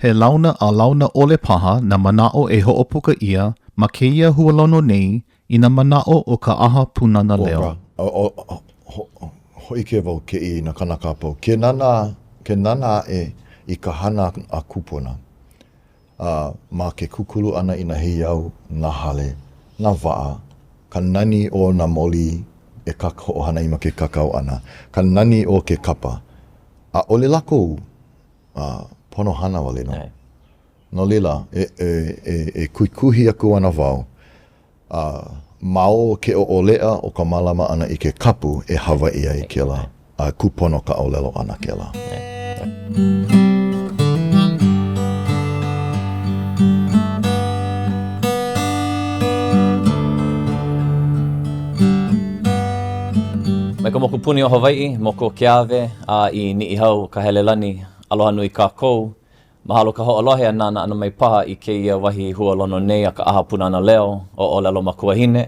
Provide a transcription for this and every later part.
He launa a launa ʻole paha nā manaʻo e hoʻopuka ʻia ma kēia hualono nei i nā manaʻo o ka ʻAha Pūnana Leo. Hōʻike wau kēia i nā kānaka a pau, ke nānā, ke nānā aʻe i ka hana a kūpuna, a ma ke kūkulu ʻana i nā heiau, nā hale, nā waʻa, ka nani o nā mōlī e kākou hoʻohana i ma ke kākau ʻana, ka nani o ke kapa, ʻaʻole lākou a pono hana wale nō. No laila, e, e, e, e kuhikuhi aku ana wau, a ma o ke ʻoʻoleʻa o ka mālama ʻana i ke kapu e Hawaiʻi ai kēlā, a kūpono ka ʻōlelo ʻana kēlā. Mai ka mokupuni o Hawaiʻi, moku o Keawe, a i Niʻihau o Kahelelani, aloha nui kākou. Mahalo ka hoʻolohe a nānā ʻana mai paha i kēia wahi hualono nei a ka ʻAha Pūnana Leo ʻo ʻŌlelo Makuahine.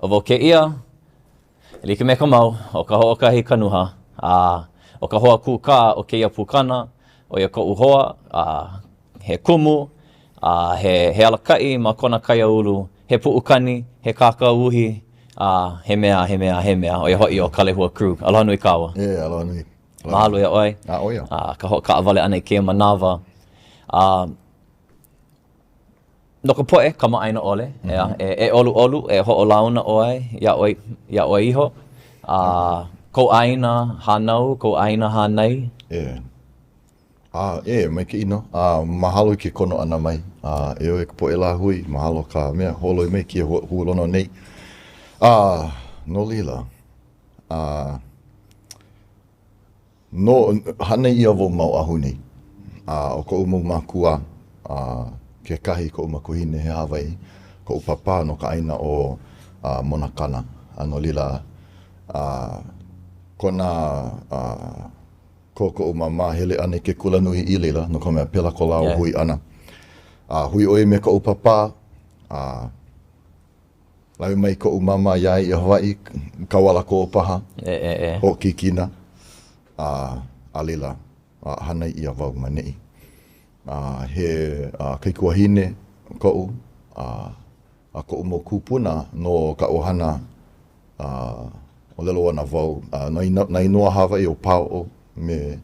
ʻO wau kēia, e like me ka mau, ʻo Kahoʻokahi Kanuha, a ʻo ka hoa kūkā o kēia pukana, ʻo ia koʻu hoa, a he kumu, a he, he alakaʻi ma kona kaiāulu, he puʻukani, he kākau uhi, a he mea, he mea, he mea, ʻo ia hoʻi ʻo Kalehua Krug. Aloha nui kāua. E, aloha nui. Mahalo iā ʻoe. A ʻo ia. A ka hoʻokaʻawale ʻana i kēia manawa. A no ka poʻe kamaʻāina ʻole, mm -hmm. e, e ʻoluʻolu, e hoʻolauna ʻoe iā ʻoe, iā ʻoe iho. A kou ʻāina hānau, kou ʻāina hānai. E. A, e, maikaʻi nō. A, mahalo i ke kono ʻana mai. A, e ʻoe e ka poʻe lāhui, mahalo ka mea hoʻolohe mai i kēia hualono nei. A, no laila, a, no, hānai ʻia wau ma Oʻahu nei. A, ʻo koʻu mau mākua, a, kekahi koʻu makuahine he Hawaiʻi, koʻu pāpā no ka ʻāina ʻo Monakana. A no laila, a, kona, a, ko koʻu māmā hele ʻana i ke kulanui i laila, no ka mea, pēlā ko lāua hui ʻana. A hui ʻo ia me koʻu pāpā, a lawe mai koʻu māmā iā ia i Hawaiʻi, kaualakō paha, e, e, e. hoʻokikina, a a laila, a hānai ʻia wau ma neʻi. A he a kaikuahine koʻu, a a koʻu mau kūpuna no ka ʻohana a ʻōlelo ana wau a nā inoa Hawaiʻi ʻo Pāoʻo me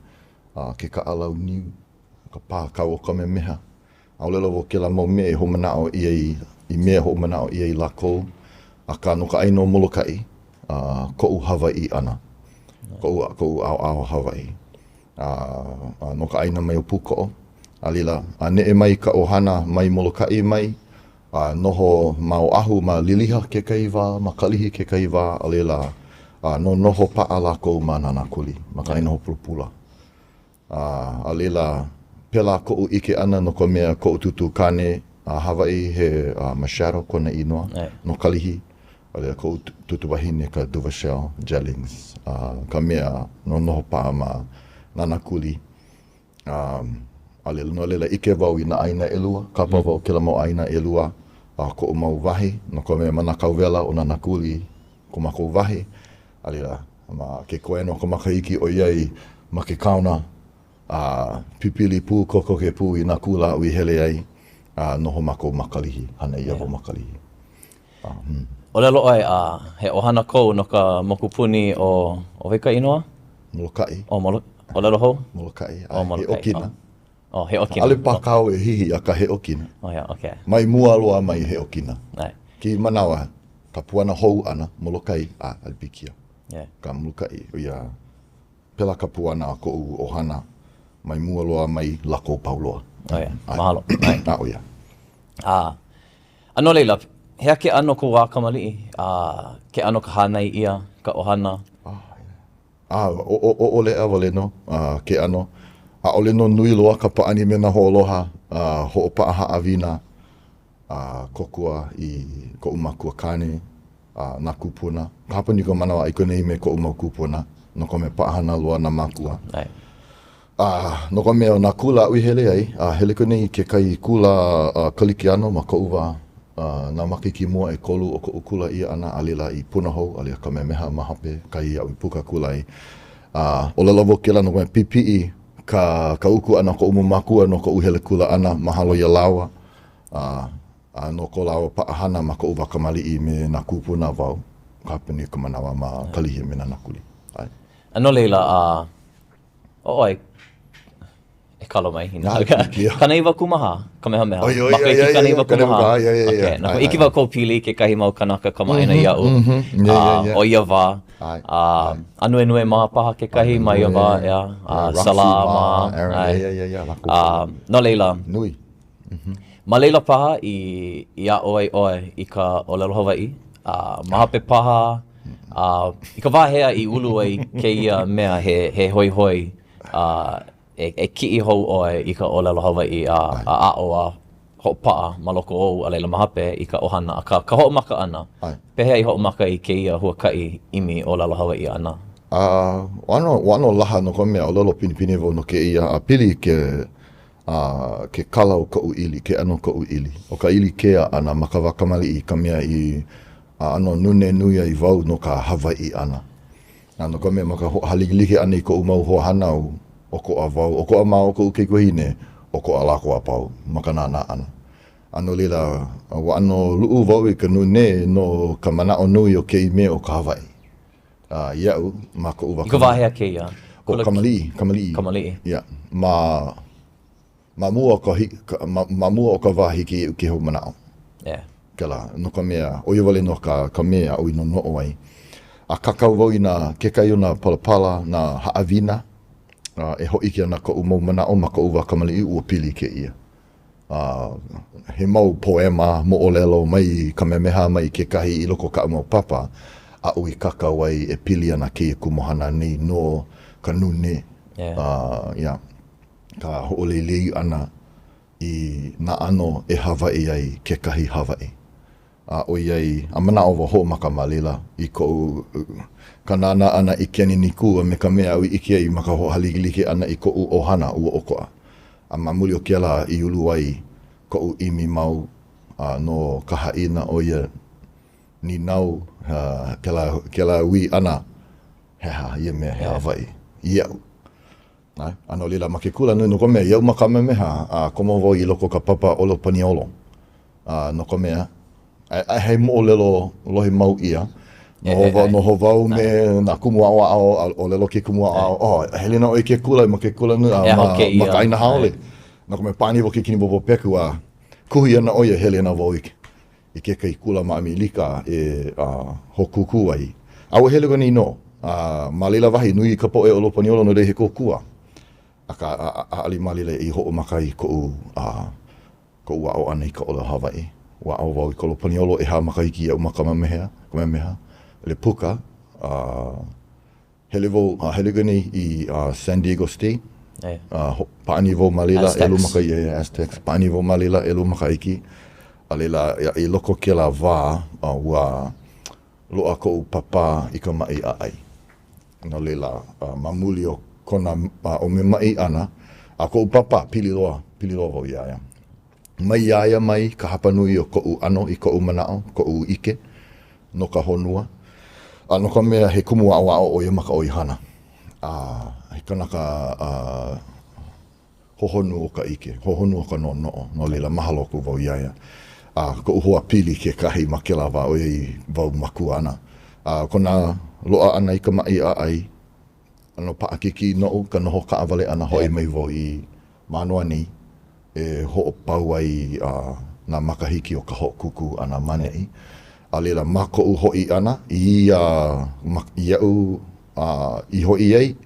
ke Kaʻalau Niu, ka pā kau o Kamehameha. A ʻōlelo wau kēlā mau mea i hoʻomanaʻo ʻia i, i mea e hoʻomanaʻo ʻia i lākou, akā no ka ʻāina o Molokaʻi, a koʻu Hawaiʻi ʻana, koʻu, koʻu ʻaoʻao Hawaiʻi. A no ka ʻāina mai o Pūkoʻo, a laila, a neʻe mai ka ʻohana mai Molokaʻi mai, A noho ma Oʻahu ma Liliha kekahi wā, ma Kalihi kekahi wā, a laila, a no noho paʻa lākou ma Nānākuli, ma ka ʻāina Hōpulapula. A, a laila, pēlā koʻu ʻike ʻana no ka mea koʻu tūtū kāne a Hawaiʻi he a Machado kona inoa, no Kalihi, a laila koʻu tūtū wahine ka Duvauchelle Jellings, a ka mea no noho paʻa ma Nānākuli. Um, a laila, no laila, ʻike wau i nā ʻāina ʻelua, kapa wau kēlā mau ʻāina ʻelua a koʻu mau wahi, no ka mea ma nā kauwela o Nānākuli ko mākou wahi, a laila, ma ke koena o ka makahiki ʻoiai ma ke kaona, a pipili pū, kokoke pū i nā kula aʻu i hele ai, a noho mākou ma Kalihi, hānai ʻia wau ma Kalihi. A, hmm. ʻŌlelo ʻoe, a he ʻohana kou no ka mokupuni o, ʻo wai ka inoa? Molokaʻi. ʻO Molo, ʻōlelo hou? Molokaʻi, ʻae, he ʻokina. Oh, he ʻokina. ʻAʻole pākau e hihi, akā he ʻokina. Oh, yeah, okay. Mai mua loa mai he ʻokina. ʻAe. Kēia manawa, ka puana hou ʻana, Molokai a ʻAlipikia. Yeah. Ka Molokaʻi, ʻo ia, pēlā ka puana a koʻu ʻohana mai mua loa mai lākou pau loa. Oh, yeah. Mahalo. ʻAe. A, ʻo ia. A, A no laila, he aha ke ʻano kou wā kamaliʻi, a ke ʻano ka hānai ʻia, ka ʻohana? A, ʻoʻoleʻa wale nō ke ʻano. ʻAʻole nō nui loa ka pāʻani me nā hoaaloha, a hoʻopaʻa haʻawina, a kōkua i koʻu makua kāne, a nā kūpuna. Ka hapanui o ka manawa ʻai koe nei me koʻu mau kūpuna, no ka mea paʻahana loa nā mākua. A no ka mea, o nā kula aʻu i hele ai, a hele koe nei i kekahi kula Kalikiano ma koʻu wā, nā makahiki mua ʻekolu o koʻu kula ʻia ʻana, a laila i Punahou, a laila Kamehameha ma hope, kahi aʻu i puka akula ai. A ʻōlelo wau kēlā no ka mea pipiʻi. ka, ka uku ʻana o koʻu mau mākua no koʻu hele kula ʻana, mahalo iā lāua. A, a no ko lāua paʻahana ma koʻu wā kamaliʻi me nā kūpuna wau, ka hapanui o ka manawa ma Kalihi a me Nānākuli. ʻAe. A no laila, a, ʻo ʻoe, e kalo mai. 94, Kamehameha. Makahiki 94. Okay. No, ʻike wau kou pili kekahi mau kanaka kamaʻāina iaʻu. O ia wā. A Anuenue mā paha kekahi ma ia wā, ʻeā. A Salā mā. No laila. Nui. Ma laila paha i i aʻo ai ʻoe i ka ʻōlelo Hawaiʻi. A ma hope paha, a i ka wā hea i ulu ai kēia mea he he hoihoi a e, e kiʻi hou ʻoe i ka ʻōlelo Hawaiʻi a, a aʻo a hoʻopaʻa ma loko ou a laila ma hope i ka ʻohana. Akā, ka hoʻomaka ʻana, pehea i hoʻomaka i kēia huakaʻi ʻimi ʻōlelo Hawaiʻi ʻana? A, ua ʻano, ua ʻano laha no ka mea, ʻōlelo pinepine wau no kēia, a pili ke, a, ke kala o koʻu ʻili, ke ʻano o koʻu ʻili. ʻO ka ʻili kea ʻana ma ka wā kamaliʻi ka mea i a ʻano nūnē nui ai wau no ka Hawaiʻi ʻana. A no ka mea, ma ka hoʻohalikelike ʻana i koʻu mau hoahānau, ʻokoʻa wau, ʻokoʻa māua ʻo koʻu kaikuahine, ʻokoʻa lākou a pau ma ka nānā ʻana. A no laila, ua ʻano luʻu wau i ka nūnē no ka manaʻo nui o kēia mea ʻo ka Hawaiʻi. A iaʻu, ma koʻu wā. I ka wā hea kēia? ʻO kamaliʻi, kamaliʻi. Kamaliʻi. Yeah. Ma, ma mua o ka, ma, ma mua o ka wā hiki iaʻu ke hoʻomanaʻo. Yeah. Kēlā, no ka mea, ʻo ia wale nō ka, ka mea aʻu i noʻonoʻo ai. A kākau wau i nā, kekahi o nā palapala, nā haʻawina, a e hōʻike ana koʻu mau manaʻo ma koʻu wā kamaliʻi ua pili kēia. A he mau poema, moʻolelo mai Kamehameha mai kekahi i loko o kaʻu mau papa aʻu i kākau ai e pili ana kēia kumuhana nei no ka nūnē. Yeah. A, yeah. Ka hoʻoleilei ʻana i nā ʻano e Hawaiʻi ai kekahi Hawaiʻi. A ʻoiai, a manaʻo wau hoʻomaka ma laila i koʻu ka nānā ʻana i ke aninikū a me ka mea aʻu i ʻike ai ma ka hoʻohalikelike ʻana i koʻu ʻohana ua ʻokoʻa. A ma muli o kēlā i ulu ai koʻu ʻimi mau a no ka haʻina o ia nīnau, kēlā, kēlā ui ʻana, he aha ia mea he Hawaiʻi iaʻu? ʻAe. A no laila, ma ke kula nui, no ka mea, iaʻu ma Kamehameha, a komo wau i loko o ka papa ʻōlelo Paniolo. A no ka mea, a, a he moʻolelo lohe mau ʻia, noho wau, noho wau me nā kumu aʻoaʻo, a ʻōlelo ke kumu aʻoaʻo, oh, hele nō ʻoe i ke kula, ma ke kula nui, a ma, ma ka ʻāina haole. No ka mea, pāʻani wau ke kinipopo peku, a kuhi ana ʻo ia, hele ana wau i i kekahi kula ma ʻAmelika e hoʻokūkū ai. A ua hele wau nei nō. A ma laila wahi, nui ka poʻe ʻōlelo Paniolo no laila he kōkua. Akā, ʻaʻole ma laila i hoʻomaka ai koʻu, koʻu aʻo ʻana i ka ʻōlelo Hawaiʻi. Ua aʻo wau i ka ʻōlelo Paniolo ʻehā makahiki iaʻu ma Kamehameha, Kamehameha, le puka, a Hele wau, a hele wau nei i San Diego State. A pāʻani wau ma laila ʻelua makahiki, yeah, Aztecs. Pāʻani wau ma laila ʻelua makahiki. A laila, i loko o kēlā wā, ua loaʻa koʻu pāpā i ka maʻi ʻaʻai. No laila, ma muli o kona ʻōmemaʻi ʻana, a koʻu pāpā, pili loa, pili loa wau iā ia. Mai iā ia mai ka hapanui o koʻu ʻano i koʻu manaʻo, koʻu ʻike no ka honua, a no ka mea, he kumu aʻoaʻo ʻo ia ma ka ʻoihana, a he kanaka hohonu o ka ʻike, hohonu o ka noʻonoʻo, no laila, mahalo aku wau iā ia. A koʻu hoa pili kekahi ma kēlā wā ʻoiai wau makua ana. A kona loaʻa ʻana i ka maʻi ʻaʻai, ʻano paʻakikī noʻu ka noho kaʻawale ʻana hoʻi mai wau i Mānoa nei e hoʻopau ai nā makahiki o ka hoʻokūkū ʻana ma neʻi. A laila, ma koʻu hoʻi ʻana i ia, iaʻu i hoʻi ai,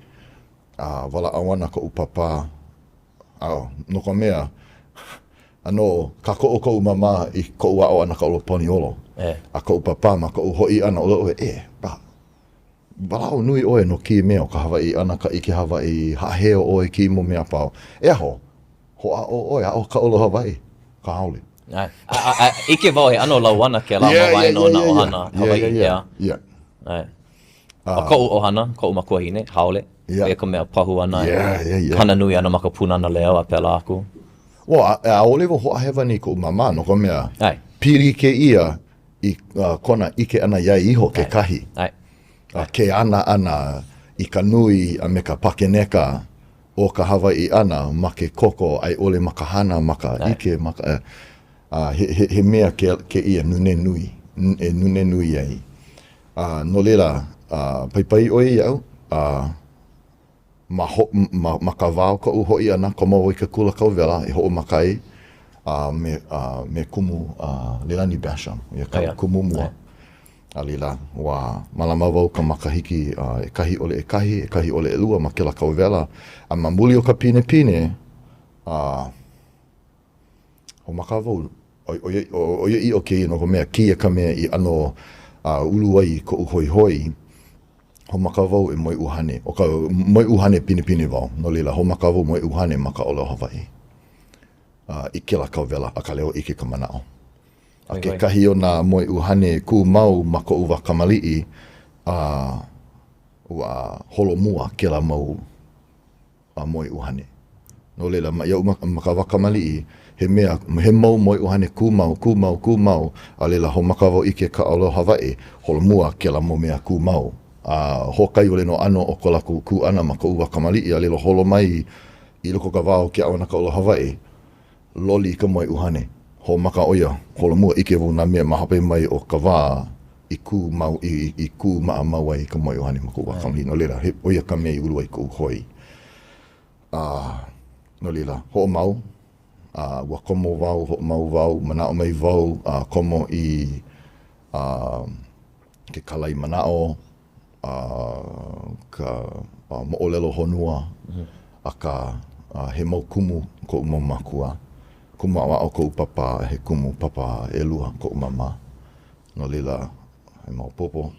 a walaʻau ana koʻu pāpā, a no ka mea, ʻano kākoʻo koʻu māmā i koʻu aʻo ʻana ka ʻōlelo Paniolo. A koʻu pāpā ma koʻu hoʻi ʻana, ʻōlelo ʻoe, e, pā, Walaʻau nui ʻoe no kēia mea o ka Hawaiʻi ʻana, ka ʻike Hawaiʻi, haʻaheo ʻoe i kēia mau mea a pau. E aho, hoʻāʻo ʻoe, aʻo ka ʻōlelo Hawaiʻi, ka haole. ʻAe. A, a, a, ʻike wau he ʻano lauana kēlā ma waena o nā ʻohana Hawaiʻi, ʻeā? Yeah. ʻAe. ʻO koʻu ʻohana, koʻu makuahine, haole, ʻo ia ka mea pahu ana, hana nui ana ma ka Pūnana Leo a pēlā aku. Well, ʻaʻole wau hoʻāhewa nei i koʻu māmā, no ka mea, pili kēia i kona ʻike ʻana iā ia iho kekahi. ʻAe. A ke ana ʻana i ka nui a me ka pakeneka. o ka Hawaiʻi ʻana ma ke koko a i ʻole ma ka hana, ma ka ʻike, ma ka, a he, he, he mea kēia nūnē nui, e nūnē nui ai. A no laila, a paipai ʻo ia iaʻu, a ma, ho, ma, ma ka wā o koʻu hoʻi ʻana, komo wau i ke kula kauwela e hoʻomaka ai a me, a me kumu a Leilani Basham, ʻo ia kaʻu kumu mua. A laila, ua mālama wau ka makahiki ʻekahi ʻole ʻekahi, ʻekahi ʻole ʻelua ma kēlā kauwela, a ma muli o ka pinepine, a hoʻomaka wau, ʻoiaʻiʻo kēia no ka mea, kēia ka mea i ʻano ulu ai koʻu hoihoi, hoʻomaka wau e moeʻuhane, ʻo ka moeʻuhane pinepine wau, no laila, hoʻomaka wau moeʻuhane ma ka ʻōlelo Hawaiʻi i kēlā kauwela, akā ʻaʻole wau ʻike ka manaʻo. A kekahi o nā moeʻuhane kū mau ma koʻu wā kamaliʻi, a ua holomua kēlā mau moeʻuhane. No laila, ma iaʻu ma ka wā kamaliʻi, he mea, he mau moeʻuhane kū mau, kū mau, kū mau, a laila hoʻomaka wau ʻike ka ʻōlelo Hawaiʻi, holomua kēlā mau mea kū mau. A hoʻokahi wale nō ʻano o ko lākou kū ʻana ma koʻu wā kamaliʻi, a laila holo mai i loko o ka wā o ke aʻo ʻana ka ʻōlelo Hawaiʻi. Loli ka moeʻuhane. Hoʻomaka ʻo ia, holomua ʻike wau nā mea ma hope mai o ka wā i kū mau, i, i kū maʻamau ai ka moeʻuhane ma koʻu wā kamaliʻi. No laila, he, ʻo ia ka mea i ulu ai koʻu hoi. A, no laila, hoʻomau, a ua komo wau, hoʻomau wau, manaʻo mai wau, a komo i, a, ke kālai manaʻo, a ka moʻolelo honua, akā, he mau kumu koʻu mau mākua. Kumu aʻoaʻo koʻu pāpā, he kumu papa ʻelua koʻu māmā. No laila, he maopopo.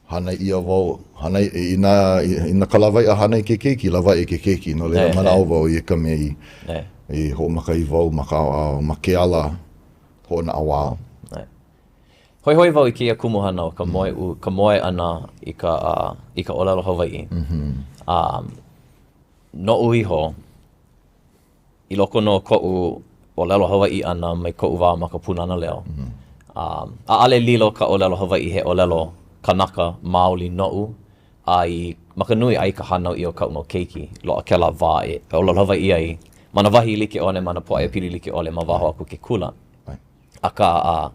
Hānai ʻia wau, hānai, inā, inā ka lawaiʻa hānai ke keiki, lawaiʻa ke keiki. No laila, manaʻo wau ʻo ia ka mea i, i hoʻomaka ai wau ma ka, ma ke ala hoʻonaʻauao. Hoihoi wau i kēia kumuhana o ka moe, ka moe ʻana i ka, i ka ʻōlelo Hawaiʻi. A noʻu iho, i loko nō o koʻu ʻōlelo Hawaiʻi ʻana mai koʻu wā ma ka Pūnana Leo, a ʻaʻole lilo ka ʻōlelo Hawaiʻi he ʻōlelo kanaka maoli noʻu, a i ma ka nui a i ka hānau ʻia o kaʻu mau keiki, loaʻa kēlā wā e ʻōlelo Hawaiʻi ai ma nā wahi like ʻole, ma nā pōʻaiapili like ʻole ma waho aku o ke kula. Akā, a,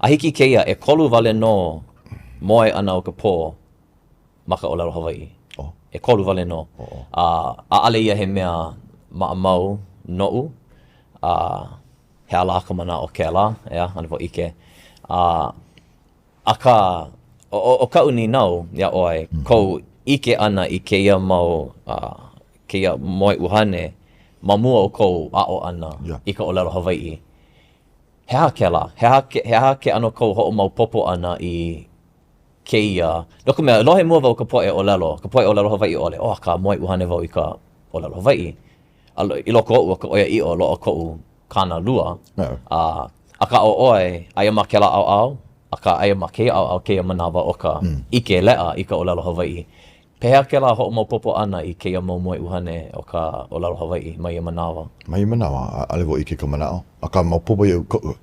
a hiki i kēia, ʻekolu wale nō moe ʻana o ka pō ma ka ʻōlelo Hawaiʻi. Oh. ʻEkolu wale nō. Oh, oh. A, ʻaʻole ia he mea maʻamau noʻu. A, he ala ka manaʻo kēlā, ʻeā, ʻaʻole wau ʻike. A, akā, ʻo, ʻo kaʻu nīnau iā ʻoe, kou ʻike ʻana i kēia mau, a, kēia moeʻuhane ma mua o kou aʻo ʻana Yeah. i ka ʻōlelo Hawaiʻi. He aha kēlā? He aha ke, he aha ke ʻano kou hoʻomaopopo ʻana i kēia? No ka mea, lohe mua wau ka poʻe ʻōlelo, ka poʻe ʻōlelo Hawaiʻi ʻole, oh, akā, moe ʻuhane wau i ka ʻōlelo Hawaiʻi. A i loko oʻu, o ka ʻoiaʻiʻo, loaʻa koʻu kānalua. Yeah. A, akā ʻo ʻoe, aia ma kēlā ʻaoʻao, akā aia ma kēia ʻaoʻao kēia manawa o ka ʻike leʻa i ka ʻōlelo Hawaiʻi. Pehea kēlā hoʻomaopopo ʻana i kēia mau moeʻuhane o ka ʻōlelo Hawaiʻi ma ia manawa? Ma ia manawa, ʻaʻole wau ʻike ka manaʻo, akā maopopo iaʻu koʻu,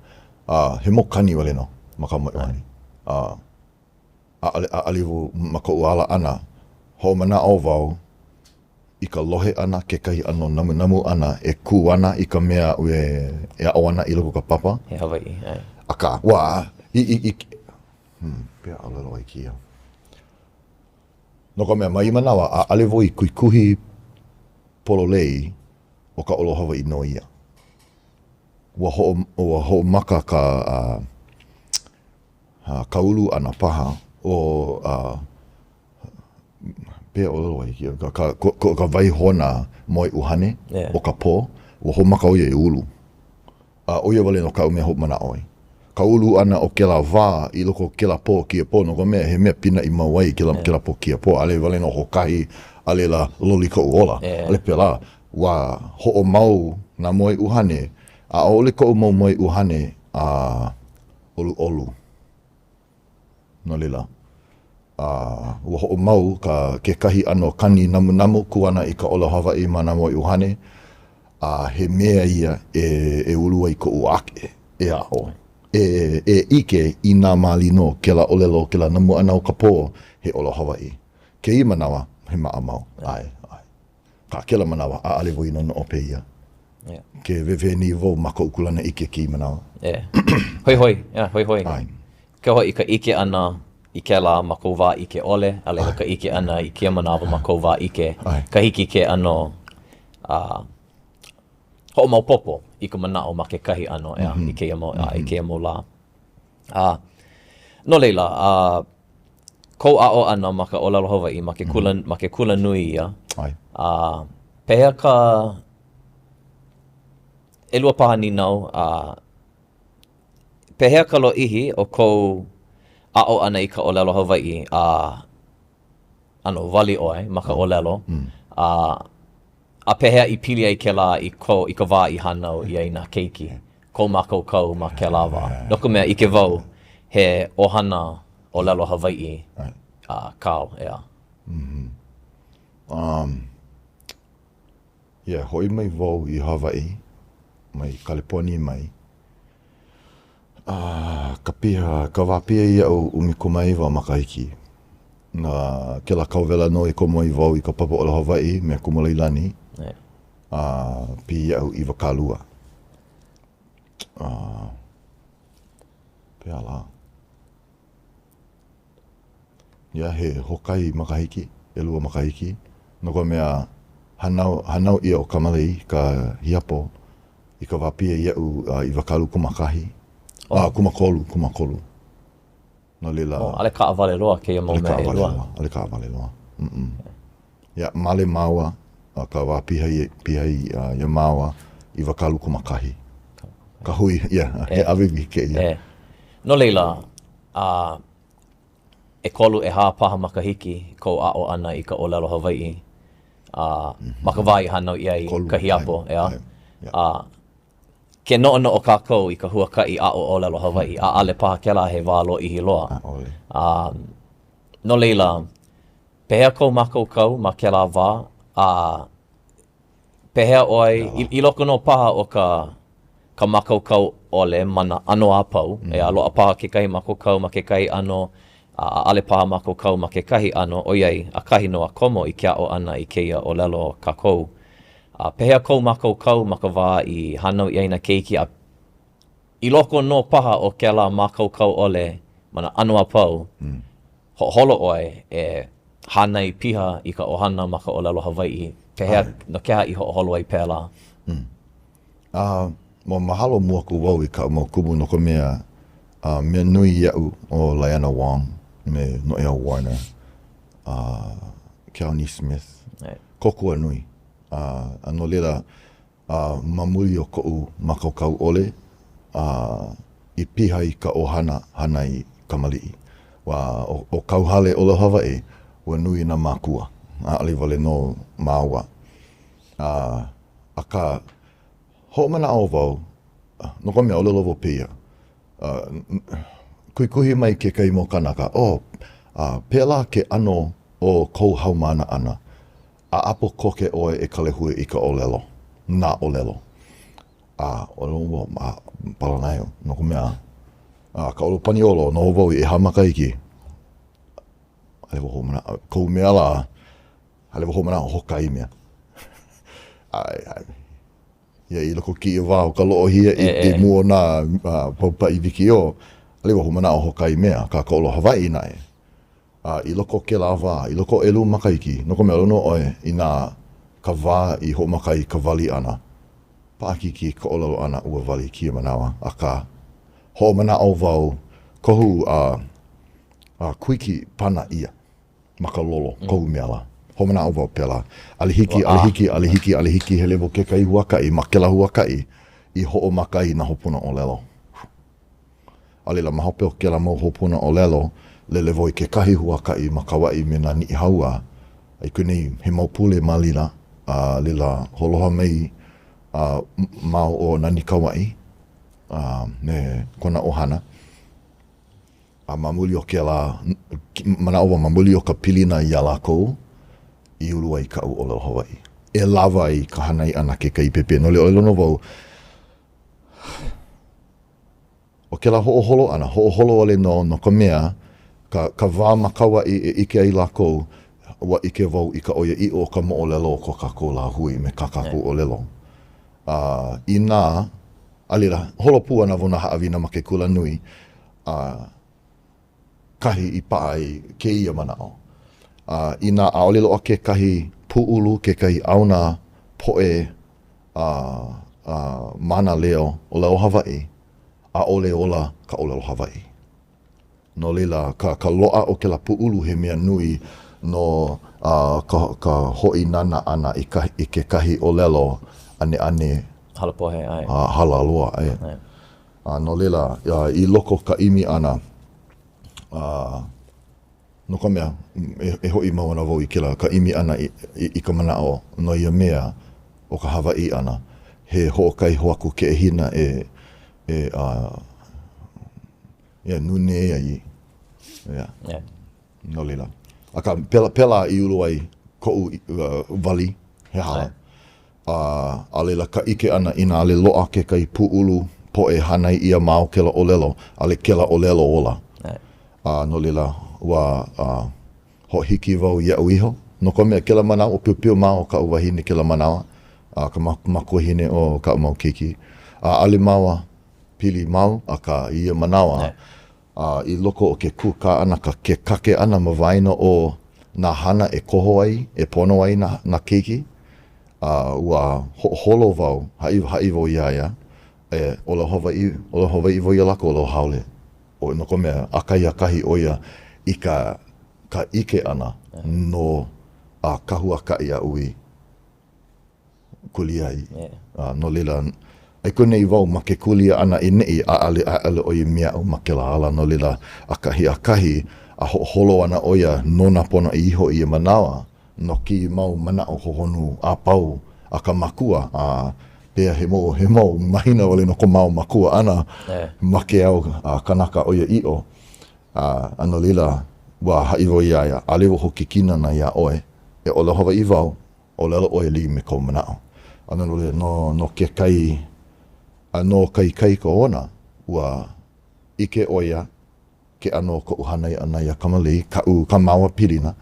a he mau kani wale nō ma ka moeʻuhane. A ʻaʻole, ʻaʻole wau ma koʻu ala ʻana, hoʻomanaʻo wau i ka lohe ʻana kekahi ʻano namunamu ʻana e kū ana i ka mea aʻu e, e aʻo ana i loko o ka papa. He Hawaiʻi, ʻae. Akā, ua, i, i, i, hmm, pehea ʻōlelo ai kēia? No ka mea, ma ia manawa, ʻaʻole wau i kuhikuhi pololei ʻo ka ʻōlelo Hawaiʻi nō ia. Ua hoʻo, ua hoʻomaka ka, uh, ka ulu ʻana paha o, uh, pehea ʻōlelo ai kēia, ka, ka, ka, ka waihona moeʻuhane Yeah. o ka pō, ua hoʻomaka ʻo ia e ulu. A ʻo ia wale nō kaʻu mea hoʻomanaʻo ai. Ka ulu ʻana o kēlā wā i loko o kēlā pō kēia pō, no ka mea, he mea pīnaʻi mau ai kēlā, kēlā pō kēia pō. ʻAʻole wale nō hoʻokahi, a laila loli koʻu ola. ʻAʻole pēlā. Ua hoʻomau nā moeʻuhane, a ʻaʻole koʻu mau moeʻuhane a ʻoluʻolu. No laila, a ua hoʻomau ka kekahi ʻano kani namunamu kū ana i ka ʻōlelo Hawaiʻi ma nā moeʻuhane, a he mea ia e, e ulu ai koʻu ake e aʻo, e, e ʻike inā maoli nō kēlā ʻōlelo, kēlā namu ʻana o ka pō, he ʻōlelo Hawaiʻi. Kēia manawa, he maʻamau. ʻAe, ʻae. Akā kēlā manawa, ʻaʻole wau i noʻonoʻo pēia. Yeah. Ke wehewehe nei wau ma koʻu kūlana ʻike kēia manawa. Yeah. Hoihoi, yeah, hoihoi. ʻAe. Keu hoʻi ka ʻike ʻana i kēlā ma kou wā ʻike ʻole, a laila ka ʻike ʻana i kēia manawa ma kou wā ʻike, ka hiki ke ʻano uh, hoʻomaopopo i ka manaʻo ma kekahi ʻano, ʻeā, mm -hmm. i kēia mau, mm -hmm. i kēia mau lā. A, no laila, a, kou aʻo ʻana ma ka ʻōlelo Hawaiʻi, ma ke kula, mm -hmm. ma ke kula nui ia. ʻAe. A, pehea ka, ʻelua paha nīnau, a, pehea ka lōʻihi o kou aʻo ʻana i ka ʻōlelo Hawaiʻi, a, ʻano wali ʻoe ma ka ʻōlelo, a, a pehea i pili ai kēlā i ko, i ka wā i hānau ʻia ai nā keiki, kou mākaukau ma kēlā wā? No ka mea, ʻike wau, he ʻohana ʻōlelo Hawaiʻi a kāu, ʻeā. Um, yeah, hoʻi mai wau i Hawaiʻi, mai Kaleponi mai. A ka piha, ka wā piha iaʻu 19 makahiki. Na kēlā kauwela nō i komo ai wau i ka papa ʻōlelo Hawaiʻi me Kumu Leilani. A piha iaʻu 20. A pehea lā? Yeah, he hoʻokahi makahiki, ʻelua makahiki, no ka mea, hānau, hānau ʻia ʻo Kamalei, ka hiapo, i ka wā piha iaʻu uh, 21, oh. uh, 13, 13. No laila. Oh, ʻaʻole kaʻawale loa kēia mau mea ʻelua. ʻAʻole kaʻawale loa. Mm -mm. Yeah, male māua, uh, ka wā piha, piha uh, iā māua, 21. Ka hui, yeah, he ʻawiwi kēia. E. No laila, a uh, ʻekolu, ʻehā paha makahiki kou aʻo ʻana i ka ʻōlelo Hawaiʻi, a ma ka wā i hānau ʻia ai ka hiapo, ʻeā? A ke noʻonoʻo kākou i ka huakaʻi aʻo ʻōlelo Hawaiʻi, ʻaʻale paha kēlā he wā lōʻihi loa. ʻAʻole. A no laila, pehea kou mākaukau ma kēlā wā, a Pehea ʻoe, i, i loko nō paha o ka, ka mākaukau ʻole ma nā ʻano a pau, mm. ʻeā, loaʻa paha kekahi mākaukau ma kekahi ʻano, a ʻaʻale paha mākaukau ma kekahi ʻano, ʻoiai, ʻakahi nō a komo i ke aʻo ʻana i kēia ʻōlelo kākou. A pehea kou mākaukau ma ka wā i hānau ʻia ai nā keiki, a i loko nō paha o kēlā mākaukau ʻole ma nā ʻano a pau, mm. Hoʻoholo ʻoe e hānai piha i ka ʻohana ma ka ʻōlelo Hawaiʻi. Pehea, no ke aha i hoʻoholo ai pēlā? Mm. A, ua mahalo mua aku wau i kaʻu mau kumu no ka mea, a, mea nui iaʻu ʻo Laiana Wong me Noʻeau Warner, a, Keauni Smith, kōkua nui. A, a no laila, A ma muli o koʻu mākaukau ʻole, a i piha i ka ʻohana hānai kamaliʻi. Ua ʻo kauhale ʻōlelo Hawaiʻi, ua nui nā mākua, ʻaʻole wale nō māua. A, akā, hoʻomanaʻo wau, no ka mea, ʻōlelo wau pēia, kuhikuhi mai kekahi mau kānaka, oh, a pēlā ke ʻano o kou haumāna ʻana. ʻAʻapo koke ʻoe e Kalehue i ka ʻōlelo, nā ʻōlelo. A, ʻōlelo wau, a, palanaio, no ka mea, a, ka ʻōlelo Paniolo, noho wau i ʻehā makahiki. ʻAʻole wau hoʻomanaʻo, kohu mea lā, ʻaʻole wau hoʻomanaʻo hoʻokahi mea. ʻAe, ʻae. Ia i loko kēia wā o ka loʻohia i, i mua o nā paupaʻi wikiō, ʻaʻole wau hoʻomanaʻo hoʻokahi mea, akā ka ʻōlelo Hawaiʻi naʻe. A i loko o kēlā wā, i loko o ʻelua makahiki, no ka mea, ʻōlelo nō ʻoe, inā ka wā i hoʻomaka ai ka wali ʻana, paʻakikī ka ʻōlelo ʻana ua wali kēia manawa, akā, hoʻomanaʻo wau, kohu a, a kuiki pana ʻia ma ka lolo, kohu mea lā. Hoʻomanaʻo wau pēlā. ʻAʻole hiki, ʻaʻole hiki, ʻaʻole hiki, ʻaʻole hiki, hele wau kekahi huakaʻi, ma kēlā huakaʻi i hoʻomaka ai nā hopuna ʻōlelo. A laila, ma hope o kēlā mau hopuna ʻōlelo, lele wau i kekahi huakaʻi ma Kauaʻi me nā Niʻihau a i koe nei he mau pule ma laila, a laila, hoʻoaloha mai a mau ʻo Nani Kauaʻi a me kona ʻohana. A ma muli o kēlā manaʻo wau, ma muli o ka pilina iā lākou, i ulu ai kaʻu ʻōlelo Hawaiʻi. E lawa ai ka hānai ʻana kekahi pēpē. No laila, ʻōlelo nō wau, ʻO kēlā hoʻoholo ʻana, hoʻoholo wale nō no ka mea, ka, ka wā ma Kauaʻi e ʻike ai lākou. ua ʻike wau i ka ʻoiaʻiʻo o ka moʻolelo o ko kākou lāhui me kā kākou ʻōlelo. A inā, a laila, holo pū ana wau nā haʻawina ma ke kulanui, a kahi i paʻa ai kēia manaʻo. A inā ʻaʻole loaʻa kekahi pūʻulu, kekahi ʻāuna poʻe a, a mānaleo ʻōlelo Hawaiʻi, ʻaʻole ola ka ʻōlelo Hawaiʻi. No laila, ka, ka loaʻa o kēlā pūʻulu he mea nui no a, ka, ka hoʻīnana ʻana i ka, i kekahi ʻōlelo ʻaneʻane Halapohe, ʻae. A hala loa, ʻae. ʻAe. A no laila, i loko o ka ʻimi ʻana, a, no ka mea, e, e hoʻi mau ana wau i kēlā, ka ʻimi ʻana i, i, i ka manaʻo no ia mea ʻo ka Hawaiʻi ʻana, he hoʻokahi hoʻāku keʻehina e, e, a, yeah, nūnē ai. Yeah. Yeah. No laila. Akā, pēlā, pēlā i ulu ai koʻu uh, wali, he aha. A, a laila ka ʻike ʻana inā ʻaʻole loaʻa kekahi pūʻulu poʻe hānai ʻia ma o kēlā ʻōlelo, ʻaʻole kēlā ʻōlelo ola. A no laila, ua uh, hoʻohiki wau iaʻu iho, no ka mea, kēlā manawa, ʻōpiopio māua ʻo kaʻu wahine kēlā manawa, a ka makuahine o kaʻu mau keiki, a ʻaʻole māua pili mau, akā, i ia manawa, a i loko o ke kūkā ʻana, ka ke kake ʻana ma waena o nā hana e koho ai, e pono ai nā, nā keiki, a ua hoʻoholo wau, haʻi, haʻi wau iā ia, e ʻōlelo Hawaiʻi, ʻōlelo Hawaiʻi wau iā lākou, ʻōlelo haole. ʻO, no ka mea, ʻakahi akahi ʻo ia i ka, ka ʻike ʻana no a ka huakaʻi aʻu i kūlia ai. A no laila, ʻaeko nei wau ma ke kūlia ʻana i neʻi, ʻaʻole, ʻaʻole ʻo ia me aʻu ma kēlā ala, no laila, ʻakahi akahi, a hoʻoholo ana ʻo ia nona ponoʻī iho i ia manawa, no kēia mau manaʻo hohonu a pau a ka makua, a pehea he mau, he mau mahina wale nō ko māua makua ʻana ma ke ao a kanaka ʻoiaʻiʻo. A, a no laila, ua haʻi wau iā ia, ʻaʻole wau hoʻokikina iā ʻoe, e ʻōlelo Hawaiʻi wau, ʻōlelo ʻoe like me kou manaʻo. A no laila, no, no ke kai, a no ka ikaika ona, ua ʻike ʻo ia ke ʻano o koʻu hānai ʻana iā Kamalei, kaʻu, kā māua pilina,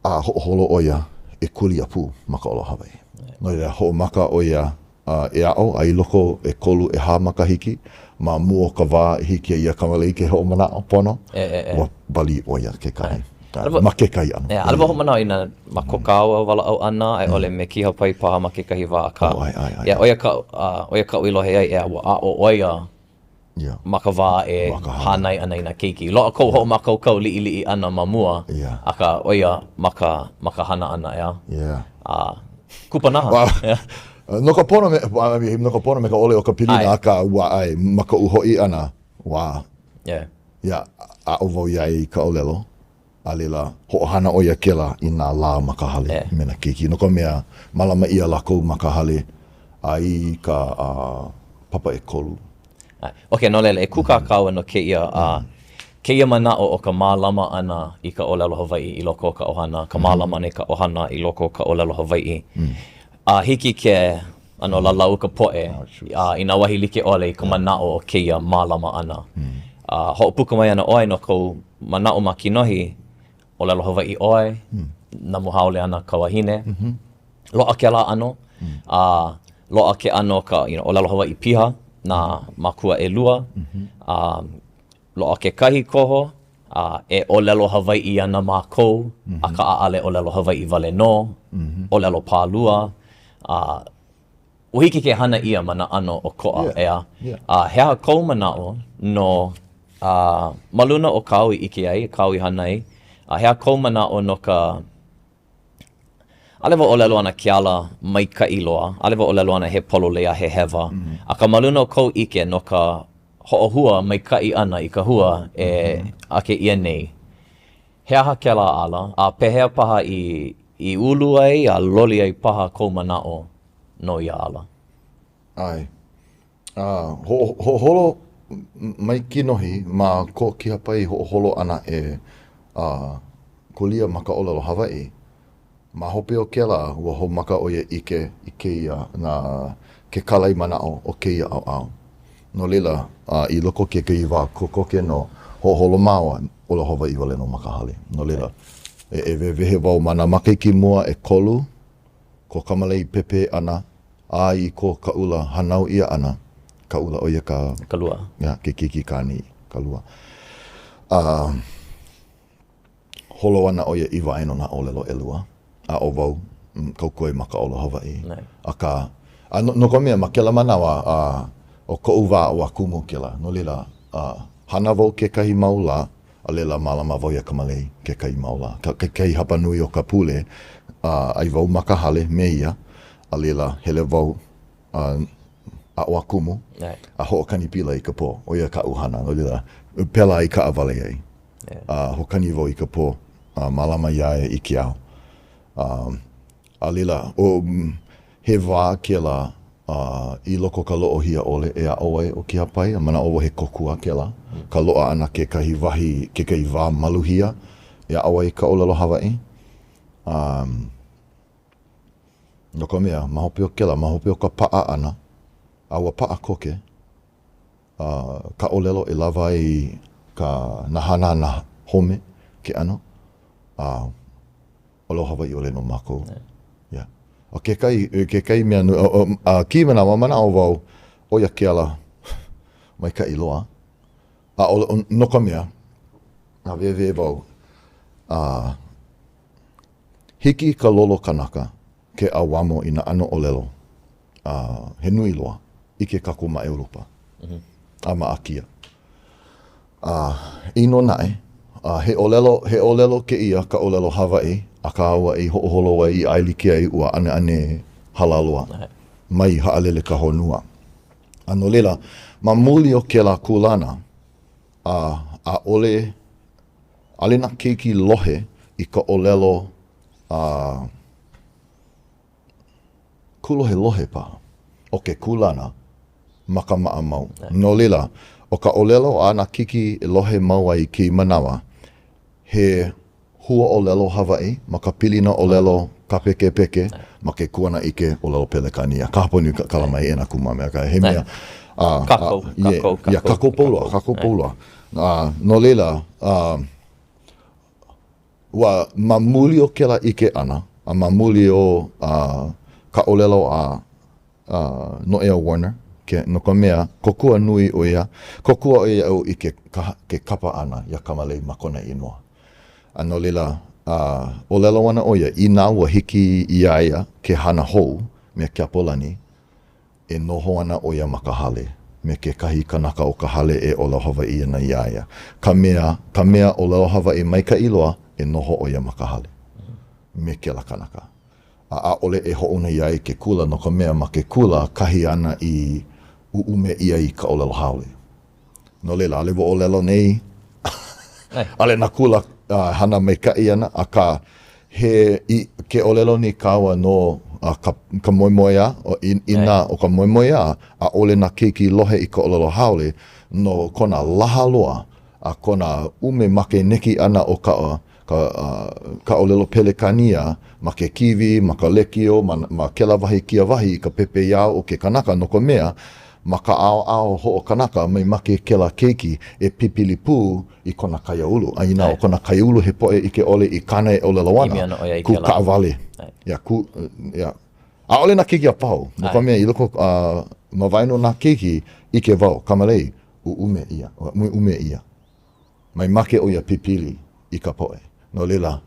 a hoʻoholo ʻo ia e kūlia pū ma ka ʻōlelo Hawaiʻi. No laila, hoʻomaka ʻo ia a e aʻo, a i loko ʻekolu, ʻehā makahiki, ma mua o ka wā e hiki ai iā Kamalei ke hoʻomanaʻo pono, ua wali ʻo ia kekahi, ma kekahi ʻano. ʻAʻole wau hoʻomanaʻo inā ma ko kāua walaʻau ʻana a i ʻole me Kihapai paha ma kekahi wā, akā, ʻo ia kaʻu, ʻo ia kaʻu i lohe ai, ʻeā, ua aʻo ʻo ia ma ka wā e hānai ana i nā keiki. Loaʻa kou hoʻomākaukau liʻiliʻi ʻana ma mua, akā, ʻo ia ma ka, ma ka hana ʻana, ʻeā? A kupanaha. No ka pono me, no ka pono me ka ʻole o ka pilina, akā, ua ʻae, ma koʻu hoʻi ʻana, ua, yeah, aʻo wau iā ia i ka ʻōlelo. A laila, hoʻohana ʻo ia kēlā i nā lā ma ka hale me nā keiki, no ka mea, mālama ʻia lākou ma ka hale a i ka papa ʻekolu. Ok, no laila, e kūkā kāua no kēia, kēia manaʻo o ka mālama ʻana i ka ʻōlelo Hawaiʻi i loko o ka ʻohana, ka mālama ʻana i ka ʻohana i loko o ka ʻōlelo Hawaiʻi. A hiki ke ʻano lalau ka poʻe i nā wahi like ʻole i ka manaʻo o kēia mālama ʻana. A hoʻopuka mai ana ʻoe no kou manaʻo ma kinohi, ʻōlelo Hawaiʻi ʻoe, namu haole ana ka wahine. Loaʻa kēlā ʻano, a loaʻa ke ʻano ka you know, ʻōlelo Hawaiʻi piha nā mākua ʻelua. A Loaʻa kekahi koho, a e ʻōlelo Hawaiʻi ana mākou, akā ʻaʻole ʻōlelo Hawaiʻi wale nō, ʻōlelo pālua, a ua hiki ke hana ʻia ma nā ʻano ʻokoʻa, ʻeā? A he aha kou manaʻo no, a ma luna o kāu i ʻike ai, kāu i hana ai, a he aha kou manaʻo no ka ʻAʻole wau ʻōlelo ana ke ala maikaʻi loa, ʻaʻole wau ʻōlelo ana he pololei a he hewa, akā ma luna o kou ʻike no ka hoʻohua maikaʻi ʻana i ka hua e ake ʻia nei, he aha kēlā ala, a pehea paha i i ulu ai a loli ai paha kou manaʻo no ia ala? ʻAe. A hoʻoholo mai kinohi ma ko Kihapai hoʻoholo ʻana e a kūlia ma ka ʻōlelo Hawaiʻi. Ma hope o kēlā, ua hoʻomaka ʻo ia ʻike i kēia, nā, ke kālai manaʻo o kēia ʻaoʻao. No laila, a i loko o kekahi wā kokoke nō, hoʻoholo māua, ʻōlelo Hawaiʻi wale nō ma ka hale. No laila. E, e wehewehe wau ma nā makahiki mua ʻekolu, ko Kamalei pēpē ʻana, a i ko Kaʻula hānau ʻia ʻana, Kaʻula ʻo ia ka... Ka lua. Yeah, ke keiki kāne ka lua. A holo ana ʻo ia i waena o nā ʻōlelo ʻelua, a ʻo wau, mm, kaukoe ma ka ʻōlelo Hawaiʻi. Akā, a no, no ka mea, ma kēlā manawa, a, ʻo koʻu wā aʻo a kumu kēlā, no laila, a, hana wau kekahi mau lā, A laila mālama wau iā Kamalei kekahi mau lā. Kekahi hapa nui o ka pule, a ʻai wau ma ka hale me ia, a laila hele wau a aʻo a kumu, a hoʻokani pila i ka pō. ʻO ia kaʻu hana, no laila, pēlā i kaʻawale ai. A hoʻokani wau i ka pō, a mālama iā ia i ke ao. A, a laila, ʻo, he wā kēlā A i loko o ka loʻohia ʻole e aʻo ai ʻo Kihapai, a manaʻo wau he kōkua kēlā, ka loaʻa ʻana kekahi wahi, kekahi wā maluhia e aʻo ai ka ʻōlelo Hawaiʻi. A no ka mea, ma hope o kēlā, ma hope o ka paʻa ʻana, a ua paʻa koke, a ka ʻōlelo e lawa ai ka nā hanana home ke ʻano, a ʻōlelo Hawaiʻi wale nō mākou. Yeah. ʻO kekahi, kekahi mea nui, a kēia manawa, manaʻo wau, ʻo ia ke ala maikaʻi loa. ʻAʻole, no ka mea, a wehewehe wau, a hiki i ka lolo kanaka ke ʻauamo i nā ʻano ʻōlelo a he nui loa, ʻike kākou ma ʻEulopa a ma ʻĀkia. A ʻino naʻe, a he ʻōlelo, he ʻōlelo kēia, ka ʻōlelo Hawaiʻi, a kāua i hoʻoholo ai i ʻaelike ai ua ʻaneʻane hala loa mai haʻalele ka honua. A no laila, ma muli o kēlā kūlana, a ʻaʻole, ʻaʻole nā keiki lohe i ka ʻōlelo a kūlohelohe paha o ke kūlana ma ka maʻamau. No laila, ʻo ka ʻōlelo a nā keiki e lohe mau ai i kēia manawa, he huaʻōlelo Hawaiʻi ma ka pilina ʻōlelo kāpekepeke ma ke kuanaʻike ʻōlelo Pelekānia. Ka hapanui kala mai e nā kumamea, he mea. Kākou, kākou, kākou. Kākou pau loa, kākou pau loa. No laila, Ua ma muli o kēlā ʻike ʻana, a ma muli o ka ʻōlelo a Noʻeau Warner, ke, no ka mea, kōkua nui ʻo ia, kōkua ʻo ia iaʻu i ke, ke kapa ʻana iā Kamalei ma kona inoa. A no laila, ʻōlelo ana ʻo ia, inā ua hiki iā ia ke hana hou me Keapolani, E noho ana ʻo ia ma ka hale me kekahi kanaka o ka hale e ʻōlelo Hawaiʻi ana iā ia. Ka mea, ka mea ʻōlelo Hawaiʻi maikaʻi loa, e noho ʻo ia ma ka hale me kēlā kanaka. A ʻaʻole e hoʻouna iā ia i ke kula no ka mea ma ke kula kahi āna i ʻuʻume ʻia i ka ʻōlelo haole. No laila, ʻaʻole wau ʻōlelo nei, ʻaʻole nā kula hana maikaʻi ana, akā, he, i, ke ʻōlelo nei kāua no ka, ka moemoeā, inā ʻo ka moemoeā, ʻaʻole nā keiki lohe i ka ʻōlelo haole no kona laha loa a kona ʻume makeneki ʻana o ka, ka, ka ʻōlelo Pelekānia ma ke kīwī, ma ka lekiō, ma, ma kēlā wahi kēia wahi i ka pepeiao o ke kanaka, no ka mea, ma ka ʻaoʻao hoʻokanaka, mai make kēlā keiki e pipili pū i kona kaiāulu. A inā ʻo kona kaiāulu he poʻe ʻike ʻole i kāna e ʻōlelo ana, kū kaʻawale. Ia, kū, ia. ʻAʻole nā keiki a pau, no ka mea, i loko, uh, ma waena o nā keiki, ʻike wau, kamalei, ʻuʻume ʻia, ʻume ʻia. Mai make ʻo ia pipili i ka poʻe. No laila,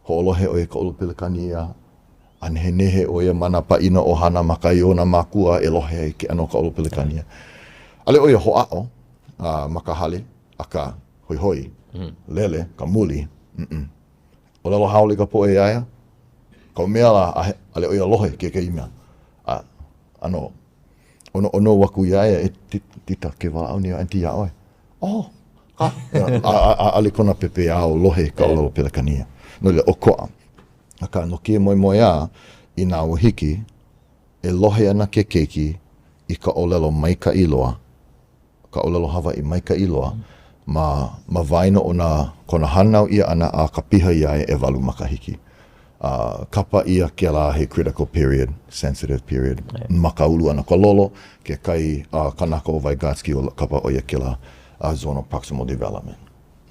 hoʻolohe ʻo ia i ka ʻōlelo Pelekānia, a nehenehe ʻo ia ma nā pāʻina ʻohana ma kahi o nā mākua e lohe ai ke ʻano o ka ʻōlelo Pelekānia. ʻAʻole ʻo ia hoʻāʻo ma ka hale, akā, hoihoi, lele ka muli, mm ʻōlelo haole ka poʻe iā ia, ka mea lā, ʻaʻole ʻo ia lohe kekahi mea. A ʻano ʻonoʻono aku iā ia, e Tita, ke walaʻau nei ʻo Aunty iā ʻoe. Oh, ka. ʻAʻole kona pepeiao lohe i ka ʻōlelo Pelekania. No laila, ʻokoʻa. Akā, no kēia moemoeā, inā ua hiki, e lohe ana ke keiki i ka ʻōlelo maikaʻi loa, ka ʻōlelo Hawaiʻi maikaʻi loa, ma, ma waena o nā, kona hānau ʻia ʻana a ka piha iā ia ʻewalu makahiki. A kapa ʻia kēlā he critical period, sensitive period, ma ka ulu ʻana o ka lolo, kekahi kanaka ʻo Vygotsky, kapa ʻo ia kēlā zone of proximal development.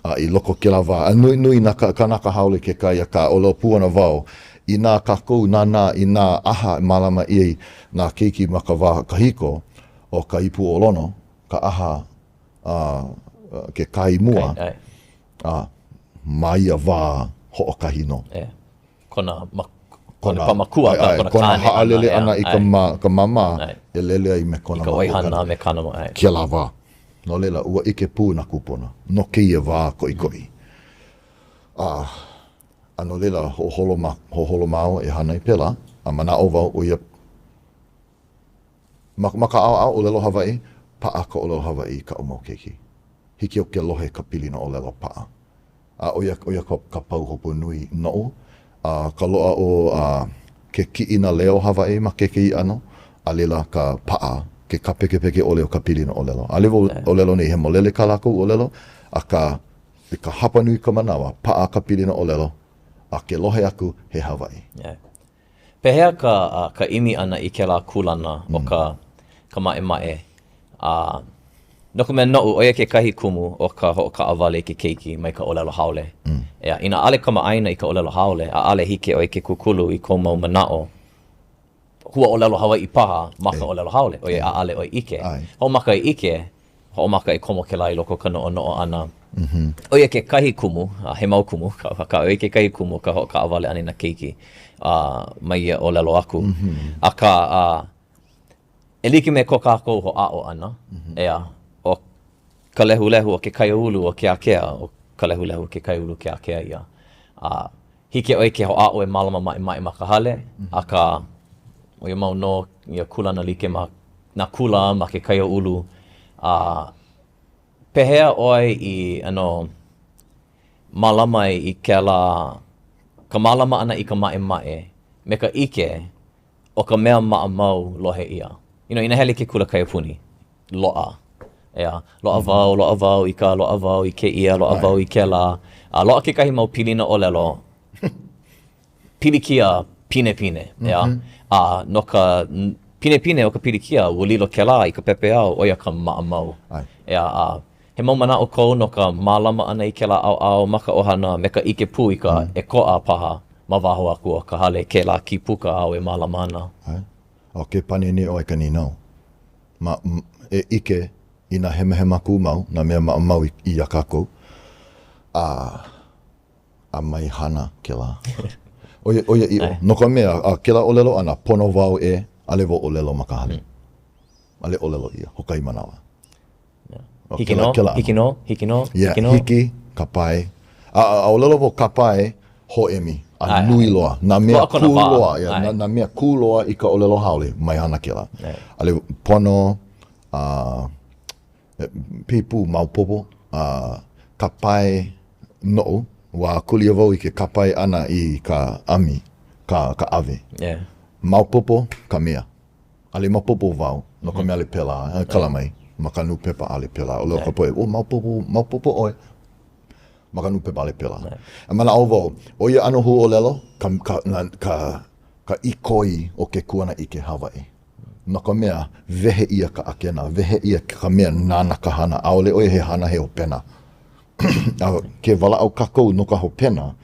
A i loko o kēlā wā, a nui, nui nā kānaka haole kekahi, akā, ʻōlelo pū ana wau, inā kākou nānā i nā ʻaha e mālama ʻia ai nā keiki ma ka wā kahiko, ʻo ka ipu o Lono, ka ʻaha a ke kai mua, a ma ia wā hoʻokahi nō. Kona, ma, kona, kona makua, ʻae, kona, kona haʻalele ʻana i ka, ma, ka māmā, e lele ai me kona makua. I ka ʻoihana me kāna, ʻae. Kēlā wā. No laila, ua ʻike pū nā kūpuna no kēia wā koʻikoʻi. A, a no laila, hoʻoholo ma, hoʻoholo māua e hānai pēlā, a manaʻo wau ʻo ia, ma, ma ka ʻaoʻao ʻōlelo Hawaiʻi, paʻa ka ʻōlelo Hawaiʻi i kaʻu mau keiki. Hiki iaʻu ke lohe ka pilina ʻōlelo paʻa. A ʻo ia, ʻo ia ka, ka pahuhopu nui noʻu, a ka loaʻa o a, ke kiʻina leo Hawaiʻi ma kekahi ʻano, a laila ka paʻa, ke kāpekepeke ʻole o ka pilina ʻōlelo. ʻAʻole wau ʻōlelo nei hemolele kā lākou ʻōlelo, akā, i ka hapanui ka manawa, paʻa ka pilina ʻōlelo, a ke lohe aku, he Hawaiʻi. Yeah. Pehea ka, ka ʻimi ʻana i kēlā kūlana o ka, ka maʻemaʻe? A, no ka mea noʻu, ʻo ia kekahi kumu o ka hoʻokaʻawale i ke keiki mai ka ʻōlelo haole. ʻEā, inā ʻaʻole kamaʻāina i ka ʻōlelo haole, ʻaʻole hiki iā ʻoe ke kūkulu i kou mau manaʻo huaʻōlelo Hawaiʻi paha ma ka ʻōlelo haole, ʻoiai ʻaʻole ʻoe ʻike. Hoʻomaka e ʻike, hoʻomaka e komo kēlā i loko o ka noʻonoʻo ʻana. ʻO ia kekahi kumu, a he mau kumu, akā ʻo ia kekahi kumu o ka hoʻokaʻawale ʻana i nā keiki mai ia ʻōlelo aku. Akā, e like me ko kākou hoʻāʻo ʻana, ʻeā, ʻo ka lehulehu o ke kaiāulu o ke ākea, ʻo ka lehulehu o ke kaiāulu o ke ākea ia. A hiki iā ʻoe ke hoʻāʻo e mālama maʻemaʻe ma ka hale, akā, ʻo ia mau nō ia kūlana like ma nā kula, ma ke kaiāulu. A pehea ʻoe i ʻano mālama ai i kēlā, ka mālama ʻana i ka maʻemaʻe me ka ʻike ʻo ka mea maʻamau lohe ʻia? You know, inā hele i ke kula kaiapuni, loaʻa. ʻEā, loaʻa wau, loaʻa wau i ka, loaʻa wau i kēia, loaʻa wau i kēlā. A loaʻa kekahi mau pilina ʻōlelo pilikia pinepine, ʻeā? A no ka pinepine o ka pilikia, ua lilo kēlā i ka pepeiao, ʻo ia ka maʻamau. ʻEā, a he mau manaʻo kou no ka mālama ʻana i kēlā ʻaoʻao ma ka ʻohana me ka ʻike pū i ka ʻekoʻa paha ma waho aku o ka hale kēlā kīpuka āu e mālama ana. ʻAe. ʻO ke pane nei ʻoe i ka nīnau. Ma, e ʻike i nā hemahema kūmau, nā mea maʻamau iā kākou, a, a mai hana kēlā. ʻO ia, ʻoiaʻiʻo. No ka mea, a kēlā ʻōlelo ʻana, pono wau e, ʻaʻole wau ʻōlelo ma ka hale. ʻAʻole ʻōlelo ʻia, hoʻokahi manawa. Hiki nō, hiki nō, hiki nō, hiki nō. Hiki, ka pae. A, a ʻōlelo wau ka pae, hōʻemi, a nui loa. Nā mea kū loa, yeah, nā, nā mea kū loa i ka ʻōlelo haole, mai hana kēlā. ʻAʻole pono, a, pili pū maopopo, a, ka pae noʻu, ua kūlia wau i ke kāpae ʻana i ka ʻami, ka, ka ʻawe. Yeah. Maopopo ka mea. ʻAʻole maopopo wau, no ka mea ʻaʻole pēlā, e kala mai ma ka nūpepa ʻaʻole pēlā. ʻŌlelo ka poʻe, oh, maopopo, maopopo ʻoe. Ma ka nūpepa ʻaʻole pēlā. A manaʻo wau, ʻo ia ʻano huaʻōlelo ka, ka, na, ka, ka ʻikoi o ke kuanaʻike Hawaiʻi. No ka mea, wehe ʻia ka ʻakena, wehe ʻia ka mea nāna ka hana, ʻaʻole ʻo ia he hana he hopena. A ke walaʻau kākou no ka hopena,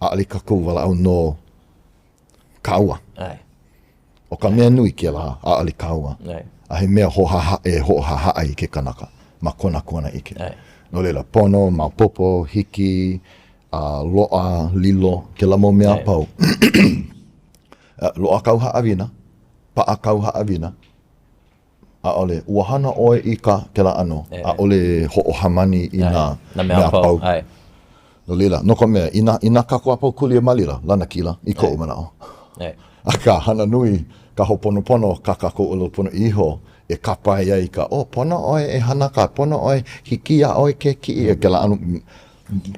ʻaʻole kākou walaʻau no kāua. ʻAe. ʻO ka mea nui kēlā, ʻaʻole kāua. ʻAe. A he mea hoʻohaha, e hoʻohahaʻa i ke kanaka ma kona kuanaʻike. ʻAe. No laila, pono, maopopo, hiki, a loaʻa, lilo, kēlā mau mea a pau. Loaʻa kāu haʻawina, paʻa kāu haʻawina, ʻAʻole. Ua hana ʻoe i ka kēlā ʻano. ʻAʻole hoʻohamani i nā mea a pau. No laila, no ka mea, inā, inā kākou a pau kūlia ma laila, lanakila, i koʻu manaʻo. Akā, hana nui ka hoʻoponopono kā kākou ʻōlelo ponoʻī iho e kāpae ai i ka, oh, pono ʻoe e hana ka, pono ʻoe, hiki iā ʻoe ke kiʻi, e kēlā ʻano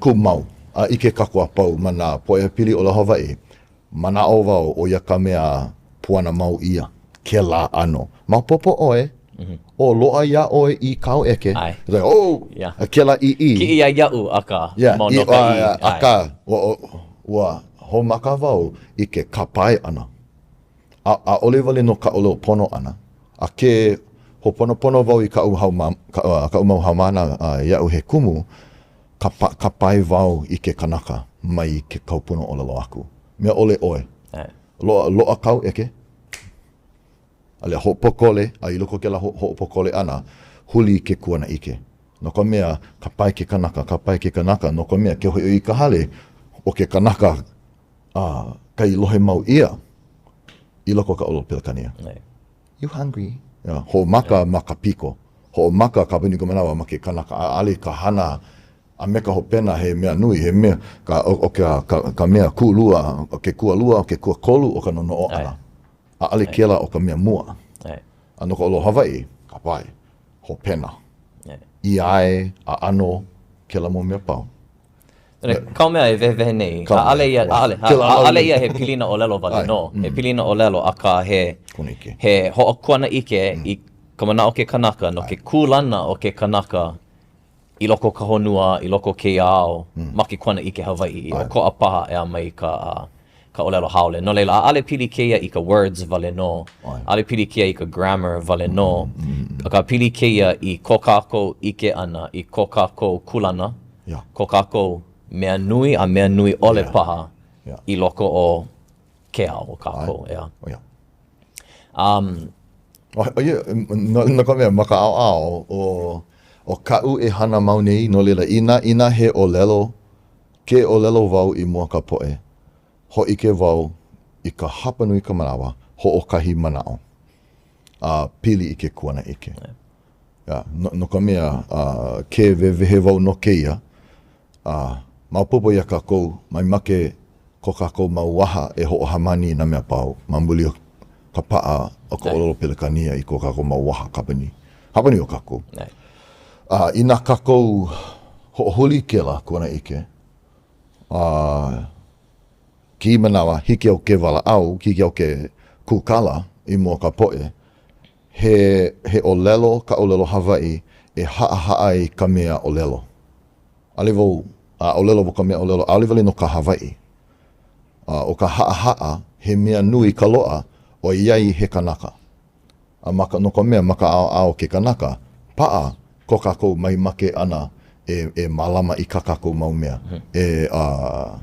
kūmau. A ʻike kākou a pau ma nā pōʻaiapili ʻōlelo Hawaiʻi, Manaʻo wau ʻo ia ka mea puana mau ʻia kēlā ʻano. Maopopo ʻoe, o loaʻa iā ʻoe i kāu ʻeke, ʻAe. Like, oh, Yeah. kēlā ʻīʻī. Kiʻi iā iaʻu, akā, Yeah, mau nō ka ʻī. ʻae, akā, ua, ua hoʻomaka wau i ke kāpae ʻana. A, ʻaʻole wale nō ka ʻōlelo pono ʻana, a ke hoʻoponopono wau i kaʻu hauma, ka, kaʻu mau haumāna iaʻu he kumu. Kapa, kapae wau i ke kanaka mai ke kaupuna ʻōlelo aku. Mea ʻole ʻoe. Loaʻa, loaʻa kāu ʻeke. A laila hoʻopōkole, a i loko o kēlā hoʻopōkole ʻana, huli ke kuanaʻike. No ka mea, kapae ke kanaka, kapae ke kanaka, no ka mea, ke hoʻi i ka hale, ʻo ke kanaka a ka i lohe mau ʻia i loko o ka ʻōlelo Pelekania. You hungry? Yeah. Hoʻomaka ma ka piko. Hoʻomaka ka puni ka manawa ma ke kanaka. ʻAʻole ka hana a me ka hopena he mea nui, he mea ka, o, ka, ka, ka mea kūlua, ke kualua, ke kuakolu o ka nonoʻo ʻana. ʻAʻole kēlā ʻo ka mea mua. A no ka ʻōlelo Hawaiʻi, kapae, hopena. I ʻae a ʻano kēlā mau mea pau. Kāu mea e wehewehe nei, ʻaʻole ia, ʻaʻole, ʻaʻole ia he pilina ʻōlelo wale nō, he pilina ʻōlelo, akā he, he hoʻokuanaʻike i ka manaʻo o ke kanaka no ke kūlana o ke kanaka i loko o ka honua, i loko o kēia ao, ma ke kuanaʻike Hawaiʻi, i ʻokoʻa paha ʻeā mai ka, ka ʻōlelo haole. No laila, ʻaʻole pili kēia i ka words wale nō, ʻaʻole pili kēia i ka grammar wale nō, akā pili kēia i ko kākou ʻike ʻana, i ko kākou kūlana, ko kākou mea nui a mea nui ʻole paha i loko o ke ao o kākou, ʻeā. Um, no, no ka mea, ma ka ʻaoʻao o, o kaʻu e hana mau nei, no laila, inā, inā he ʻōlelo, ke ʻōlelo wau i mua ka poʻe, hōʻike wau i ka hapanui ka manawa, hoʻokahi manaʻo, a pili i ke kuanaʻike. Yeah. No, no ka mea, uh, ke wehewehe wau no kēia, A maopopo iā kākou, mai make ko kākou mau waha e hoʻohamani i nā mea pau ma muli o ka paʻa o ka ʻōlelo Pelekānia i ko kākou mau waha hapanui, hapanui o kākou. A inā kākou hoʻohuli kēlā kuanaʻike, a kēia manawa, hiki au ke walaʻau, hiki au ke kūkala i mua ka poʻe, he, he ʻōlelo ka ʻōlelo Hawaiʻi e haʻahaʻa ai ka mea ʻōlelo. ʻAʻole wau, a ʻōlelo wau ka mea ʻōlelo, ʻaʻole wale nō ka Hawaiʻi. A ʻo ka haʻahaʻa, he mea nui ka loaʻa, ʻoiai he kanaka. A ma ka, no ka mea, ma ka ʻaoʻao o ke kanaka, paʻa ko kākou mai make ʻana e, e mālama i kā kākou mau mea. E, a,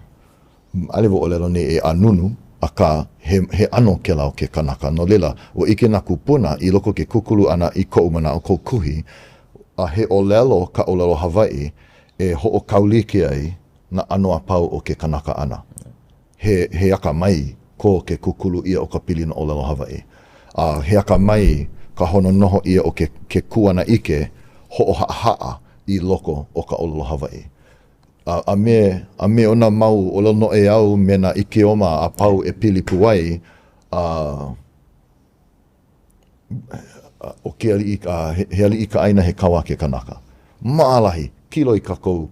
ʻaʻole wau ʻōlelo nei e ʻānunu, akā, he, he ʻano kēlā o ke kanaka. No laila, ua ʻike nā kūpuna i loko o ke kūkulu ʻana i koʻu manaʻo, koʻu kuhi, a he ʻōlelo ka ʻōlelo Hawaiʻi e hoʻokaulike ai nā ʻano a pau o ke kanaka ʻana. He, he akamai ko ke kūkulu ʻia o ka pilina ʻōlelo Hawaiʻi. A he akamai ka hononoho ʻia o ke, ke kuanaʻike hoʻohaʻahaʻa i loko o ka ʻōlelo Hawaiʻi. A, a me, a me ona mau ʻōlelo noʻeau me nā ʻikeoma a pau e pili pū ai, a ʻo ke aliʻi, a he, he aliʻi ka ʻāina, he kauā ke kanaka. Maʻalahi, kiloi kākou,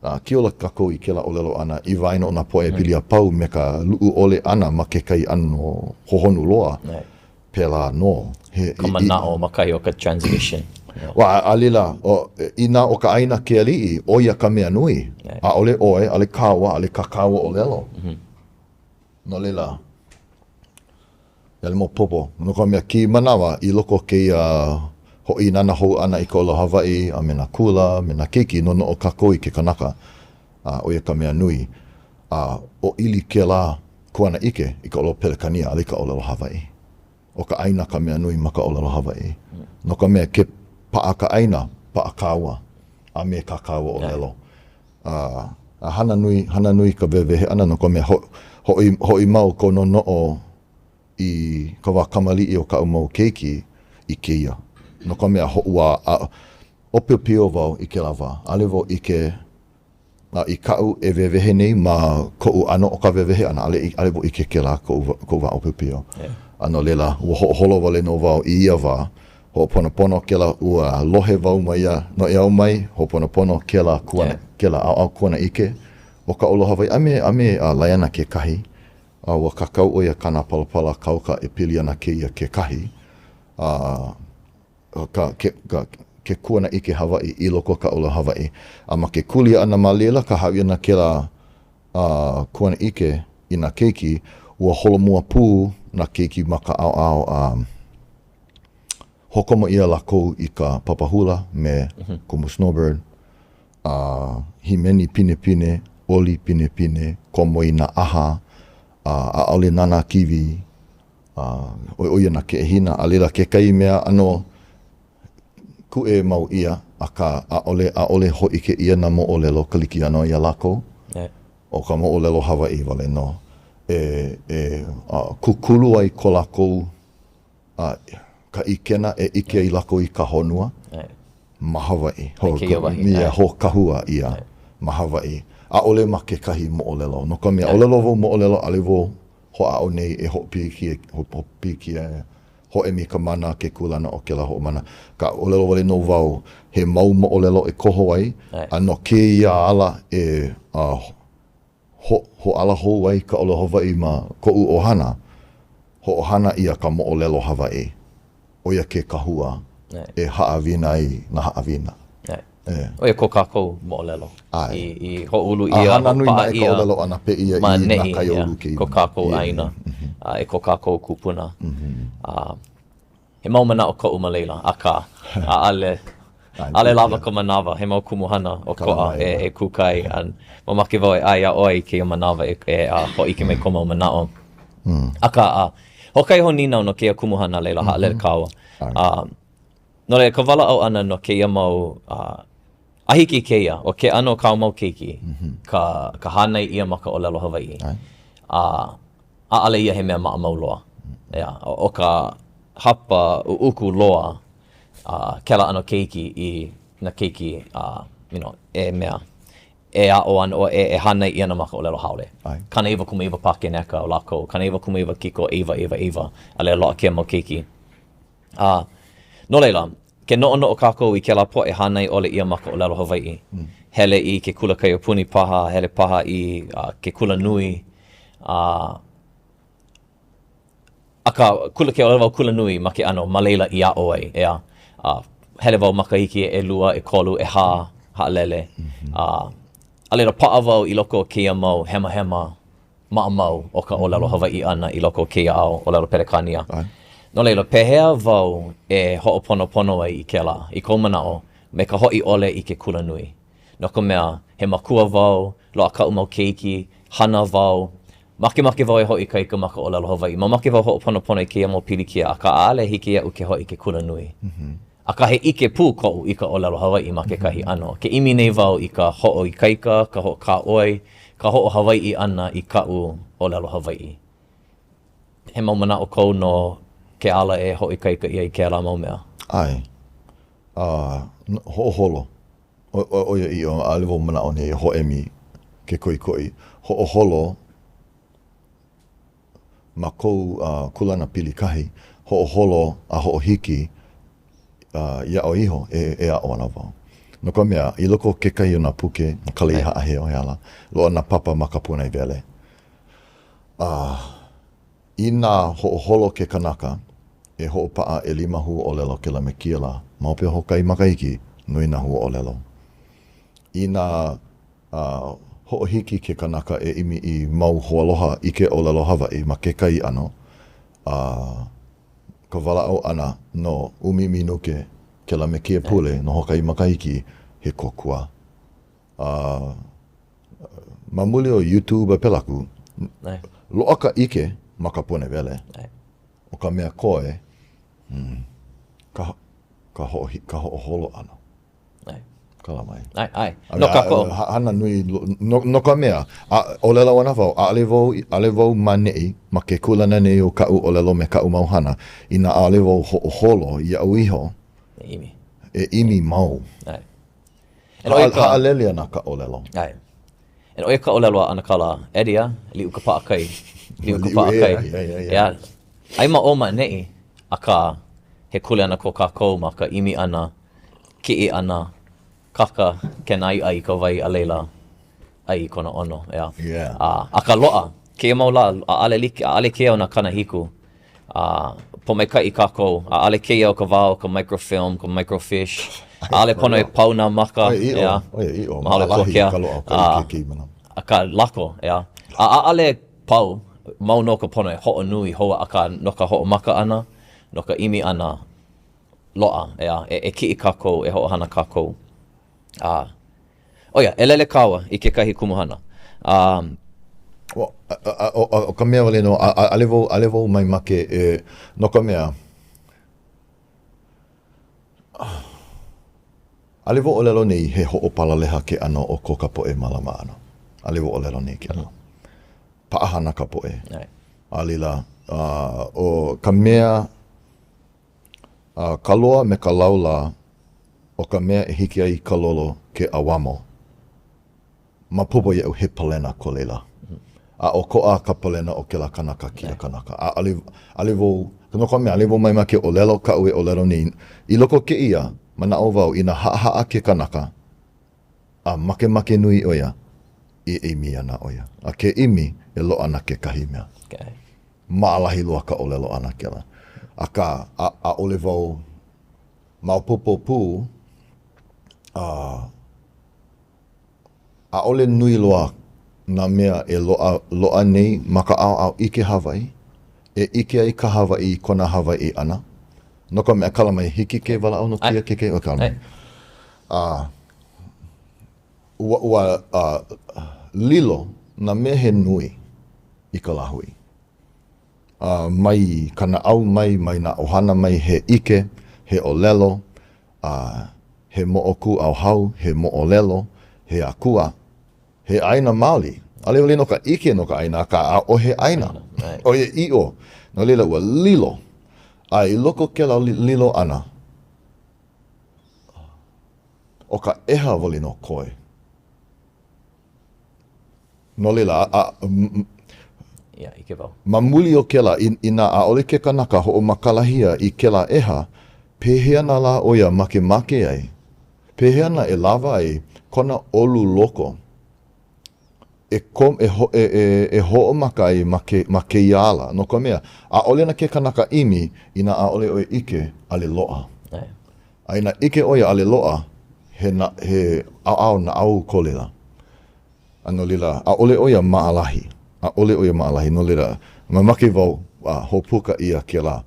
a kiola kākou i kēlā ʻōlelo ʻana i waena o nā poʻe pili a pau me ka luʻu ʻole ʻana ma kekahi ʻano hohonu loa. Pēlā nō. He, ka manaʻo ma kahi o ka translation. Ua, a laila, inā ʻo ka ʻāina ke aliʻi, ʻo ia ka mea nui. ʻAʻole ʻoe, ʻaʻole kāua, ʻaʻole kā kāua ʻōlelo. No laila, ʻaʻole maopopo, no ka mea, kēia manawa i loko o kēia hoʻīnana hou ʻana i ka ʻōlelo Hawaiʻi a me nā kula, a me nā keiki, noʻonoʻo kākou i ke kanaka, a ʻo ia ka mea nui. A ʻōʻili kēlā kuanaʻike i ka ʻōlelo Pelekania, ʻaʻole i ka ʻōlelo Hawaiʻi. ʻO ka ʻāina ka mea nui ma ka ʻōlelo Hawaiʻi. No ka mea, ke paʻa ka ʻāina, paʻa kāua a me kā kāua ʻōlelo. A, a hana nui, hana nui ka wehewehe ʻana no ka mea, ho, hoʻi, hoʻi mau ko noʻonoʻo i ka wā kamaliʻi o kaʻu mau keiki i kēia. No ka mea, ho, ua, a, ʻōpiopio wau i kēlā wā. ʻAʻole wau ʻike A i kaʻu e wehewehe nei ma koʻu ʻano o ka wehewehe ʻana, ʻaʻole, ʻaʻole wau ʻike kēlā koʻu, koʻu wā ʻōpiopio. A no laila, ua hoʻoholo wale nō wau i ia wā, hoʻoponopono kēlā, ua lohe wau mai ia noʻeau mai, hoʻoponopono kēlā kuana, kēlā ʻaoʻao kuanaʻike o ka ʻōlelo Hawaiʻi, a me, a me a Laiana kekahi, a ua kākau ʻo ia kāna palapala kauka e pili ana kēia kekahi, a ka, ke, ka, ke kuanaʻike Hawaiʻi i loko o ka ʻōlelo Hawaiʻi. A ma ke kūlia ʻana ma laila, ka hāʻawi ʻana kēlā uh, kuanaʻike i nā keiki, ua holomua pū nā keiki ma ka ʻaoʻao a um, hoʻokomo ʻia lākou i ka papa hula me mm -hmm. Kumu Snowbird. A hīmeni pinepine, oli pinepine, komo i nā ʻaha, a ʻaʻole nānā kīwī, a ʻo ia nā keʻehina, a laila kekahi mea ʻano kūʻē mau ʻia, akā ʻaʻole, ʻaʻole hōʻike ʻia nā moʻolelo Kalikiano iā lākou. ʻO ka moʻolelo Hawaiʻi wale nō e, e kūkulu ai ko lākou a ka ʻikena e ʻike ai lākou i ka honua ma Hawaiʻi. Ia hoʻokahua ʻia ma Hawaiʻi. ʻAʻole ma kekahi moʻolelo. No ka mea, ʻōlelo wau moʻolelo, ʻaʻole wau hoʻāʻo nei e hoʻopilikia, hoʻopilikia, hoʻemi ka mana ke kūlana o kēlā hoʻomana. Akā ʻōlelo wale nō wau, he mau moʻolelo e koho ai, a no kēia ala e hoʻāla hou ai ka ʻōlelo Hawaiʻi ma koʻu ʻohana, hoʻohana ʻia ka moʻolelo Hawaiʻi. ʻO ia ke kahua e haʻawina ai nā haʻawina. ʻO ia ko kākou moʻolelo i hoʻoulu ʻia, A hana nui naʻe ka ʻōlelo ʻana pēia i nā kaiāulu kēia. Ko kākou ʻāina e ko kākou kūpuna. He mau manaʻo koʻu ma laila, akā, ʻaʻole, ʻaʻole lawa ka manawa, he mau kumuhana ʻokoʻa e, e kūkā ai, a mamake wau e ʻae iā ʻoe i kēia manawa e, e a, hōʻike mai kou mau manaʻo. Akā, a, hoʻokahi hou nīnau no kēia kumuhana a laila haʻalele kāua. A, no laila, ka walaʻau ʻana no kēia mau, a, a hiki i kēia, ʻo ke ʻano o kāu mau keiki, ka, ka hānai ʻia ma ka ʻōlelo Hawaiʻi. A, ʻaʻole ia he mea maʻamau loa. ʻEā, ʻo ka hapa ʻuʻuku loa a kēlā ʻano keiki i nā keiki a you know, e mea, e aʻo ana, e, e hānai ʻia ana ma ka ʻōlelo haole. 99 pakeneka o lākou, 99 kiko ʻeiwa ʻeiwa ʻeiwa, a laila loaʻa kēia mau keiki. A, no laila, ke noʻonoʻo kākou i kēlā poʻe hānai ʻole ʻia ma ka ʻōlelo Hawaiʻi, hele i ke kula kaiapuni paha, hele paha i uh, ke kula nui, a akā, kula ke ʻōlelo wau kula nui ma ke ʻano ma laila i aʻo ai, ʻeā. A hele wau makahiki ʻelua, ʻekolu, ʻehā, haʻalele. A, a laila paʻa wau i loko o kēia mau hemahema maʻamau o ka ʻōlelo Hawaiʻi ʻana i loko o kēia ao ʻōlelo Pelekānia. No laila, pehea wau e hoʻoponopono ai i kēlā, i kou manaʻo, me ka hoʻi ʻole i ke kulanui? No ka mea, he makua wau, loaʻa kaʻu mau keiki, hana wau, makemake wau e hoʻoikaika ma ka ʻōlelo Hawaiʻi, mamake wau hoʻoponopono i kēia mau pilikia, akā ʻaʻole hiki iaʻu ke hoʻi i ke kulanui. Akā he ʻike pū koʻu i ka ʻōlelo Hawaiʻi ma kekahi ʻano. Ke ʻimi nei wau i ka hoʻoikaika, ka hoʻokāʻoi, ka hoʻohawaiʻi ʻana i kaʻu ʻōlelo Hawaiʻi. He mau manaʻo kou no ke ala e hoʻoikaika ʻia i kēlā mau mea? ʻAe. A, hoʻoholo. ʻOiaʻiʻo, ʻaʻole wau manaʻo nei e hoʻēmi ke koʻikoʻi. Hoʻoholo ma kou kūlana pilikahi, hoʻoholo a hoʻohiki iā ʻoe iho e aʻo ana wau. No ka mea, i loko o kekahi o nā puke, ʻo Ka Lei Haʻaheo he ala, loaʻa nā papa ma ka pūnaewele. A inā hoʻoholo ke kanaka e hoʻopaʻa ʻelima huaʻōlelo kēlā me kēia lā, ma hope o hoʻokahi makahiki, nui nā huaʻōlelo. Inā A hoʻohiki ke kanaka e ʻimi i mau hoaloha i ke ʻōlelo Hawaiʻi ma kekahi ʻano, a ka walaʻau ʻana no ʻumi minuke kēlā me kēia pule no hoʻokahi makahiki, he kōkua. A ma muli o YouTube a pēlā aku, loaʻa ka ʻike ma ka pūnaewele. ʻO ka mea koe, hmm, ka, ka, ka hoʻoholo ʻana. ʻAe. Kala mai. ʻAe, ʻae. No kākou. Hana nui, no, no ka mea, a, ʻōlelo ana wau, ʻaʻole wau, ʻaʻole wau ma neʻi, ma ke kūlana nei o kaʻu ʻōlelo me kaʻu mau hana, inā ʻaʻole wau hoʻoholo iaʻu iho. E ʻimi. E ʻimi mau. ʻAe. Haʻalele ana ka ʻōlelo. ʻAe. And ʻo ia ka ʻōlelo a ʻAnakala Eddie, a, liʻu ka paʻakai. Liʻu ka paʻakai. Yeah. Ai ma ʻō ma ʻaneʻi, akā, he kuleana ko kākou ma ka ʻimi ʻana, kiʻi ʻana, kaka kēnā iʻa i ka wai a laila ʻai i kona ʻono, ʻeā. Yeah. A, akā loaʻa kēia mau lā, ʻaʻole like, ʻaʻole kēia o nā 70, a pōmaikaʻi kākou, ʻaʻole kēia o ka wā o ka microfilm, ka microfiche, ʻaʻole pono e pau nā maka, ʻeā. ʻOiaʻiʻo, maʻalahi ka loaʻa o ka ʻike kēia manawa. Akā, lako, ʻeā. A ʻaʻole pau, mau nō ka pono e hoʻonui hou, akā no ka hoʻomaka ʻana, no ka ʻimi ʻana, loaʻa, ʻeā, e, e kiʻi kākou, e hoʻohana kākou. A. ʻO ia, e lele kāua i kekahi kumuhana. A. ʻO ka mea wale nō, ʻaʻole wau, ʻaʻole wau mamake e, no ka mea, ʻaʻole wau ʻōlelo nei he hoʻopalaleha ke ʻano o ko ka poʻe mālama ʻana. ʻAʻole wau ʻōlelo nei kēlā. Paʻahana ka poʻe. A laila, ʻo ka mea, ka loa me ka laulā o ka mea e hiki ai ka lolo ke ʻauamo, maopopo iaʻu he palena ko laila. A ʻokoʻa ka palena o kēlā kanaka kēia kanaka. A ʻaʻole, ʻaʻole wau, no ka mea, ʻaʻole wau mamake ʻōlelo kaʻu e ʻōlelo nei. I loko o kēia, manaʻo wau, inā haʻahaʻa ke kanaka, a makemake nui ʻo ia, e ʻimi ana ʻo ia. A ke ʻimi, e loaʻa ana kekahi mea. Okay. Maʻalahi loa ka ʻōlelo ʻana kēlā. Akā, a, ʻaʻole wau maopopo pū, a ʻaʻole nui loa nā mea e loaʻa, loaʻa nei ma ka ʻaoʻao ʻike Hawaiʻi, e ʻike ai ka Hawaiʻi i kona Hawaiʻi ʻana. No ka mea, kala mai, hiki ke walaʻau no kēia ke, o kala mai. A, ua, ua a, lilo nā mea he nui i ka lāhui. A, mai ka naʻau mai, mai nā ʻohana mai, he ʻike, he ʻōlelo, a he moʻokūʻauhau, he moʻolelo, he akua, he ʻāina maoli. ʻAʻole wale nō ka ʻike no ka ʻāina, akā ʻaʻohe ʻāina. ʻOiaʻiʻo. No laila, ua lilo. A i loko o kēlā lilo ʻana, ʻo ka ʻeha wale nō koe. No laila, a, Yeah, ʻike wau. Ma muli o kēlā, inā ʻaʻole ke kanaka hoʻomakalahia i kēlā ʻeha, pehea nā lā ʻo ia makemake ai? Pehea nā e lawa ai kona ʻolu loko e ko, e, ho, e, e, e hoʻomaka ai ma, ke, ma kēia ala? No ka mea, ʻaʻole na ke kanaka ʻimi inā ʻaʻole ʻoe ʻike, ʻaʻole loaʻa. A inā ʻike ʻo ia ʻaʻole loaʻa, he, na, he ʻaoʻao naʻau ko laila. A no laila, ʻaʻole ʻo ia maʻalahi. ʻAʻole ʻo ia maʻalahi. No laila, mamake wau a hoʻopuka ʻia kēlā.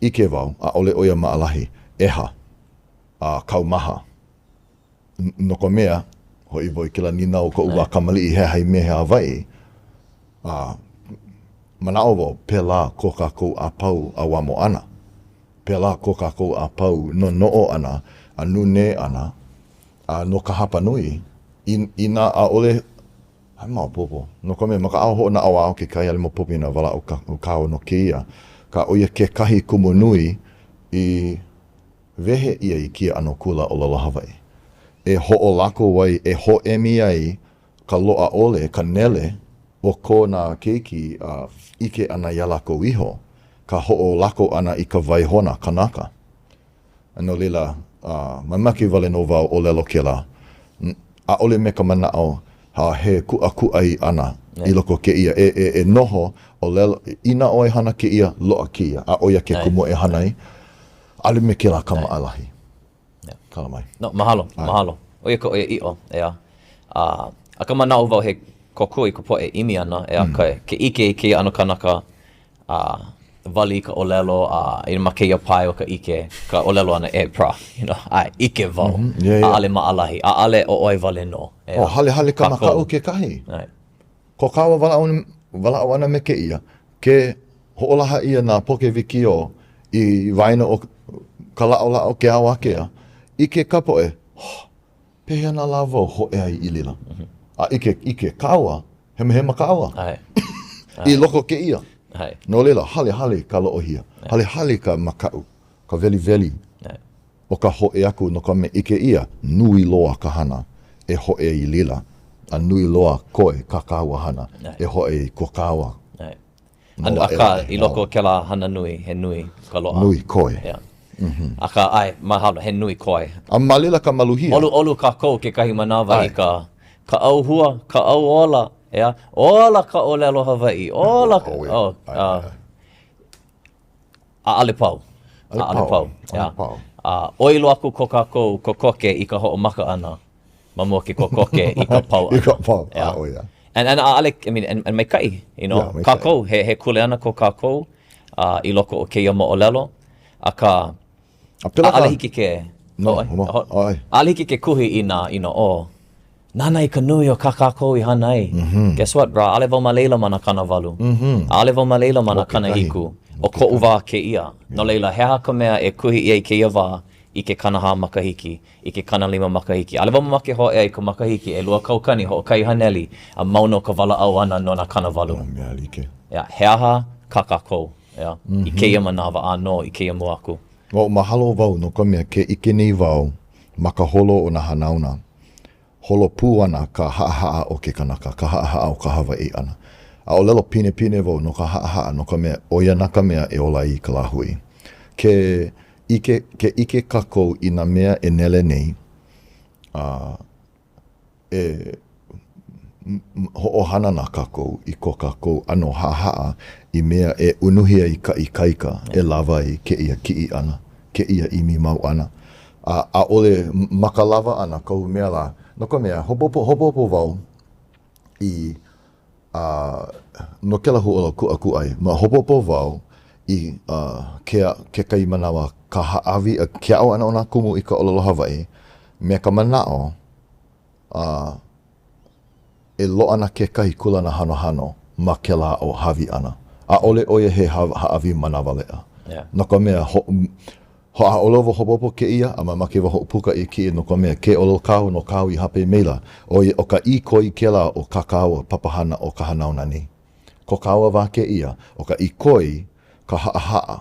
ʻIke wau, ʻaʻole ʻo ia maʻalahi. ʻEha. A kaumaha. No ka mea, hoʻi wau i kēlā nīnau o koʻu wā kamaliʻi he aha i mea he Hawaiʻi, a manaʻo wau, pēlā ko kākou a pau ʻauamo ʻana. Pēlā ko kākou a pau nonoʻo ʻana a nūnē ʻana, a no ka hapanui, inā ʻaʻole, ʻaʻole maopopo, no ka mea, ma ka ʻaoʻao hoʻonaʻauao kekahi, ʻaʻole maopopo inā walaʻau kāua no kēia, akā ʻo ia kekahi kumu nui i wehe ʻia i kēia ʻano kula ʻōlelo Hawaiʻi e hoʻolako ai, e hōʻemi ai ka loaʻa ʻole, ka nele o ko nā keiki ʻike ʻana iā lākou iho, ka hoʻolako ʻana i ka waihona kanaka. A no laila, mamake wale nō wau ʻōlelo kēlā, ʻaʻole me ka manaʻo he kuʻakuʻai ʻana i loko o kēia, e, e, e noho, ʻōlelo, inā ʻoe hana kēia, loaʻa kēia, a ʻo ia ke kumu e hana ai, ʻaʻole me kēlā ka maʻalahi. Kala mai. No, mahalo, mahalo. ʻO ia ka ʻoiaʻiʻo, ʻeā. A, akā manaʻo wau he kōkua i ka poʻe e ʻimi ana, ʻeā, mm. ke ʻike i kēia ʻano kanaka, a wali i ka ʻōlelo, a i ma kēia pae o ka ʻike, ka ʻōlelo ʻana, e brah, you know, ʻae, ʻike wau, mm -hmm. yeah, yeah. ʻaʻole maʻalahi, ʻaʻole ʻo ʻoe wale nō. ʻEā. Oh, halehale ka makaʻu kekahi. Right. Ko kāua walaʻau, walaʻau ʻana me kēia, ke hoʻolaha ʻia nā poke wikiō i waena o ka laʻolaʻo ke ao ākea, ʻike ka poʻe, oh, pehea nā lā wau hōʻea ai i laila? Mm -hmm. A ʻike, ʻike kāua, hemahema kāua. ʻAe. I loko o kēia. ʻAe. No laila, halehale ka loʻohia. Halehale ka makaʻu, ka weliweli o ka hōʻea aku no ka mea ʻike ʻia, nui loa ka hana e hōʻea i laila, a nui loa koe kā kāua hana e hōʻea i ko kāua. ʻAe. Akā, i loko o kēlā hana nui, he nui ka loaʻa. Nui koe. Yeah. Mm -hmm. Akā, ʻae, mahalo, he nui koe. A ma laila ka maluhia. ʻOluʻolu kākou kekahi manawa i ka, ka ʻauhua, ka ʻauola, ʻeā? Ola ka ʻōlelo Hawaiʻi, ola ka, oh, uh, ʻaʻole pau. ʻAʻole pau. ʻAʻole pau. A ʻoi loa aku ko kākou kokoke i ka hoʻomaka ʻana ma mua ke kokoke i ka pau ʻana. I ka pau, yeah. oh, yeah. And, and ʻaʻole, I mean, and, and maikaʻi, you know, yeah, maikaʻi. kākou, he, he kuleana ko kākou uh, i loko o kēia moʻolelo, akā, ʻaʻole hiki ke, no, no, ʻaʻole hiki ke kuhi i nā, you know, oh. Nānā i ka nui o kā kākou i hana ai. Mm -hmm. Guess what, brah? ʻAʻole wau ma laila ma nā 80. Mm -hmm. ʻAʻole wau ma laila ma nā 70. ʻO koʻu wā kēia. No laila, he aha ka mea e kuhi ʻia i kēia wā i ke 40 makahiki, i ke 50 makahiki? ʻAʻole wau mamake hōʻea i ka makahiki 2100 a mau nō ka walaʻau ʻana no nā 80. Mea like. Yeah, he aha kā kākou, yeah, mm -hmm. i kēia manawa ʻānō i kēia mua aku? Well, mahalo wau no ka mea ke ʻike nei wau ma ka holo o nā hanauna. Holo pū ana ka haʻahaʻa o ke kanaka, ka haʻahaʻa o ka Hawaiʻi ʻana. A ʻōlelo pinepine wau no ka haʻahaʻa no ka mea, ʻo ia nā ka mea e ola ai ka lāhui. Ke ʻike, ke ʻike kākou i nā mea e nele nei, a e hoʻohana ana kākou i ko kākou ʻano haʻahaʻa i mea e unuhi ai ka ikaika e lawa ai kēia kiʻi ʻana, kēia ʻimi mau ʻana. A ʻaʻole ma ka lawa ʻana kohu mea lā, no ka mea, hopohopo, hopohopo wau i a no kēlā huaʻōlelo kūʻai kūʻai, ma hopohopo wau i ke kekahi manawa ka hāʻawi, ke aʻo ʻana o nā kumu i ka ʻōlelo Hawaiʻi me ka manaʻo a e loaʻa ana kekahi kūlana hanohano ma kēlā aʻo hāʻawi ʻana. ʻAʻole ʻo ia he hāʻawi manawaleʻa. No ka mea, ho, ʻaʻole wau hopohopo kēia, a mamake wau hoʻopuka i kēia no ka mea, ke ʻōlelo kāua no kāu i hāpai maila, ʻo ia, ʻo ka ʻīkoi kēlā o kā kāua papahana o ka hanauna nei. Ko kāua wā kēia, ʻo ka ʻīkoi ka haʻahaʻa.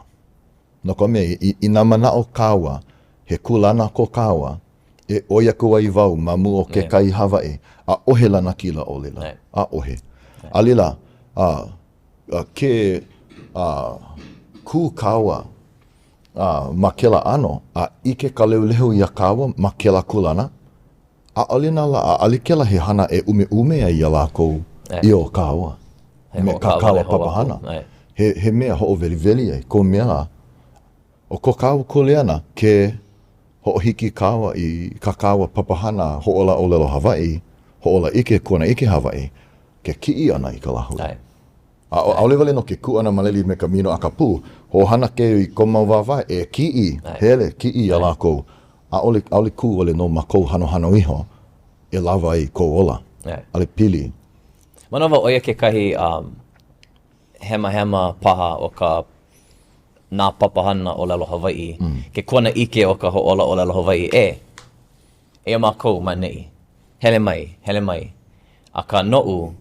No ka mea, inā manaʻo kāua, he kūlana ko kāua, e ʻoi aku ai wau ma mua o kekahi Hawaiʻi, ʻaʻohe lanakila o laila. ʻAʻohe. A laila, a, ke a, kū kāua a, ma kēlā ʻano, a ʻike ka lehulehu iā kāua ma kēlā kūlana, ʻaʻole nā lā, ʻaʻole kēlā he hana e ʻumeʻume ai iā lākou i o kāua, me kā kāua papahana. He, he mea hoʻoweliweli ai kohu mea lā. ʻO ko kāua kuleana ke hoʻohiki kāua i kā kāua papahana hoʻōla ʻōlelo Hawaiʻi, hoʻōla ʻike, kuanaʻike Hawaiʻi, ke kiʻi ʻana i ka lāhui. A ʻaʻole wale nō ke kū ʻana ma laila me ka minoʻaka pū, hoʻohana keu i kou mau wāwae e kiʻi, hele, kiʻi iā lākou. ʻAʻole, ʻaʻole kū wale nō ma kou hanohano iho e lawa ai kou ola. ʻAʻole pili. Manawa ʻo ia kekahi um, hemahema paha o ka nā papahana ʻōlelo Hawaiʻi, mm. ke kuanaʻike o ka hoʻōla ʻōlelo Hawaiʻi, e, eia mākou ma ʻaneʻi, hele mai, hele mai. Akā noʻu,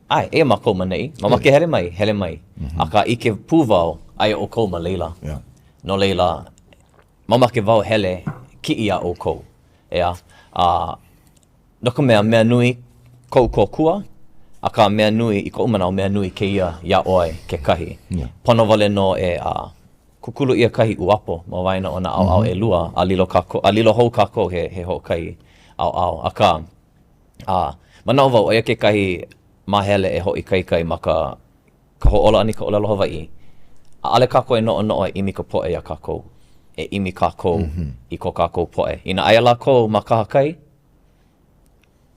ʻae, eia mākou ma ʻaneʻi, mamake hele mai, hele mai. Mm -hmm. Akā ʻike pū wau, aia ʻoukou ma laila. Yeah. No laila, mamake wau hele kiʻi iā ʻoukou, ʻeā? A no ka mea, mea nui kou kōkua, akā mea nui, i koʻu manaʻo, mea nui kēia iā ʻoe kekahi. Yeah. Pono wale nō e a kūkulu ʻia kahi uapo ma waena o nā ʻaoʻao mm -hmm. ʻelua a lilo kākou, a lilo hou kākou he, he hoʻokahi ʻaoʻao. Akā, a manaʻo wau, ʻo ia kekahi māhele e hoʻoikaika ai ma ka ka hoʻōla ʻana i ka ʻōlelo Hawaiʻi, ʻaʻole kākou e noʻonoʻo e ʻimi ka poʻe iā kākou, e ʻimi kākou mm -hmm. i ko kākou poʻe. Inā aia lākou ma kahakai,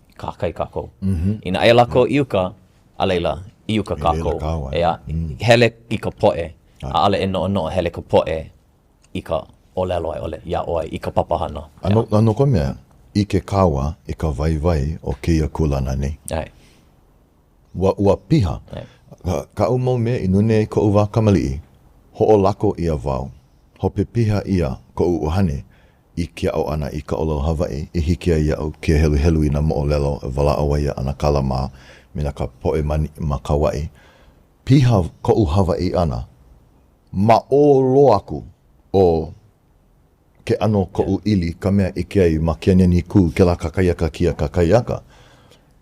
i kahakai kākou. Mm -hmm. Inā aia lākou i uka, a laila, i uka kākou. ʻEā, mm. hele i ka poʻe, ʻaʻole e noʻonoʻo hele ka poʻe i ka ʻōlelo a i ʻole iā ʻoe i ka papahana. A no, a no ka mea, ʻike kāua i ka waiwai o kēia kūlana nei. ʻAe. Ua, ua piha. Kaʻu mau mea i nune ai koʻu wā kamaliʻi, hoʻolako ʻia wau, hope piha ʻia koʻu ʻuhane i ke aʻo ʻana i ka ʻōlelo Hawaiʻi i hiki ai iaʻu ke heluhelu i nā moʻolelo e walaʻau ai iā ʻAnakala mā me nā ka poʻe ma, ma Kauaʻi. Piha koʻu Hawaiʻi ʻana ma ʻō loa aku o ke ʻano o koʻu ʻili, ka mea ʻike ai ma ke aniani kū, kēlā kakahiaka kēia kakahiaka.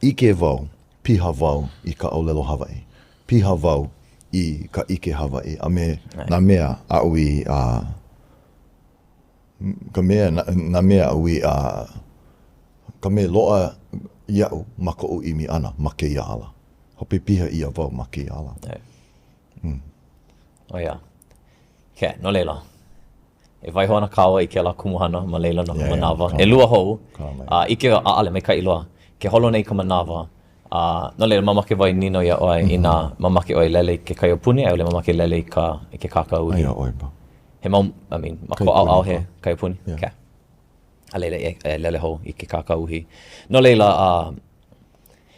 ʻIke wau, piha wau i ka ʻōlelo Hawaiʻi. Piha wau i ka ʻike Hawaiʻi a me nā mea aʻu i a ka mea, nā mea aʻu i a ka mea loaʻa iaʻu ma koʻu ʻimi ʻana ma kēia ala. Hope piha ʻia wau ma kēia ala. Mm. ʻO ia. Okay, no laila, e waiho ana kāua i kēlā kumuhana ma laila no ka manawa. ʻElua hou, a ʻike ʻaʻole maikaʻi loa. Ke holo nei ka manawa. A no laila, mamake wau e nīnau iā ʻoe inā mamake ʻoe e lele i ke kai aupuni a i ʻole mamake lele i ka i ke kākā uhi. Aia ʻoe ba. He mau, I mean, ma ko ʻaoʻao he kai aupuni? Yeah. Okay. A laila e, e lele hou i ke kākau uhi. No laila, uh,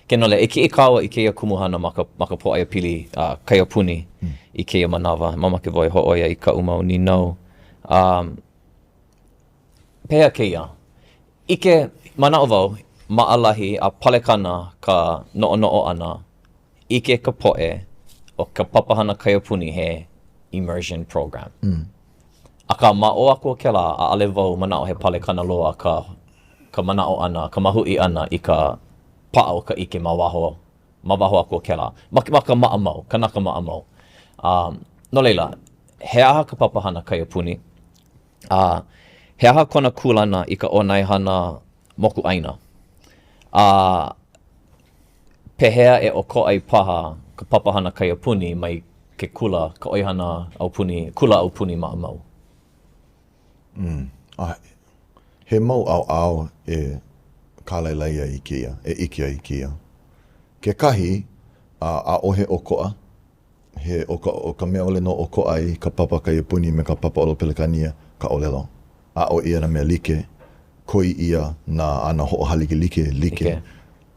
Kenole, e kiʻi kāua i kēia kumuhana ma ka, ma ka pōʻaiapili uh, kaiapuni mm. i kēia manawa. Mamake wau e hōʻoia i kaʻu mau nīnau. Um, pehea kēia? ʻIke, manaʻo wau, maʻalahi a palekana ka noʻonoʻo ʻana, ʻike ka poʻe ʻo ka papahana kaiapuni he immersion program. Mm. Akā, ma ʻō aku o kēlā, ʻaʻole wau manaʻo he palekana loa ka ka manaʻo ʻana, ka mahuʻi ʻana i ka paʻa o ka ʻike ma waho, ma waho aku o kēlā. Ma, ma ka maʻamau, kanaka maʻamau. Um, no laila, he aha ka papahana kaiapuni? A he aha kona kūlana i ka ʻōnaehana mokuʻāina? A pehea e ʻokoʻa ai paha ka papahana kaiapuni mai ke kula, ka ʻoihana aupuni, kula aupuni maʻamau? Mm. A he mau ʻaoʻao e kālailai ai i kēia, e ʻike ai i kēia. Kekahi, a ʻaʻohe ʻokoʻa He ʻo ka, ʻo ka mea wale nō ʻokoʻa ai ka papa kaiapuni me ka papa ʻōlelo Pelekania ka ʻōlelo. Aʻo ʻia nā mea like, koi ʻia nā ana hoʻohālikelike like,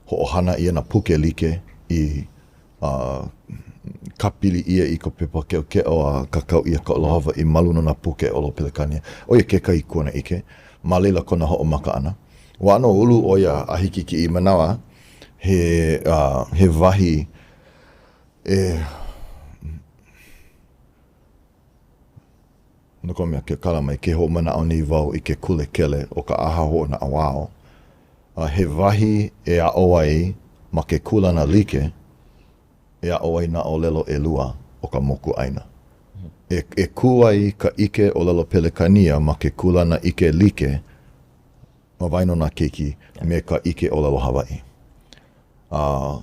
hoʻohana ʻia nā puke like i uh, kāpili ʻia i ka pepa keʻokeʻo a kākau ʻia ka ʻōlelo Hawaiʻi ma luna o nā puke ʻōlelo Pelekania. ʻO ia kekahi kuanaʻike. Ma laila kona hoʻomaka ʻana. Ua ʻano ulu ʻo ia a hiki i kēia manawa, he, uh, he wahi E, no ka mea, ke kala mai, ke hoʻomanaʻo nei wau i ke kulekele o ka ʻAha Hoʻonaʻauao, a he wahi e aʻo ai ma ke kūlana like, e aʻo ai nā ʻōlelo ʻelua o ka mokuʻāina. E, e kū ai ka ʻike ʻōlelo Pelekania ma ke kūlana ʻike like ma waena o nā keiki me ka ʻike ʻōlelo Hawaiʻi. A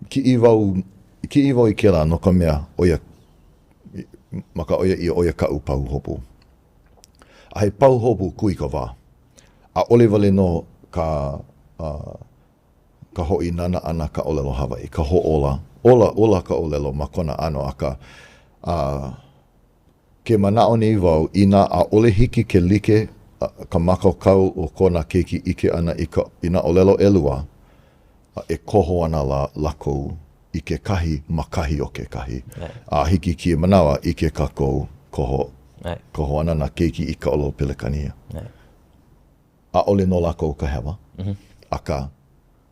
kiʻi wau, kiʻi wau i kēlā no ka mea, ʻo ia, ma ka ʻoiaʻiʻo, ʻo ia kaʻu pahuhopu. A he pahuhopu kūikawā. ʻAʻole wale nō ka, uh, ka hoʻīnana ʻana ka ʻōlelo Hawaiʻi, ka hoʻōla. Ola, ola ka ʻōlelo ma kona ʻano, akā, uh, Ke manaʻo nei wau, inā ʻaʻole hiki ke like ka mākaukau o ko nā keiki ʻike ʻana i ka i nā ʻōlelo ʻelua, e koho ana lā lākou i kekahi ma kahi o kekahi. A hiki i kēia manawa, ʻike kākou, koho, koho ana nā keiki i ka ʻōlelo Pelekania. ʻAʻole no lākou ka hewa, akā,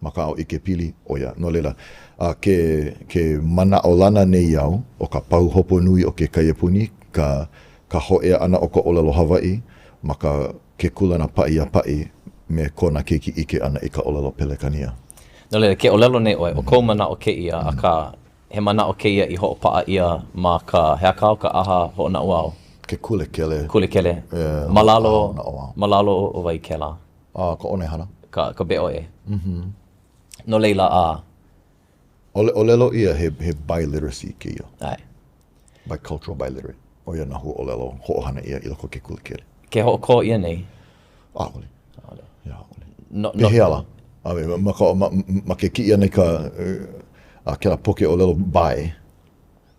ma ka ʻaoʻao ʻikepili, ʻo ia. No laila, a ke, ke manaʻolana nei au, ʻo ka pahuhopu nui o ke kaiapuni, ka, ka hōʻea ʻana o ka ʻōlelo Hawaiʻi ma ka, ke kūlana paʻi a paʻi me ko nā keiki ʻike ʻana i ka ʻōlelo Pelekania. No laila, ke ʻōlelo nei ʻoe, ʻo kou manaʻo kēia, akā, he manaʻo kēia i hoʻopaʻa ʻia ma ka, he aha kā o ka ʻaha hoʻonaʻauao? Ke kulekele. Kulekele. Ma lalo, ma lalo o wai kēlā? A, ka ʻōnaehana. Ka, ka BOE. Mm-hmm. No laila, a. ʻOle, ʻōlelo ʻia he, he biliteracy kēia. ʻAe. Bicultural biliterate. ʻO ia nā huaʻōlelo hoʻohana ʻia i loko o ke kulekele. Ke hoʻokō ʻia nei? ʻAʻole. ʻAʻole. Yeah, ʻaʻole. No, no. Pehea lā? I mean, ma, ka, ma, ma ke kiʻi ʻana i ka, a kēlā poke ʻōlelo bi,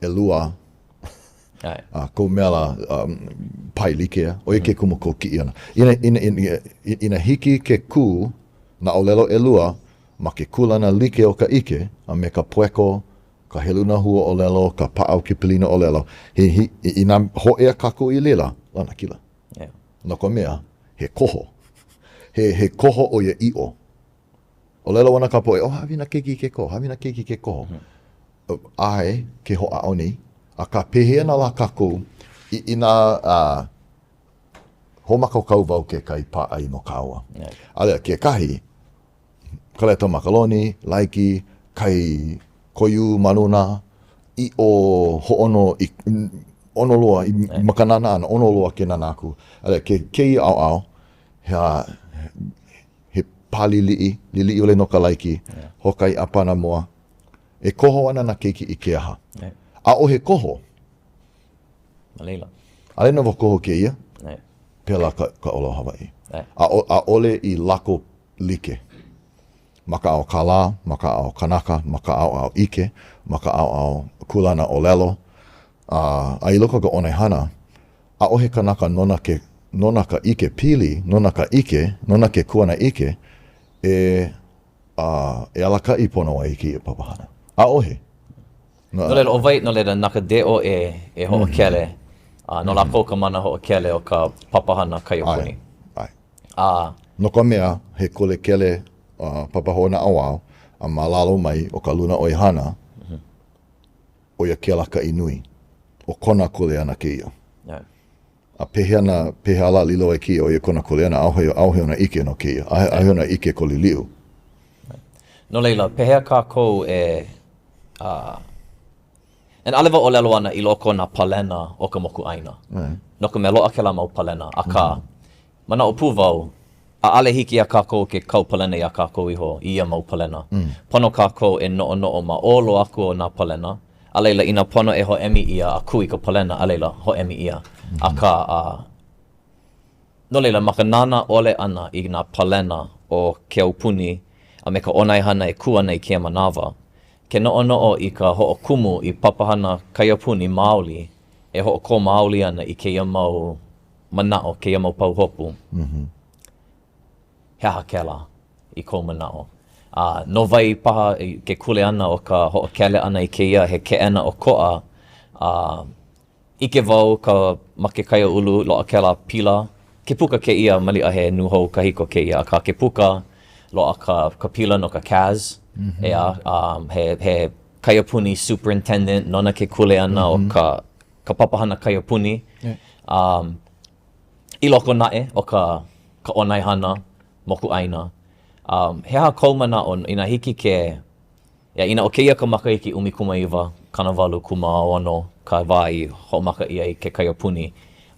ʻelua, a kohu mea lā, um, pae like ia. ʻO ia ke kumu kou kiʻi ʻana. Inā, inā, inā, inā hiki ke kū nā ʻōlelo ʻelua ma ke kūlana like o ka ʻike a me ka poeko, ka heluna huaʻōlelo, ka paʻa o ke pilina ʻōlelo, he, he, inā hōʻea kākou i laila, lanakila. Yeah. No ka mea, he koho. He, he koho ʻoiaʻiʻo. ʻŌlelo ana ka poʻe, oh, hāʻawi nā keiki i ke koho, hāʻawi nā keiki i ke koho. Mm -hmm. ʻAe, ke hoʻāʻo nei, akā pehea ana lā kākou i, inā uh, hoʻomākaukau wau kekahi pāʻai no kāua. Yeah. A laila, kekahi, Kaleto makaloni, laiki, kai koiū ma luna, ʻiʻo hōʻono i ʻono loa i ma ka nānā ʻana, ʻono loa ke nānā aku. A laila, ke kēia ʻaoʻao, he, he pā liliʻi, liliʻi wale nō ka laiki, hoʻokahi ʻāpana moa. E koho ana nā keiki i ke aha? ʻAʻohe koho. Ma laila. ʻAʻole nō koho kēia. Pēlā ka, ka ʻōlelo Hawaiʻi. ʻAʻole i lako like. Ma ka ʻaoʻao kālā, ma ka ʻaoʻao kanaka, ma ka ʻaoʻao ʻike, ma ka ʻaoʻao kūlana ʻōlelo, a, a i loko o ka ʻōnaehana, ʻaʻohe kanaka nona ke. nona ka ʻike pili, nona ka ʻike, nona ke kuanaʻike e a e alakaʻi pono ai i kēia papahana. ʻAʻohe. No laila, ʻo wai, no laila, na ka DOE e hoʻokele, a no lākou ka mana hoʻokele o ka papahana kaiapuni. ʻAe, ʻae. A. No ka mea, he kulekele papa hoʻonaʻauao a ma lalo mai o ka luna ʻoihana, ʻo ia ke alakaʻi nui. ʻO kona kuleana kēia. A pehea nā, pehea lā lilo ai kēia ʻo ia kona kuleana, ʻaʻohe, ʻaʻohe ona ʻike no kēia. ʻAʻohe ona ʻike ko Liliʻu. No laila, pehea kākou e, uh, and ʻaʻole wau ʻōlelo ana i loko o nā palena o ka mokuʻāina. No ka mea, loaʻa kēlā mau palena, akā, manaʻo pū wau, ʻaʻole hiki iā kākou ke kau palena iā kākou iho i ia mau palena. Pono kākou e noʻonoʻo ma ʻō loa aku o nā palena, a laila, inā pono e hoʻēmi ʻia a kū i ka palena, a laila, hoʻēmi ʻia. Akā, a, no laila, ma ka nānā ʻole ʻana i nā palena o ke aupuni a me ka ʻōnaehana e kū ana i kēia manawa, ke noʻonoʻo i ka hoʻokumu i papahana kaiapuni maoli e hoʻokō maoli ana i kēia mau manaʻo, kēia mau pahuhopu. He aha kēlā i kou manaʻo? A no wai paha ke kuleana o ka hoʻokele ʻana i kēia he keʻena ʻokoʻa, a ʻike wau ka ma ke kaiāulu loaʻa kēlā pila, ke puka kēia maliʻa he nūhou kahiko kēia, akā ke puka loaʻa ka ka pila no ka CAS, ʻeā, um, he he kaiapuni superintendent nona ke kuleana o ka ka papahana kaiapuni. Um, I loko naʻe o ka ka ʻōnaehana mokuʻāina, um, he aha kou manaʻo inā hiki ke, yeah, inā ʻo kēia ka makahiki 19 86 ka wā i hoʻomaka ʻia ai ke kaiapuni,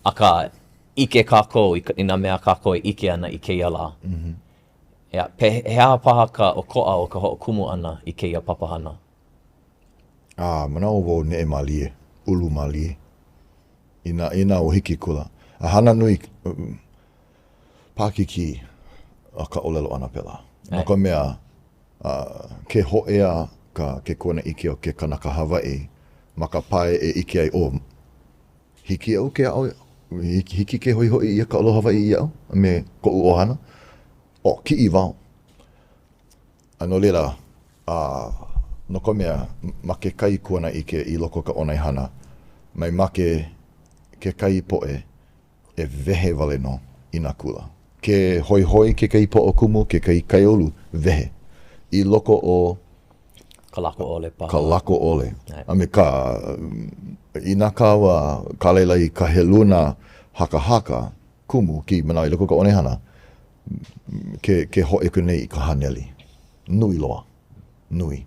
akā, ʻike kākou i, i nā mea a kākou e ʻike ana i kēia lā. Mm -hmm. Yeah, pe, he aha paha ka ʻokoʻa o ka hoʻokumu ʻana i kēia papahana? A, manaʻo wau neʻe mālie, ulu mālie. Inā, inā ua hiki kula. A hana nui, paʻakikī ka ʻōlelo ʻana pēlā. No ka mea, ke hōʻea ka, ke kuanaʻike o ke kanaka Hawaiʻi ma ka pae e ʻike ai, oh, hiki iaʻu ke aʻo, hiki ke hoihoi ʻia ka ʻōlelo Hawaiʻi iaʻu a me koʻu ʻohana, oh, kiʻi wau. A no laila, a no ka mea, ma kekahi kuanaʻike i loko o ka ʻōnaehana, mai make kekahi poʻe e wehe wale nō i nā kula. Ke hoihoi kekahi poʻokumu, kekahi kaiāulu, wehe i loko o ka lako ʻole paha. Ka lako ʻole. A me ka, inā kāua kālailai i ka heluna hakahaka kumu kēia manawa i loko o ka ʻōnaehana, ke, ke hoʻi aku nei i ka haneli. Nui loa. Nui.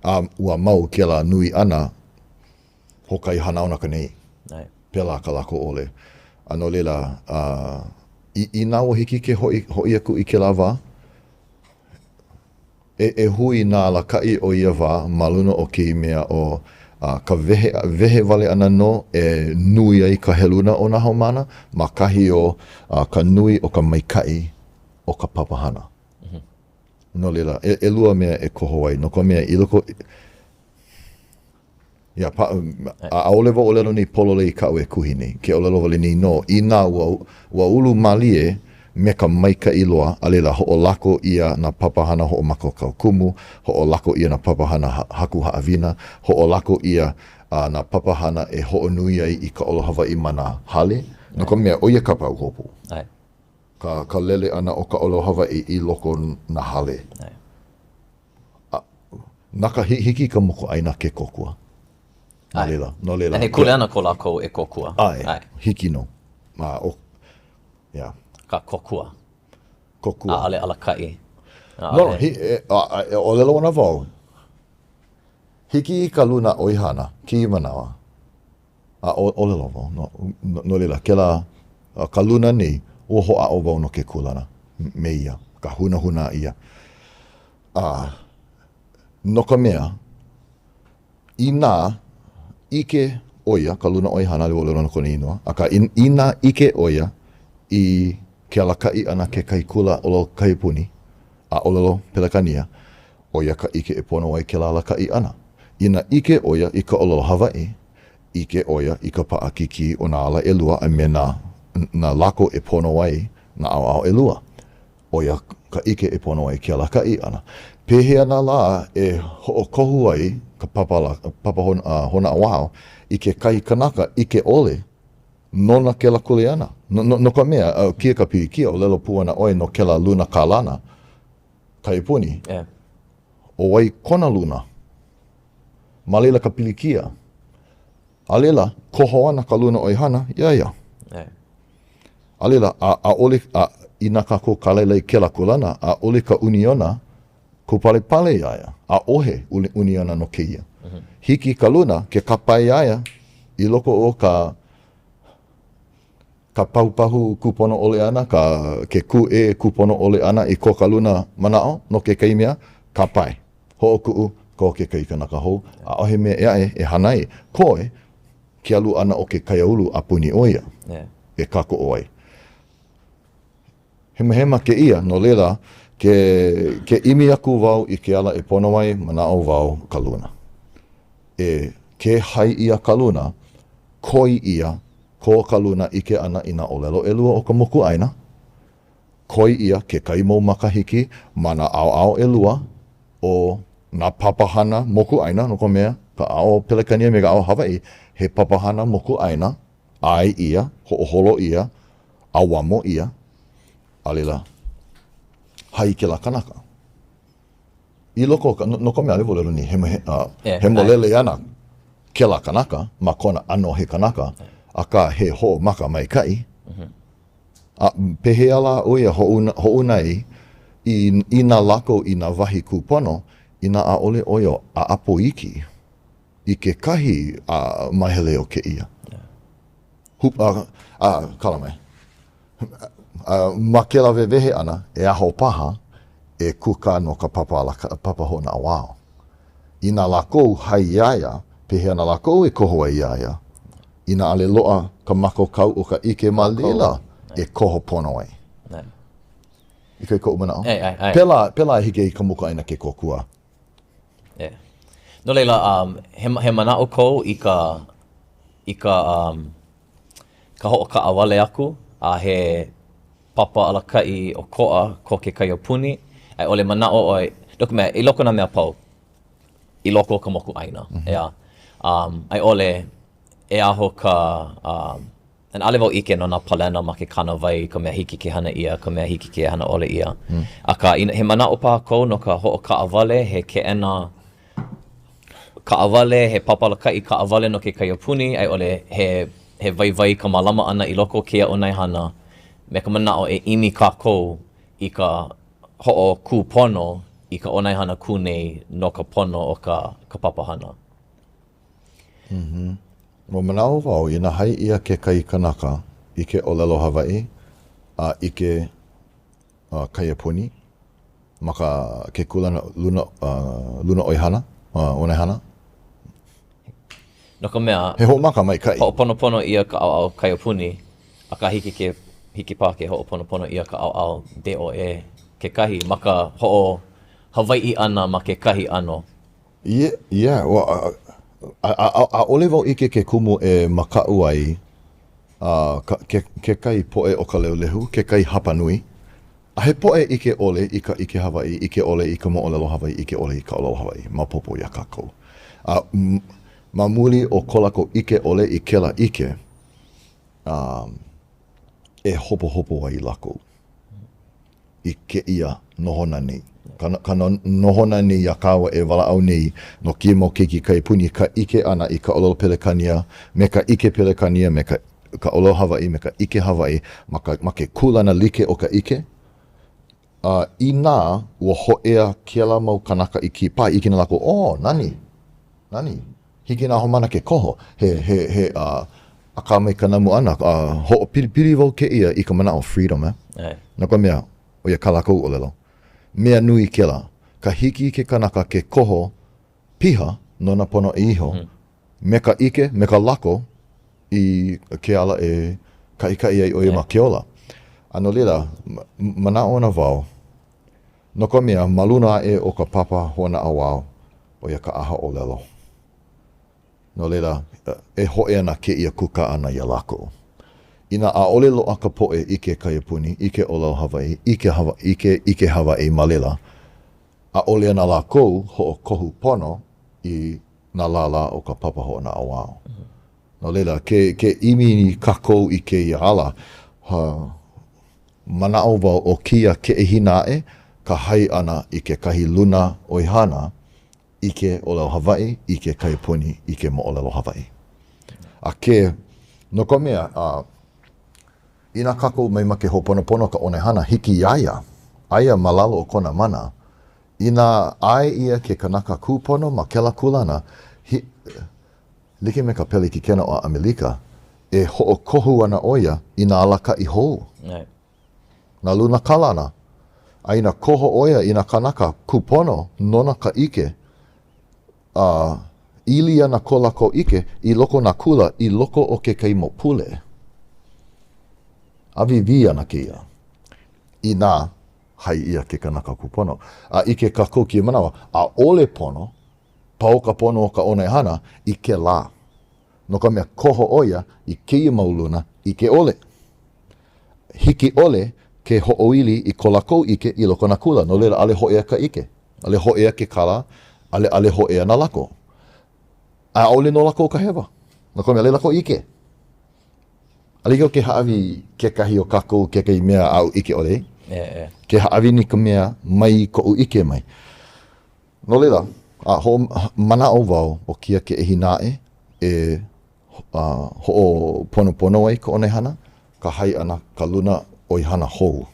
A ua mau kēlā nui ʻana hoʻokahi hanauna aku nei. Pēlā ka lako ʻole. A no laila, uh, i, inā ua hiki ke hoʻi, hoʻi aku i kēlā wā, E, e hui nā alakaʻi o ia wā ma luna o kēia mea ʻo ka wehe, wehe wale ʻana nō e nui ai ka heluna o nā haumāna ma kahi o ka nui o ka maikaʻi o ka papahana. No laila, ʻelua mea e koho ai, no ka mea, i loko, Ia, pa, ʻaʻole wau ʻōlelo nei pololei kaʻu e kuhi nei. Ke ʻōlelo wale nei nō, inā ua, ua ulu mālie me ka maikaʻi loa, a laila hoʻolako ʻia nā papahana hoʻomākaukau kumu, hoʻolako ʻia nā papahana haku haʻawina, hoʻolako ʻia nā papahana e hoʻonui ai i ka ʻōlelo Hawaiʻi ma nā hale, no ka mea, ʻo ia ka pahuhopu. Ka, ka lele ʻana o ka ʻōlelo Hawaiʻi i loko nā hale. Na ka hiki i ka mokuʻāina ke kōkua. No laila, no laila. He kuleana ko lākou e kōkua. ʻAe, hiki nō. Ma o, yeah. Ka kōkua. Kōkua. ʻAʻole alakaʻi. No, hi, e, a, e ʻōlelo ana wau, hiki i ka luna ʻoihana kēia manawa, a ʻōlelo wau, no, no, no laila, kēlā, ka luna nei, ua hoʻāʻo wau no ke kūlana me ia, ka hūnāhūnā ʻia. A, no ka mea, inā ʻike ʻo ia, ka luna ʻoihana, ʻaʻole wau ʻōlelo no kona inoa, akā, inā ʻike ʻo ia i ke alakaʻi ʻana kekahi kula ʻōlelo kaiapuni a ʻōlelo Pelekania, ʻo ia ka ʻike e pono ai kēlā alakaʻi ʻana. Inā ʻike ʻo ia i ka ʻōlelo Hawaiʻi, ʻike ʻo ia i ka paʻakikī o nā ala ʻelua a me nā. nā lako e pono ai nā ʻaoʻao ʻelua. ʻO ia ka ʻike e pono ai ke alakaʻi ʻana. Pehea nā lā e hoʻokohu ai ka papa, papa hoʻonaʻauao i kekahi kanaka ʻike ʻole nona kēlā kuleana? No, no, no ka mea, kēia ka pilikia, ʻōlelo pū ana ʻoe no kēlā luna kalana kaiapuni. Yeah. ʻO wai kona luna? Ma laila ka pilikia. A laila, koho ana ka luna ʻoihana iā ia. Yeah. A laila, a, ʻaʻole, a, inā kākou kālailai kēlā kūlana, ʻaʻole ka uniona kūpalepale iā ia. ʻAʻohe uniona no kēia. Mm -hmm. Hiki ka luna ke kāpae iā ia i loko o ka ka pahupahu kūpono ʻole ʻana, ka ke kūʻē kūpono ʻole ʻana i ko ka luna manaʻo no kekahi mea, kāpae. Hoʻokuʻu, koho kekahi kanaka hou, ʻaʻohe mea ʻē aʻe e hana ai. Koe ke alu ʻana o ke kaiāulu a puni ʻo ia e kākoʻo ai. Hemahema kēia, no laila, ke, ke ʻimi aku wau i ke ala e pono ai, manaʻo wau ka luna. E ke hai ʻia ka luna, koi ʻia ko ka luna ʻike ʻana i nā ʻōlelo ʻelua o ka mokuʻāina, koi ʻia kekahi mau makahiki ma nā ʻaoʻao ʻelua o nā papahana mokuʻāina, no ka mea, ka ʻaoʻao Pelekania me ka ʻaoʻao Hawaiʻi, he papahana mokuʻāina, ʻae ʻia, hoʻoholo ʻia, ʻauamo ʻia, a laila, hai kēlā kanaka. I loko o ka, no ka mea, ʻaʻole wau ʻōlelo nei, hema, uh, hemolele ana kēlā kanaka ma kona ʻano he kanaka, akā he hoʻomaka maikaʻi. Mm -hmm. A pehea lā ʻo ia hoʻouna, hoʻouna ai i, i nā lako i nā wahi kūpono, inā ʻaʻole ʻo ia ʻaʻapo iki i kekahi a, mahele o kēia. Hup, a, a, kala mai. A, ma kēlā wehewehe ʻana, e aho paha e kūkā no ka papa alaka, papa hoʻonaʻauao. Inā lākou hai iā ia, pehea nā lākou e koho ai iā ia? Inā ʻaʻole loaʻa ka mākaukau o ka ʻike ma laila e koho pono ai. I kai koʻu manaʻo. Pēlā, pēlā e hiki ai i ka mokuʻāina ke kōkua. Yeah. No laila, um, he, he manaʻo kou i ka, i ka, um, ka hoʻokaʻawale aku, a he papa alakaʻi ʻokoʻa ko ke kaiapuni, a i ʻole manaʻo ʻoe, no ka mea, i loko o nā mea pau, i loko o ka mokuʻāina, mm -hmm. ʻeā. Um, a i ʻole e aho ka, um, and ʻaʻole wau ʻike no nā palena ma ke kānāwai, ka mea hiki ke hana ʻia, ka mea hiki ke hana ʻole ʻia. Mm. Akā, he manaʻo paha kou no ka hoʻokaʻawale, he keʻena kaʻawale, he papa alakaʻi kaʻawale no ke kaiapuni, a i ʻole he, he waiwai ka mālama ʻana i loko o kēia ʻōnaehana me ka manaʻo e ʻimi kākou i ka hoʻokūpono i ka ʻōnaehana kū nei no ka pono o ka, ka papahana. Mm -hmm. Ua manaʻo wau, inā hai ʻia kekahi kanaka ʻike ʻōlelo Hawaiʻi a ʻike uh, kaiapuni ma ka ke kūlana luna, uh, luna ʻoihana, uh, ʻōnaehana. No ka mea, he hoʻomaka maikaʻi. Hoʻoponopono ʻia ka ʻaoʻao kaiapuni, akā hiki ke hiki paha ke hoʻoponopono ʻia ka ʻaoʻao DOE kekahi ma ka hoʻohawaiʻi ʻana ma kekahi ʻano. Yeah, yeah. Well, ʻaʻole wau ʻike ke kumu e makaʻu ai uh, ke, kekahi poʻe o ka lehulehu, kekahi hapanui, a he poʻe ʻike ʻole i ka ʻike Hawaiʻi, ʻike ʻole i ka moʻolelo Hawaiʻi, ʻike ʻole i ka ʻōlelo Hawaiʻi, maopopo iā kākou. A ma muli o ko lākou ʻike ʻole i kēlā ʻike, um, e hopohopo ai lākou i kēia nohona nei. Ka, ka nohona nei a kāua e walaʻau nei no kēia mau keiki kaiapuni, ka ʻike ʻana i ka ʻōlelo Pelekania, me ka ʻike Pelekania, me ka, ka ʻōlelo Hawaiʻi, me ka ʻike Hawaiʻi, ma, ka, ma ke kūlana like o ka ʻike. A inā ua hōʻea kēlā mau kānaka i kēia pae, ʻike nā lākou, oh, nani, nani, hiki nā haumāna ke koho, he, he, he, uh, akā mai ka namu ʻana, uh, hoʻopilipili wau kēia i ka manaʻo freedom, eh? ʻAe. No ka mea, ʻo ia kā lākou ʻōlelo. Mea nui kēlā, ka hiki i ke kanaka ke koho piha nona ponoʻī iho, mm. me ka ʻike, me ka lako i ke ala e kaʻikaʻi ai ʻo ia ma ke ola. A no laila, manaʻo ana wau, no ka mea, ma luna aʻe o ka papa hoʻonaʻauao, ʻo ia ka ʻaha ʻōlelo. No laila, e hōʻea ana kēia kūkā ʻana iā lākou. Inā ʻaʻole loaʻa ka poʻe ʻike kaiapuni, ʻike ʻōlelo Hawaiʻi, ʻike ʻike ʻike Hawaiʻi ma laila, ʻaʻole ana lākou hoʻokohu pono i nā lālā o ka papa hoʻonaʻauao. No laila, ke ke ʻimi kākou i kēia ala, ha, manaʻo wau ʻo kēia keʻehina aʻe ka hai ʻana i kekahi luna ʻoihana ʻike ʻōlelo Hawaiʻi, ʻike kaiapuni, ʻike moʻolelo Hawaiʻi. A ke, no ka mea, a, inā kākou mamake hoʻoponopono ka ʻōnaehana, hiki iā ia, aia ma lalo o kona mana, inā ʻae ʻia ke kanaka kūpono ma kēlā kūlana, hi, like me ka pelekikena o ʻAmelika, e hoʻokohu ana ʻo ia i nā alakaʻi hou. Nā luna kalana, a inā koho ʻo ia i nā kānaka kūpono nona ka ʻike, a ili ana ko lākou ʻike i loko o nā kula i loko o kekahi mau pule. ʻĀwīwī ana kēia. Inā hai ʻia ke kanaka kūpono, a ʻike kākou kēia manawa, ʻaʻole pono, pau ka pono o ka ʻōnaehana i kēlā. No ka mea, koho ʻo ia i kēia mau luna ʻike ʻole. Hiki ʻole ke hoʻoili i ko lākou ʻike i loko o nā kula, no laila ʻaʻole hōʻea ka ʻike, ʻaʻole hōʻea ke kālā, ʻaʻole ʻaʻole hōʻea nā lako. A ʻaʻole no lākou ka hewa, no ka mea, ʻaʻole lākou ʻike. ʻAʻole hiki ke hāʻawi kekahi o kākou kekahi mea aʻu ʻike ʻole ai. Ke hāʻawi nei ka mea mai koʻu ʻike mai. No laila, a hoʻomanaʻo wau ʻo kēia keʻehina aʻe e hoʻoponopono ai ka ʻōnaehana, ka hai ʻana ka luna ʻoihana hou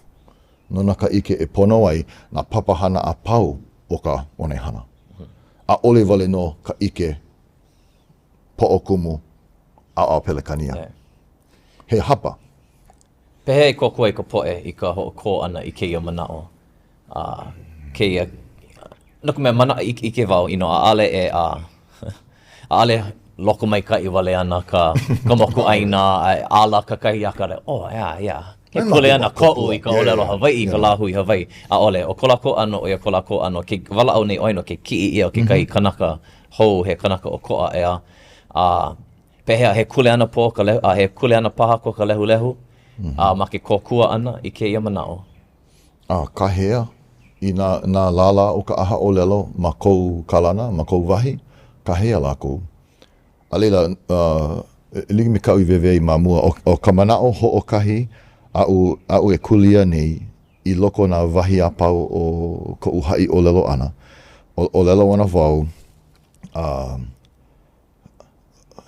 nona ka ʻike e pono ai nā papahana a pau o ka ʻōnaehana. ʻAʻole wale nō ka ʻike poʻokumu ʻaoʻao Pelekania. He hapa. Pehea e kōkua ai ka poʻe i ka hoʻokō ʻana i kēia manaʻo a kēia, no ka mea, manaʻo ʻike wau, you know, ʻaʻole e a ʻaʻole lokomaikaʻi wale ana ka ka mokuʻāina a e ala kakahiaka, oh, yeah, yeah, he kuleana koʻu i ka ʻōlelo Hawaiʻi, i ka lāhui Hawaiʻi. ʻAʻole. ʻO ko lākou ʻano, ʻo ia ko lākou ʻano, ke walaʻau nei ʻoe no ke kiʻi ʻia o kekahi kanaka hou, he kanaka ʻokoʻa, ʻeā, a Pehea, he kuleana po ka lehu, a he kuleana paha ko ka lehulehu a ma ke kōkua ʻana i kēia manaʻo? A kāhea i nā, nā lālā o ka ʻaha ʻōlelo ma kou kalana, ma kou wahi, kāhea lākou. A laila, uh, e like me kaʻu i wēwē ai ma mua, ʻo, ʻo ka manaʻo hoʻokahi aʻu, aʻu e kūlia nei i loko o nā wahi a pau o koʻu haʻi ʻōlelo ʻana, ʻōlelo ana wau, uh,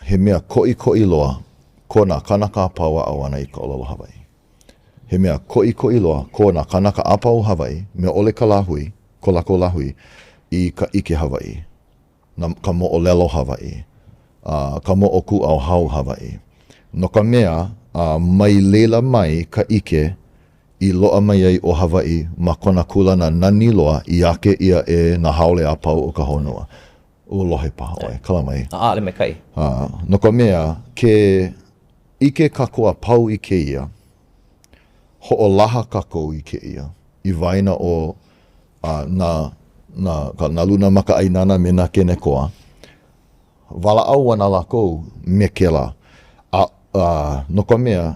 He mea koʻikoʻi loa ko nā kānaka a pau aʻo ʻana i ka ʻōlelo Hawaiʻi. He mea koʻikoʻi loa ko nā kānaka a pau o Hawaiʻi, mea ʻole ka lāhui, ko lākou lāhui, i ka ʻike Hawaiʻi, na ka moʻolelo Hawaiʻi, a ka moʻokūʻauhau Hawaiʻi. No ka mea, a mai laila mai ka ʻike i loaʻa mai ai ʻo Hawaiʻi ma kona kūlana nani loa i ake ʻia e nā haole a pau o ka honua. Ua lohe paha ʻoe, kala mai. ʻAʻole maikaʻi. No ka mea, ke ʻike kākou a pau i kēia, hoʻolaha kākou i kēia i waena o nā, nā, nā luna makaʻāinana me nā kenekoa, walaʻau ana lākou me kēlā. A, a, no ka mea,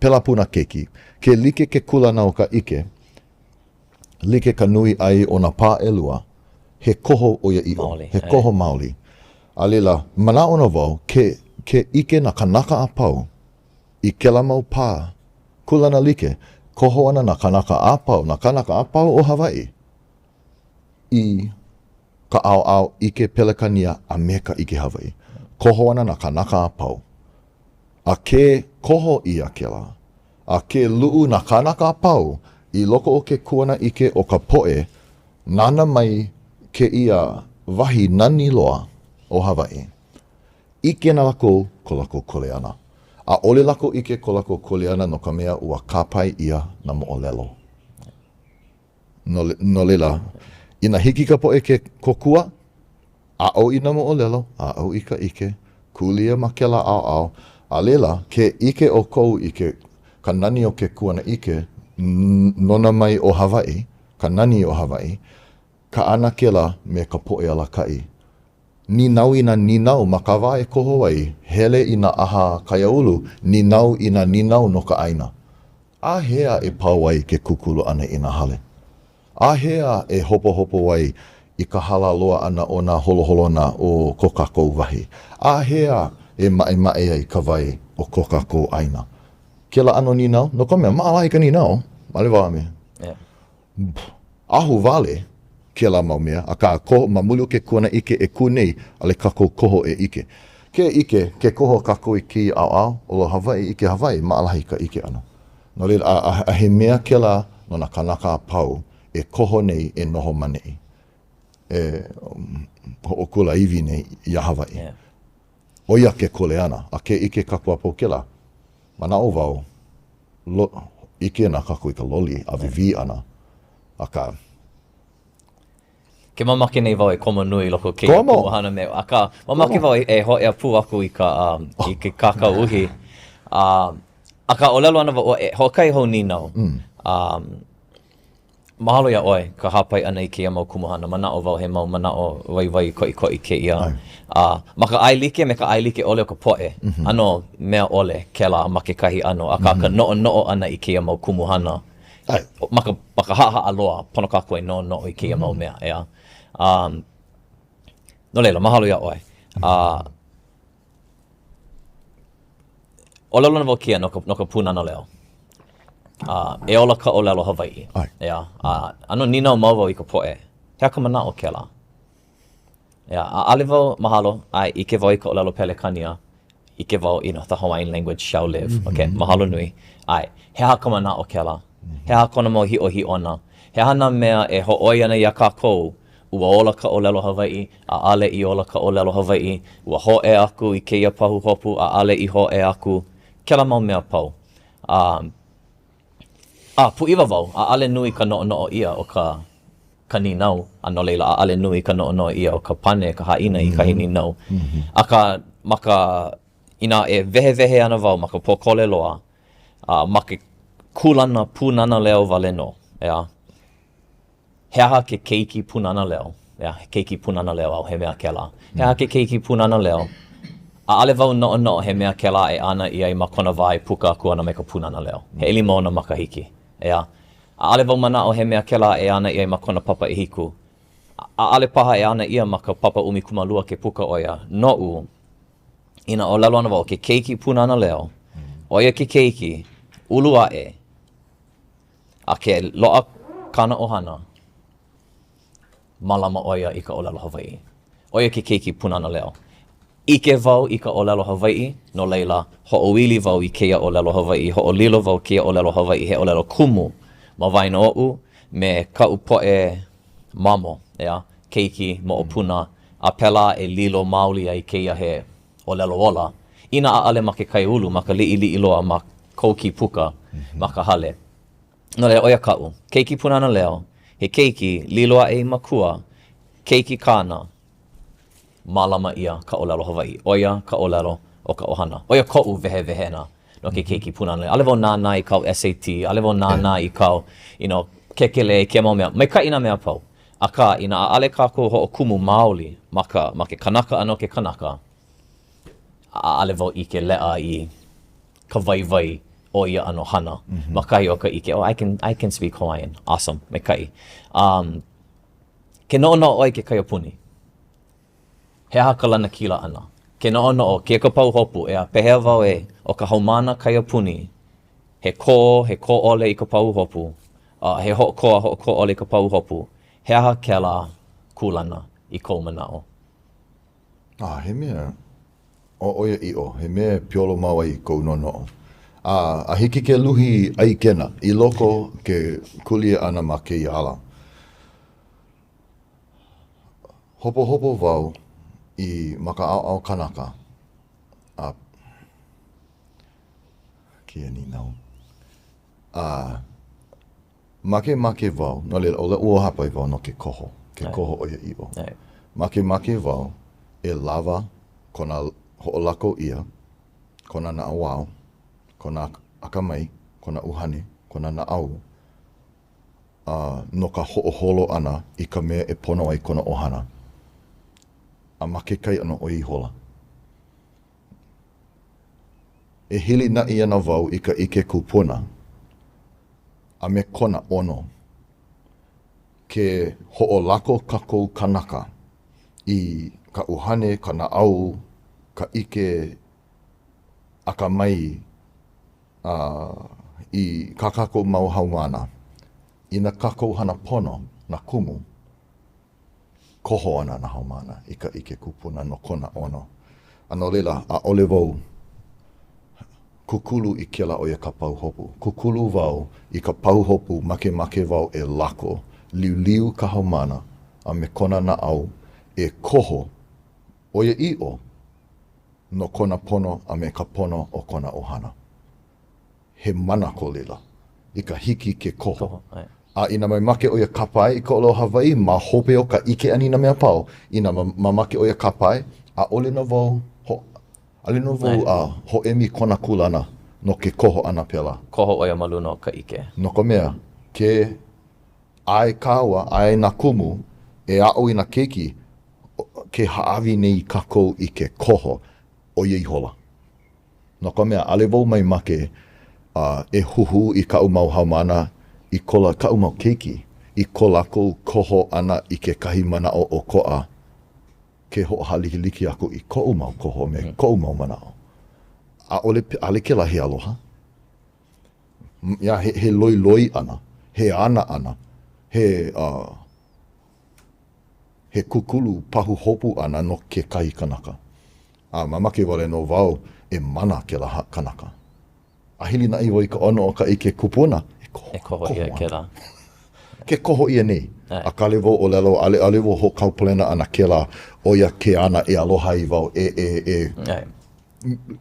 pēlā pū nā keiki, ke like ke kūlana o ka ʻike, like ka nui ʻai o nā pā ʻelua, he koho ʻoiaʻiʻo, he koho maoli. A laila, manaʻo ana wau, ke, ke ʻike nā kānaka a pau i kēlā mau pā kūlana like, koho ana nā kānaka a pau, nā kānaka a pau o Hawaiʻi i ka ʻaoʻao ʻike Pelekania a me ka ʻike Hawaiʻi. Koho ana nā kānaka a pau. A ke koho ʻia kēlā, A ke luʻu nā kānaka a pau i loko o ke kuanaʻike o ka poʻe nāna mai kēia wahi nani loa ʻo Hawaiʻi, ʻike ana lākou ko lākou kuleana. ʻAʻole lākou ʻike ko lākou kuleana no ka mea ua kāpae ʻia nā moʻolelo. No, no laila, inā hiki ka poʻe ke kōkua, aʻo i nā moʻolelo, aʻo i ka ʻike, kūlia ma kēlā ʻaoʻao, a laila, ke ʻike ʻoukou i ke, ka nani o ke kuanaʻike nona mai ʻo Hawaiʻi, ka nani o Hawaiʻi, kaʻana kēlā me ka poʻe alakaʻi. Nīnau i nā nīnau ma ka wā e koho ai, hele i nā ʻaha kaiāulu, nīnau i nā nīnau no ka ʻāina. Āhea e pau ai ke kūkulu ʻana i nā hale? Āhea e hopohopo ai i ka hala loa ʻana o nā holoholona o ko kākou wahi? Āhea e maʻemaʻe ai ka wai o ko kākou ʻāina? Kēlā ʻano nīnau, no ka mea, maʻalahi ka nīnau, ʻaʻole wau a me. Ahuwale kēlā mau mea, akā, koho, ma muli o ke kuanaʻike e kū nei, ʻaʻole kākou koho e ʻike. Ke ʻike, ke koho kākou i kēia ʻaoʻao, ʻōlelo Hawaiʻi, ʻike Hawaiʻi, maʻalahi ka ʻike ʻana. No laila, a, a, a he mea kēlā no nā kānaka a pau e koho nei e noho ma neʻi, e um, hoʻokulāiwi nei iā Hawaiʻi. Yeah. ʻO ia ke kuleana, a ke ʻike kākou a pau kēlā, manaʻo wau, lo, ʻike ana kākou i ka loli a wīwī ʻana, akā. Ke mamake nei wau e komo nui i loko o kēia kumuhana me, akā, mamake wau e hōʻea pū aku i ka, um, i ke kākau uhi. Uh, akā, ʻōlelo ana wau, e, hoʻokahi hou nīnau. Mm. Um, Mahalo iā ʻoe ka hāpai ʻana i kēia mau kumuhana. Manaʻo wau he mau manaʻo waiwai koʻikoʻi kēia. A ma ka ʻaelike me ka ʻaelike ʻole o ka poʻe, ʻano mea ʻole kēlā ma kekahi ʻano, akā ka noʻonoʻo ʻana i kēia mau kumuhana, ma ka ma ka haʻahaʻa loa, pono kākou e noʻonoʻo i kēia mau mea, ʻeā. A, no laila, mahalo iā ʻoe. A, ʻōlelo ana wau kēia no ka, no ka Pūnana Leo. Uh, e ola ka ʻōlelo Hawaiʻi. ʻAe. ʻEā. A ʻano nīnau mau wau i ka poʻe, he aha ka manaʻo kēlā? ʻEā, ʻaʻole wau, mahalo, ʻae, ʻike wau i ka ʻōlelo Pelekania, ʻike wau, you know, the Hawaiian language shall live. Mm -hmm. Okay, mahalo nui. ʻAe, he aha ka manaʻo kēlā? He aha kona mau hiʻohiʻona? He aha nā mea e hōʻoi ana iā kākou ua ola ka ʻōlelo Hawaiʻi, ʻaʻale i ola ka ʻōlelo Hawaiʻi, ua hōʻea aku i kēia pahuhopu, ʻaʻale i hōʻea aku, kēlā mau mea pau. A, a pūʻiwa wau, ʻaʻale nui ka noʻonoʻo ʻia o ka, ka nīnau, a no laila, ʻaʻale nui ka noʻonoʻo ʻia o ka pane, ka hāʻina i kahi nīnau. Akā, ma ka, inā e wehewehe ana wau ma ka pōkole loa, a ma ke kūlana Pūnana Leo wale nō, ʻeā. He aha ke keiki Pūnana Leo? ʻEā, he keiki Pūnana Leo au, he mea kēlā. He aha ke keiki Pūnana Leo? ʻAʻole wau noʻonoʻo he mea kēlā e ana ʻia ai ma kona wā e puka aku ana mai ka Pūnana Leo. He ʻelima ona makahiki. ʻEā. ʻAʻole wau manaʻo he mea kēlā e ana ʻia ai ma kona papa ʻehiku. ʻAʻole paha e ana ʻia ma ka papa 12 ke puka ʻo ia. Noʻu, inā ʻōlelo ana wau, ʻo ke keiki Pūnana Leo, ʻo ia ke keiki, ulu aʻe, A ke loaʻa kāna ʻohana, mālama ʻo ia i ka ʻōlelo Hawaiʻi. ʻO ia ke keiki Pūnana Leo. ʻIke wau i ka ʻōlelo Hawaiʻi, no laila, hoʻoili wau i kēia ʻōlelo Hawaiʻi, hoʻolilo wau kēia ʻōlelo Hawaiʻi he ʻōlelo kumu ma waena oʻu me kaʻu poʻe mamo, ʻeā, keiki, moʻopuna, a pēlā e lilo maoli ai kēia he ʻōlelo ola, inā ʻaʻole ma ke kaiāulu, ma ka liʻiliʻi loa, ma kou kīpuka, ma ka hale. No laila, ʻo ia kaʻu keiki Pūnana Leo, he keiki lilo aʻe i makua, keiki kāna, mālama ʻia ka ʻōlelo Hawaiʻi. ʻO ia ka ʻōlelo o ka ʻohana. ʻO ia koʻu wehewehena no ke keiki Pūnana Leo. ʻAʻole wau nānā i kāu SAT, ʻaʻole wau nānā i kāu, you know, kēkelē, kēia mau mea. Maikaʻi nā mea a pau. Akā, inā ʻaʻole kākou hoʻokumu maoli ma ka, ma ke kanaka ʻana o ke kanaka, ʻaʻole wau ʻike leʻa i ka waiwai o ia ʻano hana ma kahi o ka ʻike, oh, I can, I can speak Hawaiian. Awesome. Maikaʻi. Um, ke noʻonoʻo ʻoe i ke kaiapuni, he aha ka lanakila ʻana? Ke noʻonoʻo, kēia ka pahuhopu, ʻeā, pehea wau e, ʻo ka haumāna kaiapuni, he kō, he kō ʻole i ka pahuhopu, a he hoʻokō a hoʻokō ʻole i ka pahuhopu, he aha kēlā kūlana i kou manaʻo? A he mea, ʻo ʻoiaʻiʻo, he mea e piolo mau ai kou noʻonoʻo. A, a hiki ke luhi ʻaikena i loko ke kūlia ʻana ma kēia ala. Hopohopo wau i ma ka ʻaoʻao kanaka, a kēia nīnau. A makemake wau, no laila, ʻole ua hāpai wau no ke koho, ke koho ʻoiaʻiʻo. Makemake wau e lawa kona hoʻolako ʻia, kona naʻauao, kona akamai, kona ʻuhane, kona naʻau, a no ka hoʻoholo ʻana i ka mea e pono ai kona ʻohana. A ma kekahi ʻano ʻo ia ihola. E hilinaʻi ana wau i ka ʻike kupuna a me kona ʻono. Ke hoʻolako kākou kanaka i ka ʻuhane, ka naʻau, ka ʻike akamai a i kā kākou mau haumāna, inā kākou hana pono nā kumu, koho ana nā haumāna i ka ʻike kupuna no kona ʻono. A no laila, ʻaʻole wau kūkulu i kēlā ʻo ia ka pahuhopu. Kūkulu wau i ka pahuhopu makemake wau e lako, liuliu ka haumāna a me kona naʻau e koho ʻoiaʻiʻo no kona pono a me ka pono o kona ʻohana. He mana ko laila i ka hiki ke koho. A inā mamake ʻo ia kāpae i ka ʻōlelo Hawaiʻi ma hope o ka ʻike ʻana i nā mea a pau, inā mamake ʻo ia kāpae, ʻaʻole nō wau ho, ʻaʻole nō wau a hoʻēmi kona kūlana no ke koho ʻana pēlā. Koho ʻo ia ma luna o ka ʻike. No ka mea, ke ʻae kāua, ʻae nā kumu e aʻo i nā keiki, ke hāʻawi nei kākou i ke koho, ʻo ia ihola. No ka mea, ʻaʻole wau mamake a e huhū i kaʻu mau haumāna i ko la, kaʻu mau keiki, i ko lākou koho ʻana i kekahi manaʻo ʻokoʻa ke hoʻohālikelike aku i koʻu mau koho me koʻu mau manaʻo. ʻAʻole, ʻaʻole kēlā he aloha. Yeah, he, he loiloi ʻana, he ana ʻana, he, uh, he kūkulu pahuhopu ʻana no kekahi kanaka. A mamake wale nō wau e mana kēlā kanaka. A hilinaʻi wau i ka ʻono o ka ʻike kupuna, e koho, e koho ʻia kēlā. Ke koho ʻia nei. Akā ʻaʻole wau ʻōlelo, ʻaʻole, ʻaʻole wau hoʻokaupalena ʻana kēlā, ʻo ia ke ana e aloha ai wau, e, e, e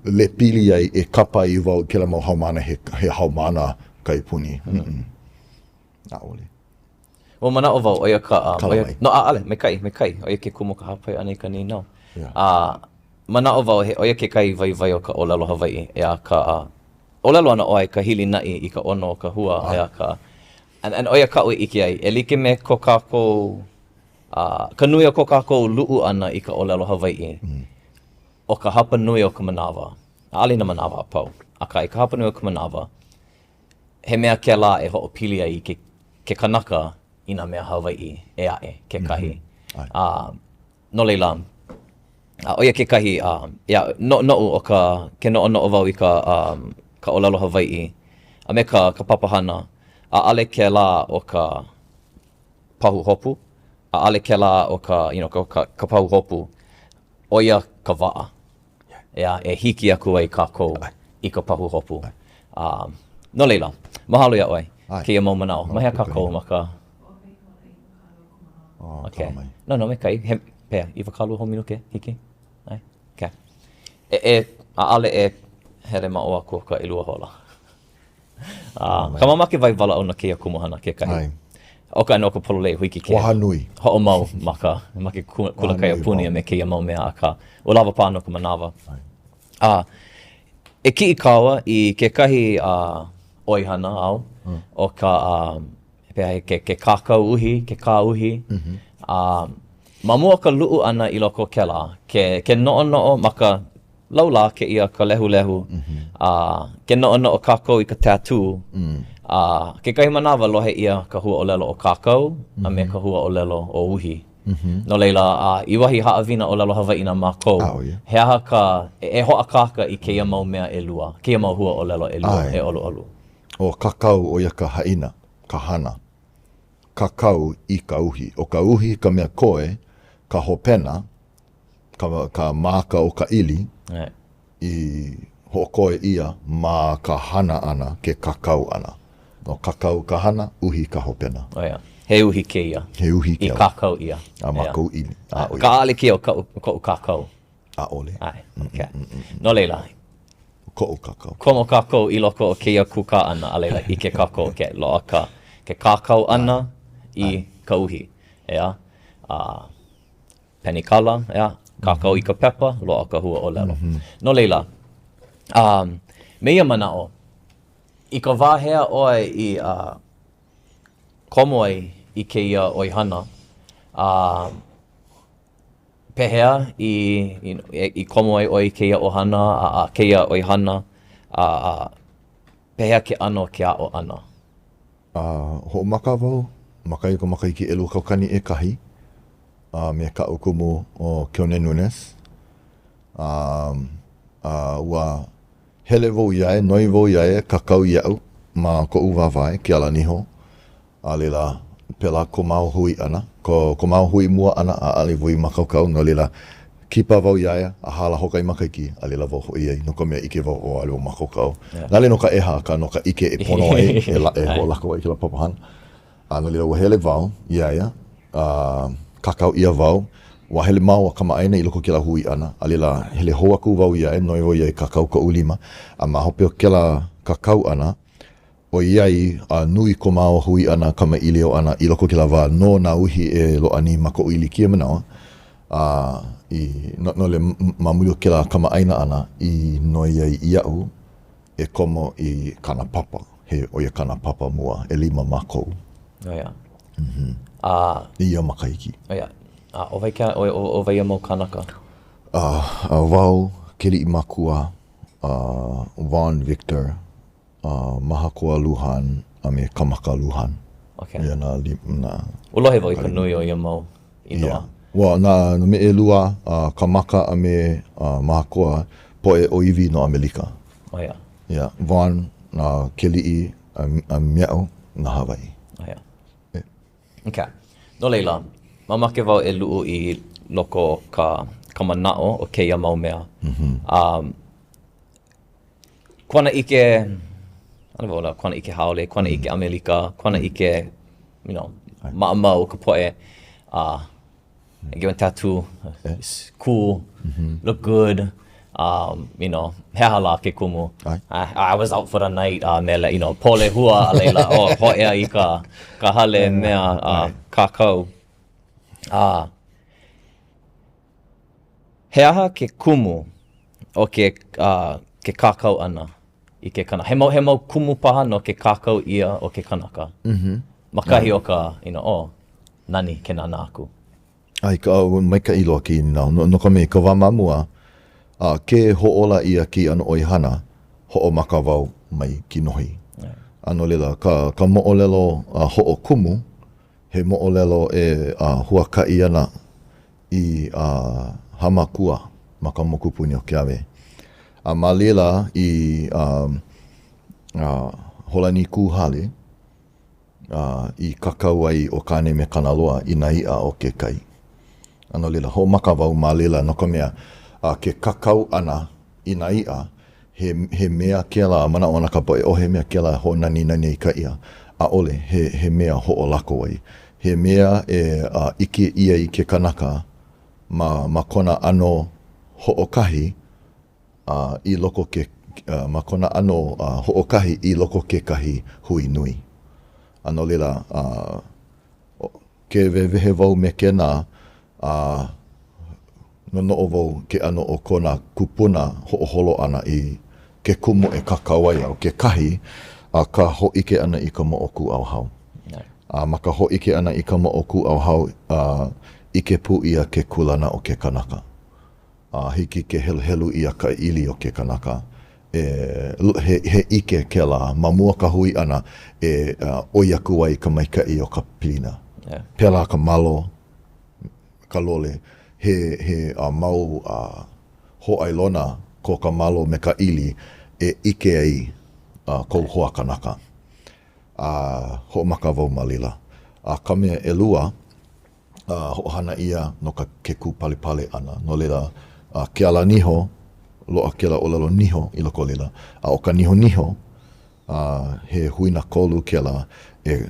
lepili ai, e kapa ai wau i kēlā mau haumāna he, he haumāna kaiapuni. Mm -mm. ʻAʻole. Ua manaʻo wau, ʻo ia ka... Um, ʻo ia, no, ʻaʻole, maikaʻi, maikaʻi. ʻO ia ke kumu ka hāpai ʻana i ka nīnau. Yeah. A manaʻo wau, he, ʻo ia kekahi waiwai o ka ʻōlelo Hawaiʻi, ʻeā, ka uh, ʻōlelo ana ʻoe, ka hilinaʻi i ka ʻono o ka hua, ʻeā, ka... And, and ʻo ia kaʻu i ʻike ai, e like me ko kākou, uh, ka nui o ko kākou luʻu ʻana i ka ʻōlelo Hawaiʻi, mm. ʻo ka hapa nui o ka manawa, ʻaʻole nā manawa a pau, akā i ka hapa nui o ka manawa, he mea kēlā e hoʻopili ai i ke, ke kanaka i nā mea Hawaiʻi ʻē aʻe kekahi. Mm -hmm. A, no laila, a ʻo ia kekahi, a, yeah, no, noʻu ʻo ka, ke noʻonoʻo wau i ka, um, ka ʻōlelo Hawaiʻi a me ka, ka papahana, ʻaʻole kēlā ʻo ka pahuhopu, ʻaʻole kēlā ʻo ka, you know, ka, ka, ka pahuhopu, ʻo ia ka waʻa. ʻEā, e hiki aku ai kākou i ka pahuhopu. A, no laila, mahalo iā ʻoe kēia mau manaʻo. Ma hea kākou ma ka... Okay. No, no, maikaʻi. He, pehea, 20 minuke, hiki? ʻAe? Okay. E, e, ʻaʻole e hele ma ʻō aku o ka ʻelua hola. A, ka mamake wai walaʻau no kēia kumuhana kekahi. ʻO ka no ka pololei hiki ke. Waha nui. Hoʻomau ma ka ma ke kula kaiapuni a me kēia mau mea akā ua lawa paha no ka manawa. A e kiʻi kāua i kekahi a ʻoihana āu mm. ʻo ka a, pehea ke, ke kākau uhi, ke kā uhi. Mm -hmm. A ma mua o ka luʻu ʻana i loko o kēlā, ke, ke noʻonoʻo ma ka laulā kēia ka lehulehu, a ke noʻonoʻo kākou i ka tattoo, a kekahi manawa lohe ʻia ka huaʻōlelo ʻo kākau a me ka huaʻōlelo ʻo uhi. No laila, a i wahi haʻawina ʻōlelo Hawaiʻi na mākou, he aha ka e hoʻākāka i kēia mau mea ʻelua, kēia mau huaʻōlelo ʻelua e ʻoluʻolu? ʻO kākau, ʻo ia ka haʻina, ka hana. Kākau i ka uhi. ʻO ka uhi ka mea koe, ka hopena, ka, ka māka o ka ʻili i hoʻokoe ʻia ma ka hana ʻana, ke kākau ʻana. No kākau ka hana, uhi ka hopena. Oh, yeah. He uhi kēia. He uhi kēia. I kākau ʻia. A ma kou ʻili. A, ka ʻaʻole kēia ʻo kaʻu, koʻu kākau. ʻAʻole. ʻAe, okay. Mm, mm, mm, no laila. Koʻu kākau. Komo kākou i loko o kēia kūkā ʻana, a laila, ʻike kākou ke loaʻa ka, ke kākau ʻana i ka uhi. ʻEā? A, penikala, ʻeā, kākau i ka pepa, loaʻa ka huaʻōlelo. No laila, um, me ia manaʻo, i ka wā hea ʻoe i uh, komo ai i kēia ʻoihana, a uh, Pehea i, i, i komo ai ʻoe i kēia ʻohana a, a kēia ʻoihana a, a pehea ke ʻano o ke aʻo ʻana? A hoʻomaka wau ma kahi o ka makahiki 2001 a me kaʻu kumu ʻo Keone Nunes. A, a ua hele wau iā ia, noi wau iā ia e kākau iaʻu ma koʻu wāwae, ke ala niho. A laila, pēlā ko māua hui ʻana, ko, ko māua hui mua ʻana, a ʻaʻole wau i mākaukau, no laila, kipa wau iā ia, a hala hoʻokahi makahiki, a laila wau hoʻi ai, no ka mea, ʻike wau, oh, ʻaʻole wau mākaukau. ʻAʻole no ka ʻeha, akā no ka ʻike e pono ai, e la, e hoʻolako ai i kēlā papahana. A no laila, ua hele wau iā ia, a kākau ʻia wau, ua hele māua kamaʻāina i loko o kēlā hui ʻana, a laila, hele hou aku wau iā ia, noi wau iā ia e kākau koʻu lima, a ma hope o kēlā kākau ʻana, ʻOiai a nui ko māua hui ʻana kamaʻilio ʻana i loko o kēlā wā no nā uhi e loaʻa nei ma koʻu ʻili kēia manawa, a i no no laila ma muli o kēlā kamaʻāina ʻana i noi ai iaʻu e komo i kāna papa, he ʻo ia kāna papa mua, ʻelima mākou. ʻO ia. A. I ia makahiki. ʻO ia. A ʻo wai ke, ʻo, ʻo wai ia mau kānaka? A, a wau, Keliʻimakua, a Vaughn Victor, uh, Mahakoa Lujan a me Kamaka Lujan. Okay. Ia nā, nā Ua lohe wau i ka nui o ia mau inoa. Yeah. Ua, nā, nā me ʻelua, uh, Kamaka a me uh, Mahakoa, poʻe ʻōiwi no ʻAmelika. Oh, yeah. Yeah. Vaughn, uh, Keliʻi, a, a me aʻu, na Hawaiʻi. Oh, yeah. Yeah. Okay. No laila, mamake wau e luʻu i loko o ka, ka manaʻo o kēia mau mea. Mm -hmm. Um, Kuanaʻike, ʻaʻole wau ʻōlelo kuanaʻike haole, kuanaʻike ʻAmelika, kuanaʻike, you know, maʻamau ka poʻe, uh, get a tattoo, it's cool, look good, um, you know, he aha lā ke kumu. I, I was out for the night, a me, you know, pō lehua, a laila, oh, hōʻea i ka, ka hale mea uh, kākau. Uh, He aha ke kumu o ke, uh, ke kākau ʻana i ke kanaka? He mau, he mau kumu paha no ke kākau ʻia o ke kanaka? Mm -hmm. Ma kahi o ka, you know, oh, nani ke nānā aku. ʻAe, ka, maikaʻi loa kēia nīnau. No, no ka mea, i ka wā ma mua, a ke hoʻōla ʻia kēia ʻano ʻoihana, hoʻomaka wau mai kinohi. A no laila, ka, ka moʻolelo a hoʻokumu, he moʻolelo e a, huakaʻi ana i Hāmākua ma ka mokupuni o Keawe. A ma laila i Hōlanikūhale i kākau ai ʻo Kāne me Kanaloa i nā iʻa o ke kai. A no laila, hoʻomaka wau ma laila no ka mea, ke kākau ʻana i nā iʻa, he, he mea kēlā, manaʻo ana ka poʻe, oh, he mea kēlā e hoʻonaninani ai ka iʻa. ʻAʻole, he, he mea hoʻolako ai. He mea e uh, ʻike ʻia i ke kanaka ma, ma kona ʻano hoʻokahi uh, i loko ke, uh, ma kona ʻano uh, hoʻokahi i loko kekahi hui nui. A no laila, uh, Ke wehewehe wau me kēnā, a noʻonoʻo wau ke ʻano o ko nā kūpuna hoʻoholo ʻana i ke kumu e kākau ai au kekahi, a ka hōʻike ʻana i ka moʻokūʻauhau. A ma ka hōʻike ʻana i ka moʻokūʻauhau, a ʻike pū ʻia ke kūlana o ke kanaka. A hiki ke heluhelu ʻia ka ʻili o ke kanaka, e, he, he ʻike kēlā ma mua ka hui ʻana e ʻoi aku ai ka maikaʻi o ka pilina. Yeah. Pēlā ka malo, ka lole, he, he a mau a, hōʻailona ko ka malo me ka ʻili e ʻike ai a, kou hoa kanaka. A hoʻomaka wau ma laila. A ka mea ʻelua, a hoʻohana ʻia no ka ke kūpalepale ʻana. No laila, a ke ala niho, loaʻa kēlā ʻōlelo niho i loko o laila. A ʻo ka nihoniho, a he huinakolu kēlā e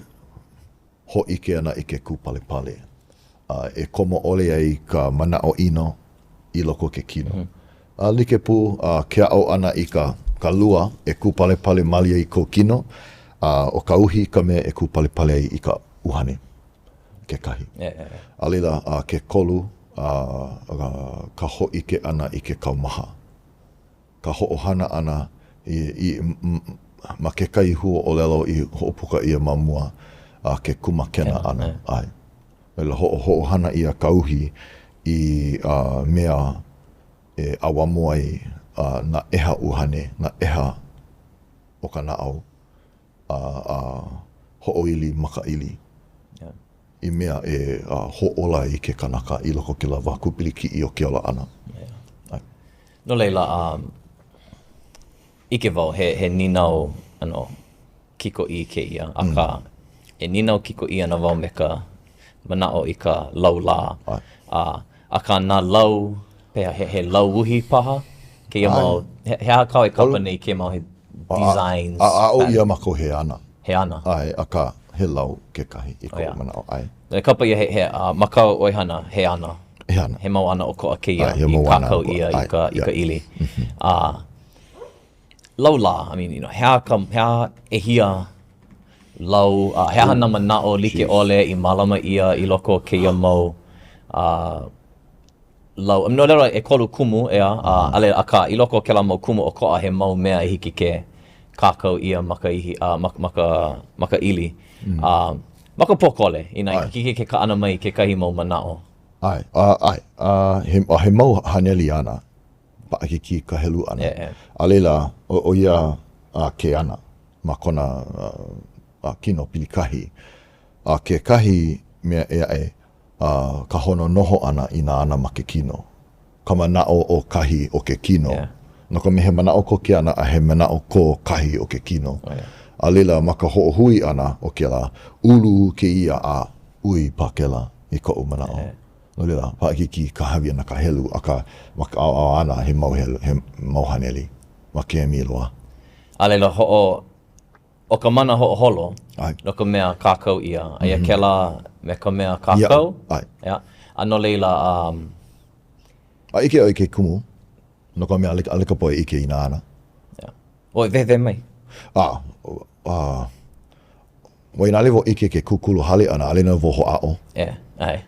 hōʻike ana i ke kūpalepale, a e komo ʻole ai ka manaʻo ʻino i loko o ke kino. A like pū a ke aʻo ʻana i ka ka lua e kūpalepale malie ai kou kino, a ʻo ka uhi ka mea e kūpalepale ai i ka ʻuhane. kekahi. A laila, a ke kolu, a, ka hōʻike ʻana i ke kaumaha, ka hoʻohana ʻana i, i, ma kekahi huaʻōlelo i hoʻopuka ʻia ma mua, a ke kumakena ʻana. ʻAe. A laila, hoʻo, hoʻohana ʻia ka uhi. i mea e ʻauamo ai nā ʻeha ʻuhane, nā ʻeha o ka naʻau, a hoʻoili ma ka ʻili i mea e hōʻola ai ke kanaka i loko o kēlā wā kūpilikiʻi o ke ola ʻana. No laila, ʻike wau he, he nīnau ʻano kikoʻī kēia, akā, e nīnau kikoʻī ana wau me ka manaʻo i ka laulā. A, akā nā lau, pehea, he, he lau uhi paha kēia mau, he, he aha kāu e kapa nei i kēia mau he designs? A, aʻo ʻia mākou he ana. He ana. ʻAe, akā, he lau kekahi i koʻu manaʻo, ʻae. E kapa ʻia he, he, uh, ma kāu ʻoihana, he ana. He ana. He mau ana ʻokoʻa kēia i kākau ʻia i ka, i ka ʻili. A, laulā, I mean, you know, he aha ka, he aha, ʻehia lau, a he aha nā manaʻo like ʻole i mālama ʻia i loko o kēia mau uh, lau. I mean, no laila, ʻekolu kumu, ʻeā, a, ʻale, akā, i loko o kēlā mau kumu ʻokoʻa, he mau mea e hiki ke kākau ʻia ma ka ihi, uh, ma, ma ka, ma ka ʻili. Mm. Uh, ma ka pōkole, inā hiki ke kaʻana mai kekahi mau manaʻo. ʻAe, ʻae, a he, a he mau haneli ana paʻakikī ka helu ʻana. A laila, ʻo ia ke ana ma kona kino pilikahi. A kekahi mea ʻē aʻe, ka hononoho ʻana i nā ana ma ke kino. Ka manaʻo o kahi o ke kino. No ka mea, he manaʻo ko ke ana a he manaʻo ko kahi o ke kino. A laila, ma ka hoʻohui ʻana o kēlā, ulu kēia a ui pākela i koʻu manaʻo. No laila, paʻakikī ka hāʻawi ʻana ka helu, akā, ma ka ʻaoʻao ana he mau helu, he mau haneli ma ke emi loa. A laila, hoʻo, ʻo ka mana hoʻoholo, no ka mea kākau ʻia, aia mm -hmm. kēlā me ka mea kākau. ʻAe. Yeah. A no laila, um, A ʻike ʻoe i ke kumu, no ka mea, ʻaʻole ka poʻe ʻike i nā ana. Yeah. ʻOe, wehewehe mai. A, a, Ua inā ʻaʻole wau ʻike ke kūkulu hale ʻana, ʻaʻole nō wau hoʻāʻo. Yeah, ʻae.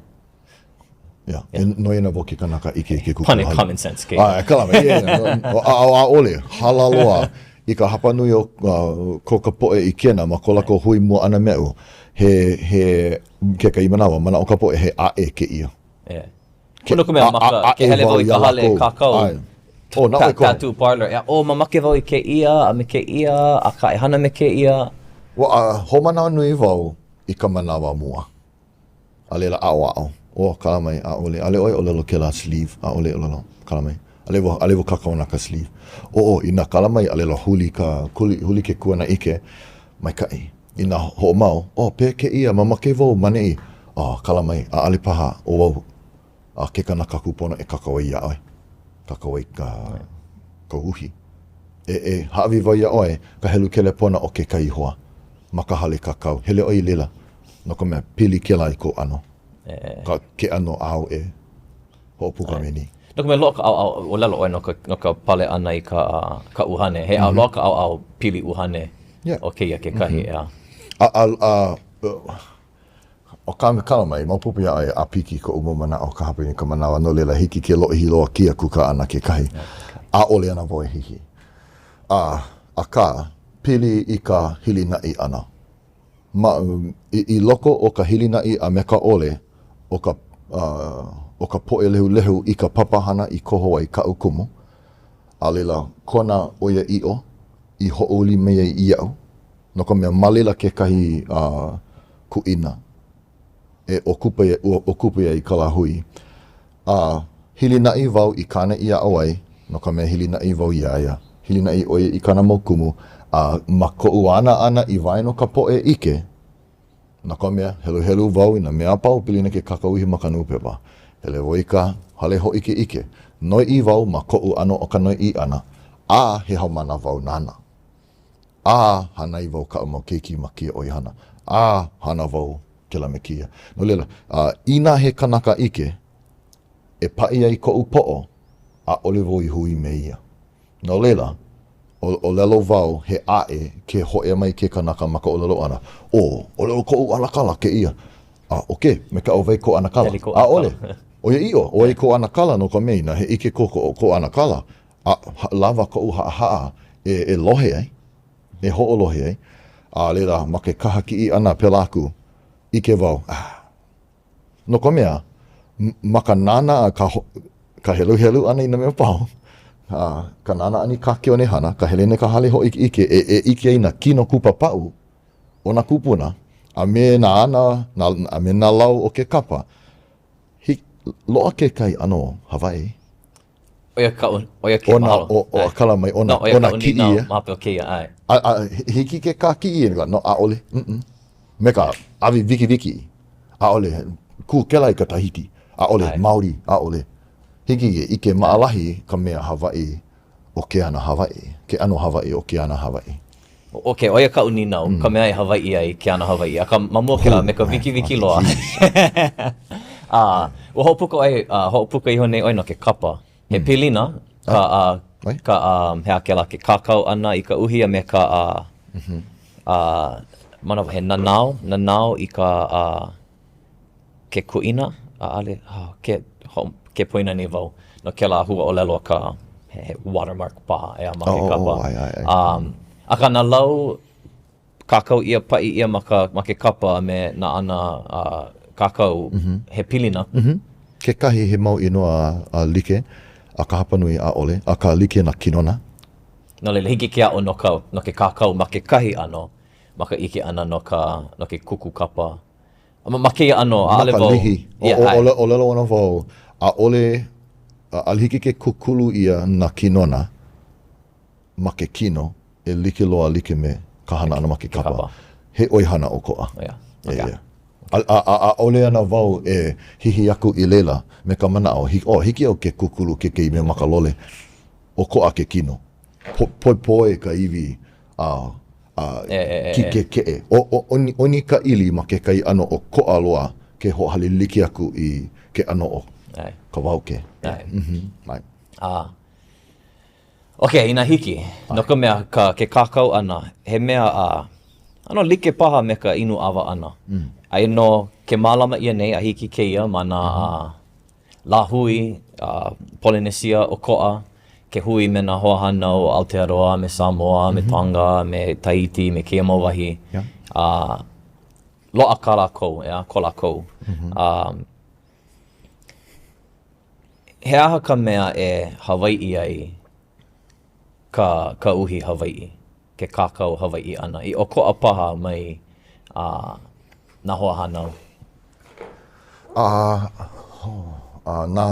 Yeah, yeah. noi ana wau ke kanaka ʻike i ke kūkulu Pane hale. common sense kēia. ʻAe, kala mai, yeah, yeah. ʻAʻole, hala loa i ka hapanui o uh, ko ka poʻe ʻikena ma ko lākou hui mua ʻana me aʻu, he, he, kekahi manawa, manaʻo ka poʻe he ʻaʻe kēia. Yeah. Ke, no ka mea, ma ka, ke hele wau i ka hale kākau, oh, ta, tattoo parlor, ea, oh, mamake wau i kēia, a me kēia, akā e hana me kēia. Ua uh, hoʻomanawanui wau i ka manawa mua. A laila aʻoaʻo. Oh, kala mai, ʻaʻole. ʻAʻole ʻoe ʻōlelo kēlā sleeve, ʻaʻole ʻōlelo, kala mai. ʻAʻole wau, ʻaʻole wau kākau na ka sleeve. Oh, oh, inā kala mai, a laila huli ka, huli, huli ke kuanaʻike, maikaʻi. Inā hoʻomau, oh, pehea kēia, mamake wau ma neʻi. Oh, kala mai, ʻaʻole paha ʻo wau a ke kanaka kūpono e kākau ai iā ʻoe. Kākau ai ka, ka uhi. E, e hāʻawi wau iā ʻoe ka helu kelepona o kekahi hoa ma ka hale kākau. Hele ʻoe i laila, no ka mea, pili kēlā i kou ʻano. Ka, ke ʻano āu e hoʻopuka mai nei. No ka mea, loaʻa ka ʻaoʻao, ʻōlelo ʻoe no ka, no ka pale ʻana i ka, ka ʻuhane. He mm -hmm. loaʻa ka ʻaoʻao pili ʻuhane yeah. o kēia kekahi, mm -hmm. ʻeā. A, a, a, ʻo ka kala mai, maopopo iā ʻoe ʻāpiki koʻu mau manaʻo ka hapanui o ka manawa, no laila hiki ke lōʻihi loa kēia kūkā ʻana kekahi. ʻAʻole ana wau e hihi. A, akā, pili i ka hilinaʻi ʻana. Ma, i, i loko o ka hilinaʻi a me ka ʻole o ka, o ka poʻe lehulehu i ka papahana i koho ai kaʻu kumu, a laila kona ʻoiaʻiʻo i hoʻoili mai ai iaʻu, no ka mea, ma laila kekahi kuʻina e ʻōkupe ai ka lāhui. A hilinaʻi wau i kāna i aʻo ai, no ka mea hilinaʻi wau iā ia. Hilinaʻi ʻo ia i kāna mau kumu, a ma koʻu ana ʻana i waena o ka poʻe ʻike, no ka mea, heluhelu wau i nā mea a pau pili ana ke kākau uhi ma ka nūpepa. Hele wau i ka hale hōʻikeʻike, noiʻi wau ma koʻu ʻano o ka noiʻi ʻana, a he haumāna wau nāna. A hānai wau kaʻu mau keiki ma kēia ʻoihana, a hana wau kēlā me kēia. No laila, inā he kanaka ʻike e paʻi ai koʻu poʻo, ʻaʻole wau i hui me ia. No laila, ʻōlelo wau he ʻaʻe ke hōʻea mai ke kanaka ma ka ʻōlelo ʻana, ʻO, ʻōlelo koʻu ʻanakala kēia. A, okay, me ka ʻo wai kou ʻanakala? ʻAʻole. ʻOiaʻiʻo, ʻo wai kou ʻanakala no ka mea inā he ʻike ko kou ʻanakala, a lawa koʻu haʻahaʻa e, e lohe ai, e hoʻolohe ai, a laila ma ke kahakiʻi ʻana pēlā aku, ʻike wau, ah, no ka mea, Ma ka nānā a ka, ka heluhelu ʻana i nā mea pau, a ka nānā ʻana i kā Keone hana, ka hele ʻana i ka hale hōʻikeʻike e, e ʻike ai nā kino kupapaʻu o nā kūpuna, a me nā ana, nā, a me nā lau o ke kapa, hi, loaʻa kekahi ʻano Hawaiʻi. ʻO ia kaʻu, ʻo ia ke mahalo. ʻO nā, ʻo kala mai, ʻo nā, ʻo nā kiʻi ia. Ma hope o kēia, ʻae. A, a hiki ke kākiʻi, no, ʻaʻole, mm -mm. Me ka ʻawi wikiwiki, ʻaʻole, kū kēlā i ka Tahiti, ʻaʻole, Maori, ʻaʻole. Hiki ke ʻike maʻalahi ka mea Hawaiʻi o ke ana Hawaiʻi, ke ʻano Hawaiʻi o ke ana Hawaiʻi. Ok, ʻo ia kaʻu nīnau, ka mea e Hawaiʻi ai ke ana Hawaiʻi. Akā, ma mua kēlā, me ka wikiwiki loa. A, ua hoʻopuka ʻoe, a, hoʻopuka iho nei ʻoe no ke kapa. He pilina ka, a, ka, a, he aha kēlā, ke kākau ʻana i ka uhi a me ka, a, a, manawa, he nanao, nanao i ka, a, ke kuʻina, ʻaʻale, oh, ke, ho, ke poina nei wau no kēlā huaʻōlelo ka, he, he watermark paha, ʻeā, ma ke oh, kapa. Oh, oh, ʻae, ʻae, ʻae. Um, akā nā lau kākau ʻia, paʻi ʻia ma ka, ma ke kapa a me nā ana uh, kākau, mm -hmm. he pilina. Mm -hmm. Kekahi he mau inoa uh, like, a ka hapanui ʻaʻole, akā like nā kinona. No laila, hiki ke aʻo no ka, no ke kākau ma kekahi ʻano, ma ka ʻike ʻana no ka, no ke kuku kapa. Ma, ma kēia ʻano, ʻaʻole Ma ka wau... lihi. Yeah, ʻae. ʻŌlelo ana wau, ʻaʻole, ʻaʻole hiki ke kūkulu ʻia nā kinona ma ke kino e like loa like me ka hana ʻana ma ke kapa. Kapa. He ʻoihana ʻokoʻa. Oh, yeah. Yeah, Okay. yeah. A, a, a, ʻaʻole ana wau e hihi aku i laila me ka manaʻo, hi, oh, hiki au ke kūkulu kekahi mea ma ka lole, ʻokoʻa ke kino. Po, poepoe ka iwi a a kīkekeʻe. ʻOni, ʻoni ka ʻili ma kekahi ʻano ʻokoʻa loa ke hoʻohali like aku i ke ʻano o ka wauke. ʻAe. ʻAe. A, ok, inā hiki, no ka mea, ka, ke kākau ʻana, he mea a, ʻano like paha me ka inu ʻawa ʻana. Aia nō ke mālama ʻia nei a hiki kēia ma nā a, lāhui Polenesia ʻokoʻa, ke hui me nā hoahānau o Aotearoa, me Samoa, me Tonga, me Tahiti, me kēia mau wahi. A loaʻa kā lākou, ʻeā, ko lākou. A he aha ka mea e Hawaiʻi ai ka, ka uhi Hawaiʻi, ke kākau Hawaiʻi ʻana, i ʻokoʻa paha mai a nā hoahānau? A, a na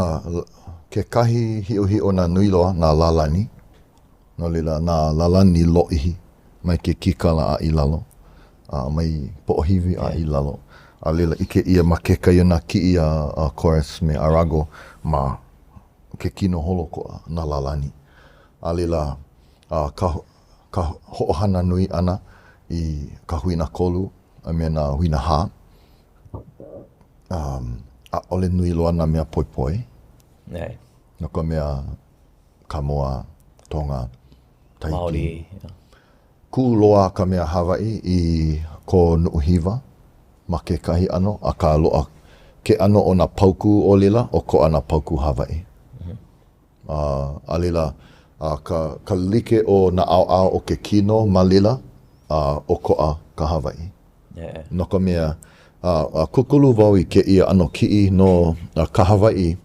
kekahi hiʻohiʻona nui loa, nā lālani, no laila, nā lālani lōʻihi mai ke kīkala a i lalo, a mai poʻohiwi a i lalo. A laila, ʻike ʻia ma kekahi o nā kiʻi a, a Kores me Arago ma ke kino holoʻokoʻa, nā lālani. A laila, a ka, ka hoʻohana nui ʻana i ka huinakolu a me nā huinahā, um, ʻaʻole nui loa nā mea poepoe. ʻAe. No ka mea, Kamoa, Tonga, Tahiti. Maori, yeah. Kū loa ka mea Hawaiʻi i ko Nuʻuhiwa ma kekahi ʻano, akā loaʻa ke ʻano o nā paukū o laila, ʻokoʻa nā paukū Hawaiʻi. A, a laila, a ka, ka like o nā ʻaoʻao o ke kino ma laila, a ʻokoʻa ka Hawaiʻi. No ka mea, a, a kūkulu wau i kēia ʻano kiʻi no ka Hawaiʻi,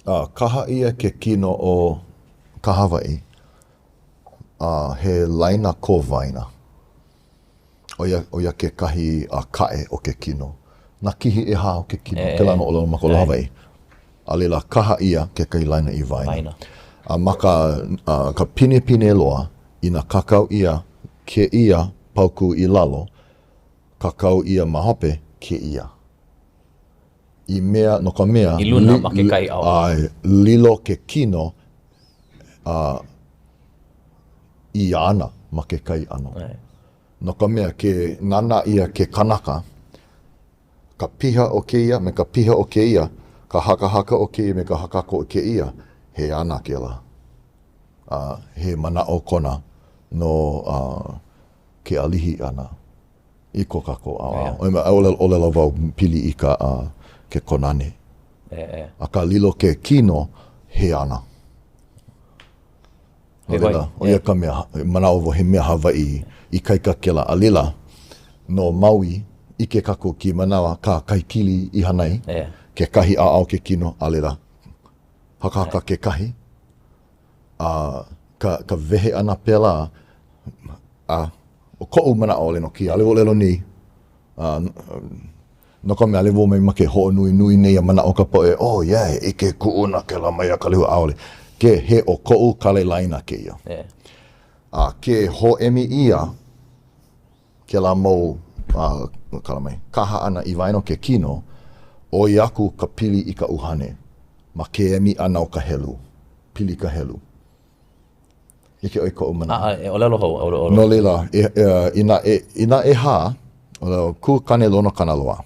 a kaha ʻia ke kino o ka Hawaiʻi, a he laina ko waena. ʻO ia, ʻo ia kekahi a kaʻe o ke kino. Nā kihi ʻehā o ke kino, kēlā nō ʻōlelo ma ka ʻōlelo Hawaiʻi. A laila, kaha ʻia kekahi laina i waena. Waena. A ma ka, a, ka pinepine loa, inā kākau ʻia kēia paukū i lalo, kākau ʻia ma hope kēia. I mea, no ka mea, I luna ma kekahi ʻaoʻao. ʻae, lilo ke kino a i ana ma kekahi ʻano. No ka mea, ke nānā ʻia ke kanaka, ka piha o kēia me ka piha o kēia, ka hakahaka o kēia me ka hakahaka o kēia, he ana kēlā. A he manaʻo kona no ke ʻalihi ʻana i ko kākou ʻaoʻao. ʻAʻole ʻōlelo wau pili i ka ke kōnane. Akā lilo ke kino he ana. No laila, ʻo ia ka mea, manaʻo wau he mea Hawaiʻi ikaika kēlā. A laila, no Maui, ʻike kākou kēia manawa, kā Kahekili i hana ai. Kekahi ʻaoʻao ke kino, a laila, hakahaka kekahi, a ka, ka wehe ʻana pēlā, a ʻo koʻu manaʻo ʻaʻole no kēia, ʻaʻole wau ʻōlelo nei, a, no ka mea, ʻaʻole wau mamake e hoʻonuinui nēia manaʻo ka poʻe, oh yeah, he ʻike kuʻuna kēlā mai ka lehua, ʻaʻole. Ke, he ʻo koʻu kālailaina kēia. Yeah. A ke hōʻemi ʻia kēlā mau kala mai, kaha ʻana i waena o ke kino, ʻoi aku ka pili i ka ʻuhane ma ke emi ʻana o ka helu, pili ka helu. ʻIke ʻoe i koʻu manaʻo? ʻAe, e ʻōlelo hou, ʻōlelo. No laila, inā e, inā ʻehā, Kū Kāne Lono Kanaloa.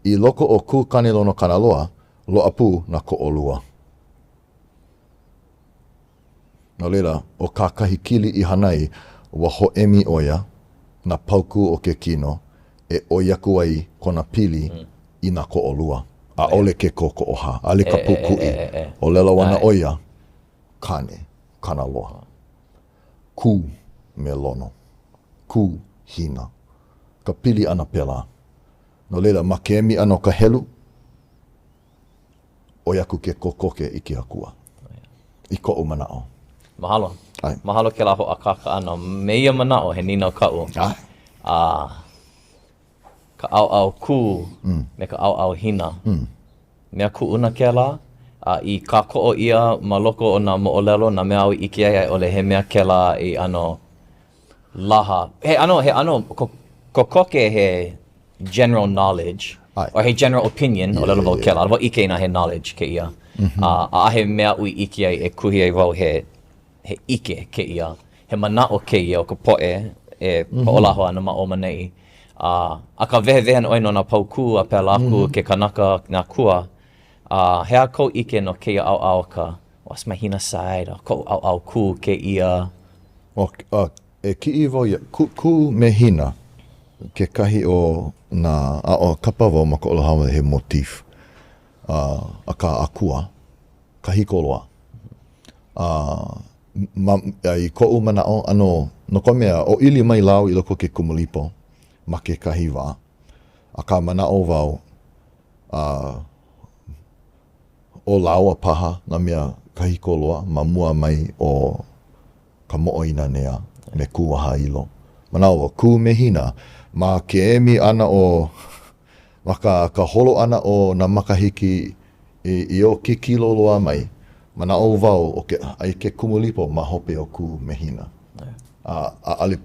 I loko o Kū Kāne Lono Kanaloa, loaʻa pū nā koʻolua. No laila, ʻo kā Kahekili i hana ai, ua hōʻemi ʻo ia nā paukū o ke kino e ʻoi aku ai kona pili i nā koʻolua. ʻAʻole ke kōkoʻohā, ʻaʻole ka pūkuʻi. ʻŌlelo ana ʻo ia, Kāne, Kanaloa. Kū me Lono. Kū, Hina. Ka pili ʻana pēlā. No laila, ma ke emi ʻana o ka helu, ʻoi aku ke kokoke i ke akua, i koʻu manaʻo. Mahalo. ʻAe. Mahalo kēlā hoʻākāka ʻana. Me ia manaʻo, he nīnau kaʻu. ʻAe. A ka ʻaoʻao Kū mm. me ka ʻaoʻao Hina. Mm. Mea kuʻuna kēlā, a i kākoʻo ʻia ma loko o nā moʻolelo, nā mea āu i ʻike ai, a i ʻole he mea kēlā i ʻano laha. He ʻano, he ʻano kokoke he general knowledge, ʻAe. or he general opinion, Yeah, ʻōlelo wau yeah, kēlā, ʻaʻole wau ʻike inā he knowledge kēia. A ʻaʻahe mea aʻu i ʻike ai e kuhi ai wau he, he ʻike kēia, he manaʻo kēia o ka poʻe e hoʻolaho ana ma ʻō ma ʻaneʻi. A, akā wehewehe ana ʻoe no nā paukū a pēlā aku ke kanaka, nā akua. A he aha kou ʻike no kēia ʻaoʻao o ka, what's my Hina side, a koʻu ʻaoʻao Kū kēia? O, a, e kiʻi wau ia, Kū, Kū me Hina, kekahi o nā, a ʻo kapa wau ma ka ʻōlelo haole he motif, a, akā akua, kahiko loa. A, ma, a i koʻu manaʻo, ʻano, no ka mea, ʻōʻili mai lāua i loko o ke Kumulipo ma kekahi wā, akā manaʻo wau, a, ʻo lāua paha nā mea kahiko loa ma mua mai o ka Moʻoinanea me Kūwahailo. Manaʻo wau, Kū me Hina, ma ke emi ʻana o, ma ka, ka holo ʻana o nā makahiki i, i o kikilo loa mai, manaʻo wau ʻo ke, aia ke Kumulipo ma hope o Kū me Hina. A, ʻaʻole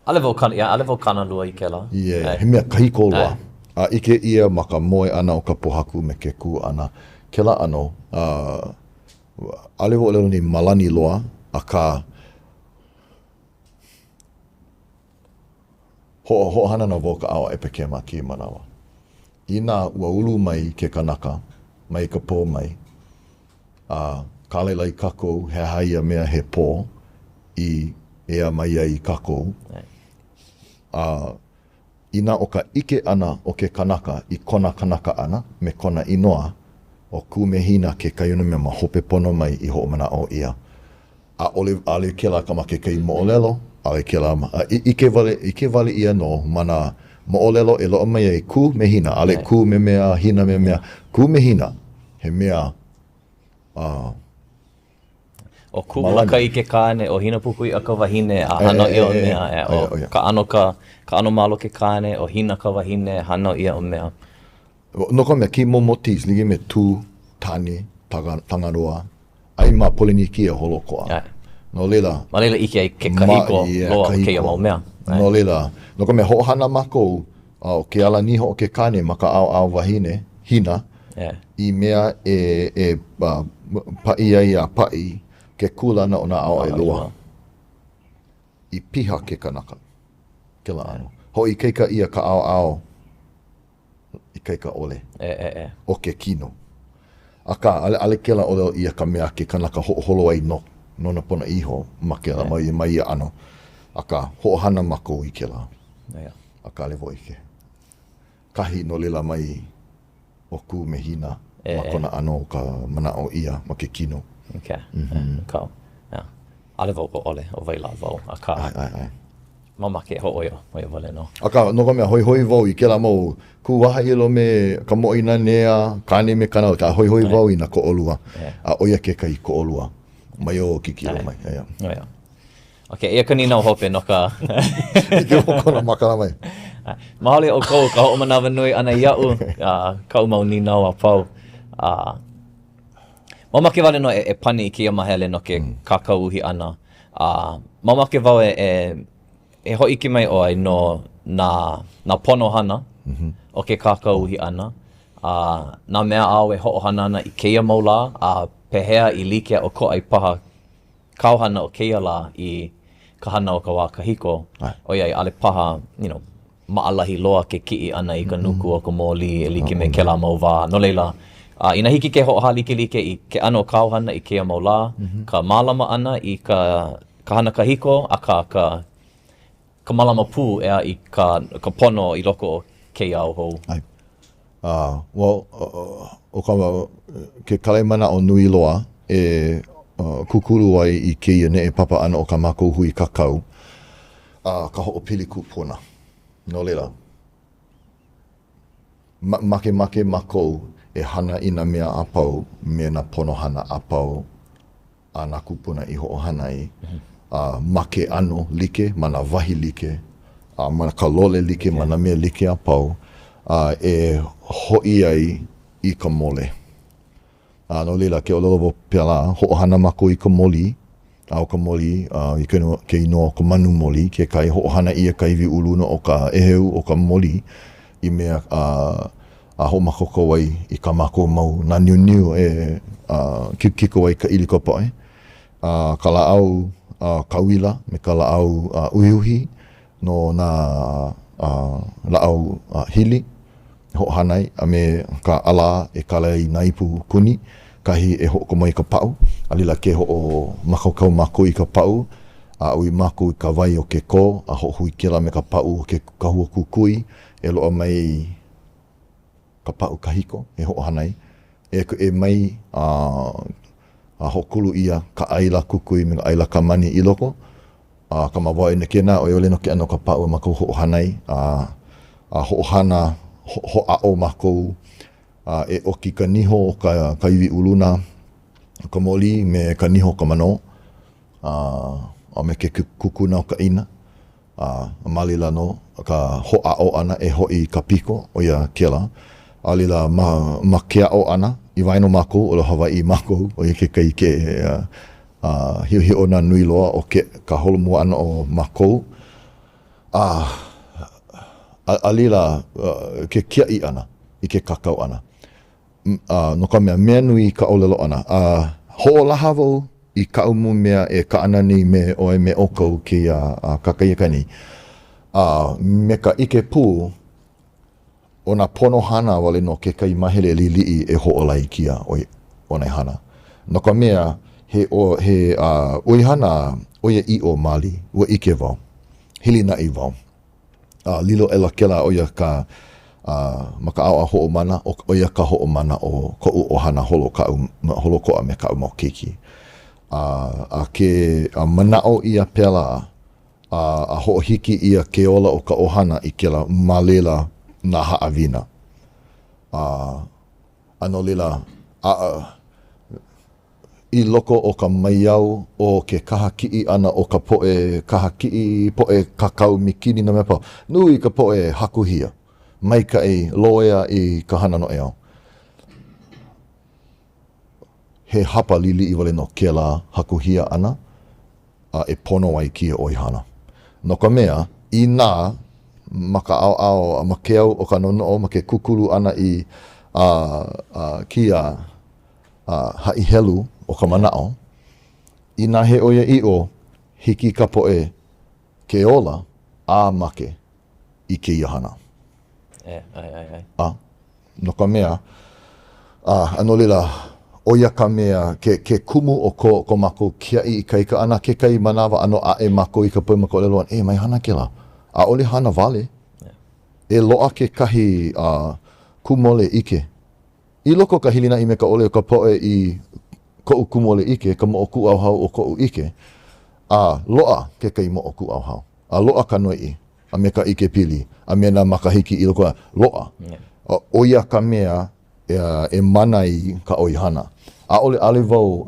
ʻAʻole wau kāna, yeah, ʻaʻole wau kānalua i kēlā. Yeah, he mea kahiko loa. A ʻike ʻia ma ka moe ʻana o ka pōhaku me ke kū ʻana. Kēlā ʻano, uh, ʻaʻole wau ʻōlelo nei malani loa, akā, hoʻo, hoʻohana nō wau ka ʻaoʻao ʻepekema kēia manawa. Inā ua ulu mai ke kanaka mai ka pō mai, A kālailai kākou he aha ia mea he pō i ea mai ai kākou. A inā ʻo ka ʻike ʻana o ke kanaka i kona kanaka ʻana me kona inoa, ʻo Kū me Hina kekahi o nā mea ma hope pono mai i hoʻomanaʻo ʻia. ʻAʻole, ʻaʻole kēlā ka ma kekahi moʻolelo, ʻaʻole kēlā ma, a ʻike wale, ʻike wale ʻia nō ma nā moʻolelo e loaʻa mai ai Kū me Hina, ʻaʻole Kū me mea, Hina me mea, Kū me Hina, he mea, uh, ʻO Kū-malakai ke kāne, ʻo Hinapukuiʻa ka wahine, a hānau ʻia ʻo Mea, e, ʻo Kaʻano ka, Kaʻano Malo ke kāne, ʻo Hina ka wahine, hānau ʻia ʻo Mea. No ka mea, kēia mau motifs like me Tū, Tāne, Tangaroa, ai ma Polenekia holoʻokoʻa. No laila. Ma laila ʻike ai ke kahiko loa o kēia mau mea. No laila, no ka mea, hoʻohana mākou, ʻo ke ala niho o ke kāne ma ka ʻaoʻao wahine, Hina, i mea e, e paʻi ai a paʻi ke kūlana o nā ʻaoʻao ʻelua. I piha ke kanaka. Kēlā ʻano. Hoʻoikaika ʻia ka ʻaoʻao ikaika ʻole o ke kino. Akā, ʻaʻole kēlā ʻōlelo ʻia ka mea a ke kanaka hoʻoholo ai no nona ponoʻī iho ma kēlā ma ia ʻano. Akā, hoʻohana mākou i kēlā. Akā, ʻaʻole wau ʻike. Kahi no laila mai ʻo Kū me Hina ma kona ʻano o ka manaʻo ʻia ma ke kino. Okay. Mm -hmm. Kau. Yeah. ʻAʻole wau ʻoʻole, ʻo wai lā wau, akā. ʻAe, ʻae, ʻae. Mamake e hōʻoia, ʻo ia wale nō. Akā, no ka mea, hoihoi wau i kēlā mau kū wahaʻilo me ka Mōʻīnanea, Kāne me Kanaloa, a hoihoi wau i nā koʻolua, a ʻo ia kekahi koʻolua mai o kikilo mai. ʻAe. ʻAe. Okay, eia ka nīnau hope no ka... Hiki o kona makana mai. Mahalo iā ʻoukou ka hoʻomanawanui ʻana iaʻu, uh, kaʻu mau nīnau a pau. Uh, mamake wale nō e, e pani i kēia mahele no ke mm. kākau uhi ʻana. Uh, mamake wau e, e, e hōʻike mai ʻoe no nā, nā pono hana mm -hmm. o ke kākau uhi ʻana, a uh, nā mea āu e hoʻohana ana i kēia mau lā, a uh, pehea i like a ʻokoʻa ai paha kāu hana o kēia lā i ka hana o ka wā kahiko, ʻoiai ʻaʻole paha, you know, maʻalahi loa ke kiʻi ʻana i ka nuku o ka mōlī e like me kēlā mau wā. No laila, a inā hiki ke hoʻohālikelike i ke ʻano o kāu hana i kēia mau lā, ka mālama ʻana i ka ka hana kahiko, akā ka ka mālama pū ʻeā i ka ka pono i loko o kēia au hou. ʻAe. Uh, well, ʻo ka, ke kālaimanaʻo nui loa e uh, kūkulu ai i kēia neʻepapa ʻana o kā mākou hui kākau, uh, ka hoʻopili kūpuna. No laila, ma makemake mākou e hana i nā mea a pau me nā pono hana a pau a nā kūpuna i hoʻohana ai, a ma ke ʻano like, ma nā wahi like, a ma ka lole like, ma nā mea like a pau, a e hoʻi ai i ka mole. A no laila, ke ʻōlelo wau pēlā, hoʻohana mākou i ka moli, a ʻo ka moli, a i ke ke inoa o ka manu moli, kekahi hoʻohana ʻia ka iwi uluna o ka ʻēheu o ka moli i mea a a hoʻomākaukau ai i kā mākou mau nā niuniu e kikokiko ai ka ʻili ka poʻe, a ka lāʻau kauila me ka lāʻau uhiuhi no nā lāʻau hili e hoʻohana ai, a me ka ʻalā e kala ai nā ipu kuni, kahi e hoʻokomo ai ka paʻu, a laila ke hoʻomākaukau mākou i ka paʻu, a ʻoi mākou i ka wai o ke kō, a hoʻohui kēlā me ka paʻu o ke kahua kukui e loaʻa mai ka paʻu kahiko e hoʻohana ai, e e mai a a hoʻokulu ʻia ka ʻaila kukui me ka ʻaila kamani i loko, a ka mawae kēnā ʻo ia wale nō ke ʻano o ka paʻu a mākou hoʻohana ai, a a hoʻohana hoʻāʻo mākou a e ʻoki ka niho o ka ka iwi uluna o ka mōlī me ka niho o ka manō, a a me ke kukuna o ka ʻāina. A ma laila nō ka hoʻāʻo ʻana e hoʻi i ka piko, ʻo ia kēlā. A laila, ma, ma ke aʻo ʻana, i waena o mākou, ʻōlelo Hawaiʻi mākou, ʻo ia kekahi ke a, hiʻohiʻona nui loa o ke, ka holomua ʻana o mākou. A, a, a laila, ke kiaʻi ʻana i ke kākau ʻana. A, no ka mea, mea nui ka ʻōlelo ʻana. A hoʻolaha wau i kaʻu mau mea e kaʻana nei me ʻoe me ʻoukou kēia kakahiaka nei, a me ka ʻike pū ʻo nā pono hana wale nō kekahi māhele liʻiliʻi e hoʻōla i kēia ʻōnaehana. No ka mea, he he ʻoihana ʻoiaʻiʻo maoli, ua ʻike wau, hilinaʻi wau. A lilo aʻela kēlā ʻo ia ka, a ma ka ʻaoʻao hoʻomana, ʻo ia ka hoʻomana o koʻu ʻohana holo kaʻu, holokoʻa me kaʻu mau keiki. A, a ke a manaʻo ʻia pēlā, a, a hoʻohiki ʻia ke ola o ka ʻohana i kēlā ma laila nā haʻawina. A, a no laila, a, i loko o ka maiau o ke kahakiʻi ʻana o ka poʻe kahakiʻi, poʻe kākau mikini nā mea a pau. Nui ka poʻe hakuhia, maikaʻi, loea i ka hana noʻeau. He hapa liʻiliʻi wale nō kēlā hakuhia ʻana a e pono ai kēia ʻoihana. No ka mea, inā ma ka ʻaoʻao, ma ke au o ka noʻonoʻo, ma ke kūkulu ʻana i a, a, kēia a haʻihelu o ka manaʻo, inā he ʻoiaʻiʻo, hiki i ka poʻe ke ola a make i kēia hana. E, ʻae, ʻae, ʻae. A, no ka mea, a, a no laila, ʻo ia ka mea, ke, ke kumu o ko, ko mākou kiaʻi ikaika ʻana, kekahi manawa ʻano ʻaʻe mākou i ka poʻe ma ka ʻōlelo ʻana, e, mai hana kēlā. ʻAʻole hana wale. E loaʻa kekahi uh, kūmole ʻike I loko o ka hilinaʻi me ka ʻole o ka poʻe i koʻu kūmole ʻike, ka moʻokūʻauhau o koʻu ʻike, a loaʻa kekahi moʻokūʻauhau. A loaʻa ka noiʻi, a me ka ʻikepili, a me nā makahiki i loko, loaʻa. ʻO ia ka mea e mana ai ka ʻoihana. ʻAʻole, ʻaʻole wau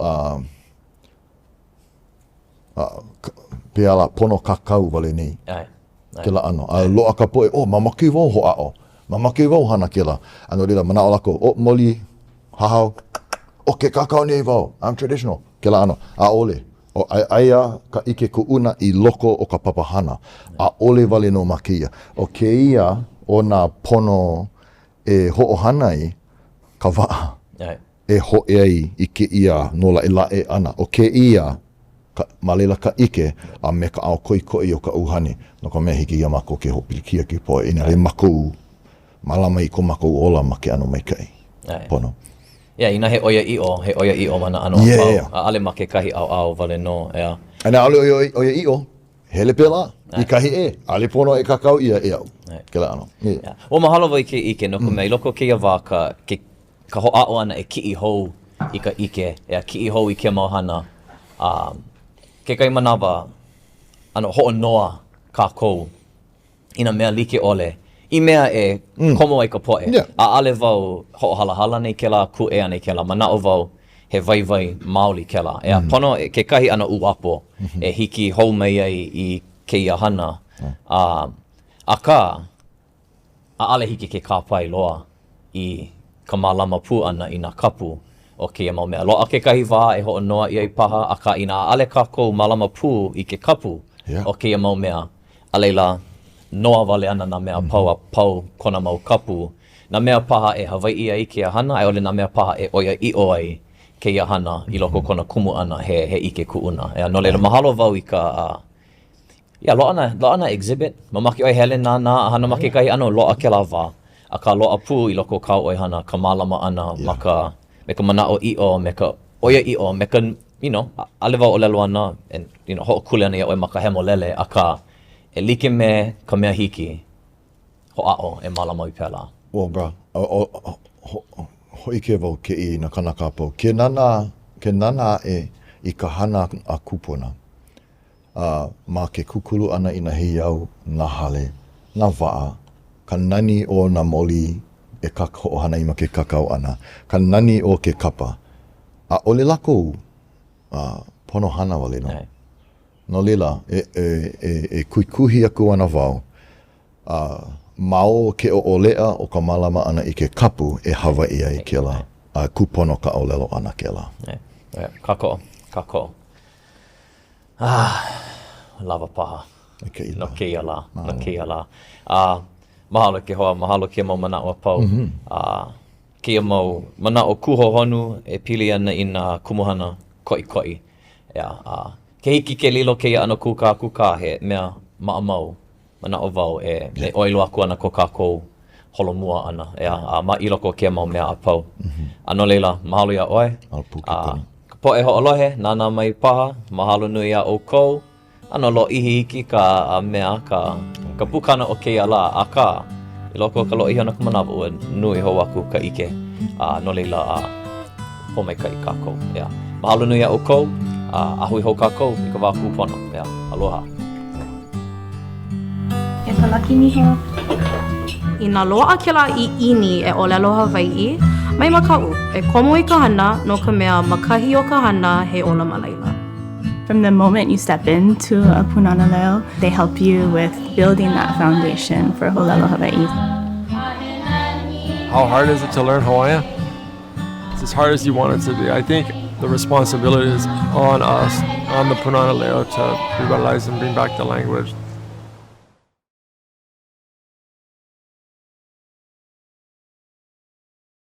pehea lā, pono kākau wale nei kēlā ʻano. A loaʻa ka poʻe, oh, mamake wau hoʻāʻo, mamake wau hana kēlā. A no laila, manaʻo lākou, oh, moli, hahau, oh, ke kākau nei wau, I'm traditional, kēlā ʻano. ʻAʻole. ʻO, aia ka ʻike kuʻuna i loko o ka papahana, ʻaʻole wale nō ma kēia. ʻO kēia, ʻo nā pono e hoʻohana ai ka waʻa e hōʻea ai i kēia nōlaʻelaʻe ʻana. ʻO kēia, ka, ma laila ka ʻike a me ka ʻao koʻikoʻi o ka ʻuhane, no ka mea, hiki iā mākou ke hoʻopilikia ke poʻe inā ʻaʻole mākou mālama i ko mākou ola ma ke ʻano maikaʻi. Pono. Yeah, inā he ʻoiaʻiʻo, he ʻoiaʻiʻo ma nā ʻano a pau. ʻAʻole ma kekahi ʻaoʻao wale nō, ʻeā. A inā ʻaʻole ʻoiaʻiʻo, hele pēlā i kahi ʻē, ʻaʻole pono e kākau ʻia e aʻu kēlā ʻano. Yeah. Ua mahalo wau i kēia ʻike, no ka mea, i loko o kēia wā ka, ke, ka hoʻāʻo ʻana e kiʻi hou i ka ʻike, ʻeā, kiʻi hou i kēia mau hana. A kekahi manawa, ʻano hoʻonoa kākou i nā mea like ʻole, i mea e komo ai ka poʻe. ʻAʻole wau hoʻohalahala ana i kēlā, kūʻē ana i kēlā. Manaʻo wau he waiwai maoli kēlā. ʻEā, pono kekahi ʻano uapo e hiki hou mai ai i kēia hana. A, akā, ʻaʻole hiki ke kāpae loa i ka mālama pū ʻana i nā kapu o kēia mau mea. Loaʻa kekahi wā e hoʻonoa ʻia ai paha, akā inā ʻaʻole kākou mālama pū i ke kapu o kēia mau mea, A laila, noa wale ana nā mea a pau a pau kona mau kapu, nā mea paha e Hawaiʻi ai kēia hana, a i ʻole nā mea paha e ʻoiaʻiʻo ai kēia hana i loko o kona kumu ʻana he, he ʻike kuʻuna. ʻEā, no laila, mahalo wau i ka, ia, loaʻa nā, loaʻa nā exhibit, mamake ʻoe hele nānā a hana ma kekahi ʻano, loaʻa kēlā wā. Akā, loaʻa pū i loko o kāu ʻoihana ka mālama ʻana ma ka, me ka manaʻoʻiʻo, me ka ʻoiaʻiʻo, me ka you know, ʻaʻole wau ʻōlelo ana, and, you know, hoʻokuleana iā ʻoe ma ka hemolele, akā, e like me ka mea hiki, hoʻāʻo e mālama i pēlā. Well, bro, hōʻike wau kēia i nā kānaka a pau, ke nānā, ke nānā aʻe i ka hana a kūpuna, a ma ke kūkulu ʻana i nā heiau, nā hale, nā waʻa, ka nani o nā moli e hoʻohana ai ma ke kākau ʻana, ka nani o ke kapa, ʻaʻole lākou pono hana wale nō. No laila, e, e, e, e kuhikuhi aku ana wau, a ma o ke ʻoʻoleʻa o ka mālama ʻana i ke kapu e Hawaiʻi ai kēlā, a kūpono ka ʻōlelo ʻana kēlā. Kākoʻo, kākoʻo. Ah, lawa paha. No kēia lā, no kēia lā. A, mahalo ke hoa, mahalo kēia mau manaʻo a pau. A, kēia mau manaʻo kūhohonu e pili ana i nā kumuhana koʻikoʻi. ʻEā, a ke hiki ke lilo kēia ʻano kūkākūkā he mea maʻamau, manaʻo wau e e ʻoi loa aku ana ko kākou holomua ʻana, ʻeā, a ma i loko o kēia mau mea a pau. A no laila, mahalo iā ʻoe. A ka poʻe hoʻolohe, nānā mai paha, mahalo nui iā ʻoukou. ʻAno lōʻihi iki ka mea, ka, ka pukana o kēia lā, akā, i loko o ka lōʻihi o ka manawa, ua nui hou aku ka ʻike, a no laila, a pōmaikaʻi kākou, ʻeā. Mahalo nui iā ʻoukou, a, a hui hou kākou i ka wā kūpono, ʻeā. Aloha. E ka laki niho. Inā loaʻa kēlā ʻiʻini e ʻōlelo Hawaiʻi, mai makaʻu, e komo i ka hana, no ka mea, ma kahi o ka hana, he ola ma laila. From the moment you step into a Pūnana Leo, they help you with building that foundation for ʻōlelo Hawaiʻi. How hard is it to learn Hawaiian? It's as hard as you want it to be. I think the responsibility is on us, on the Pūnana Leo, to revitalize and bring back the language.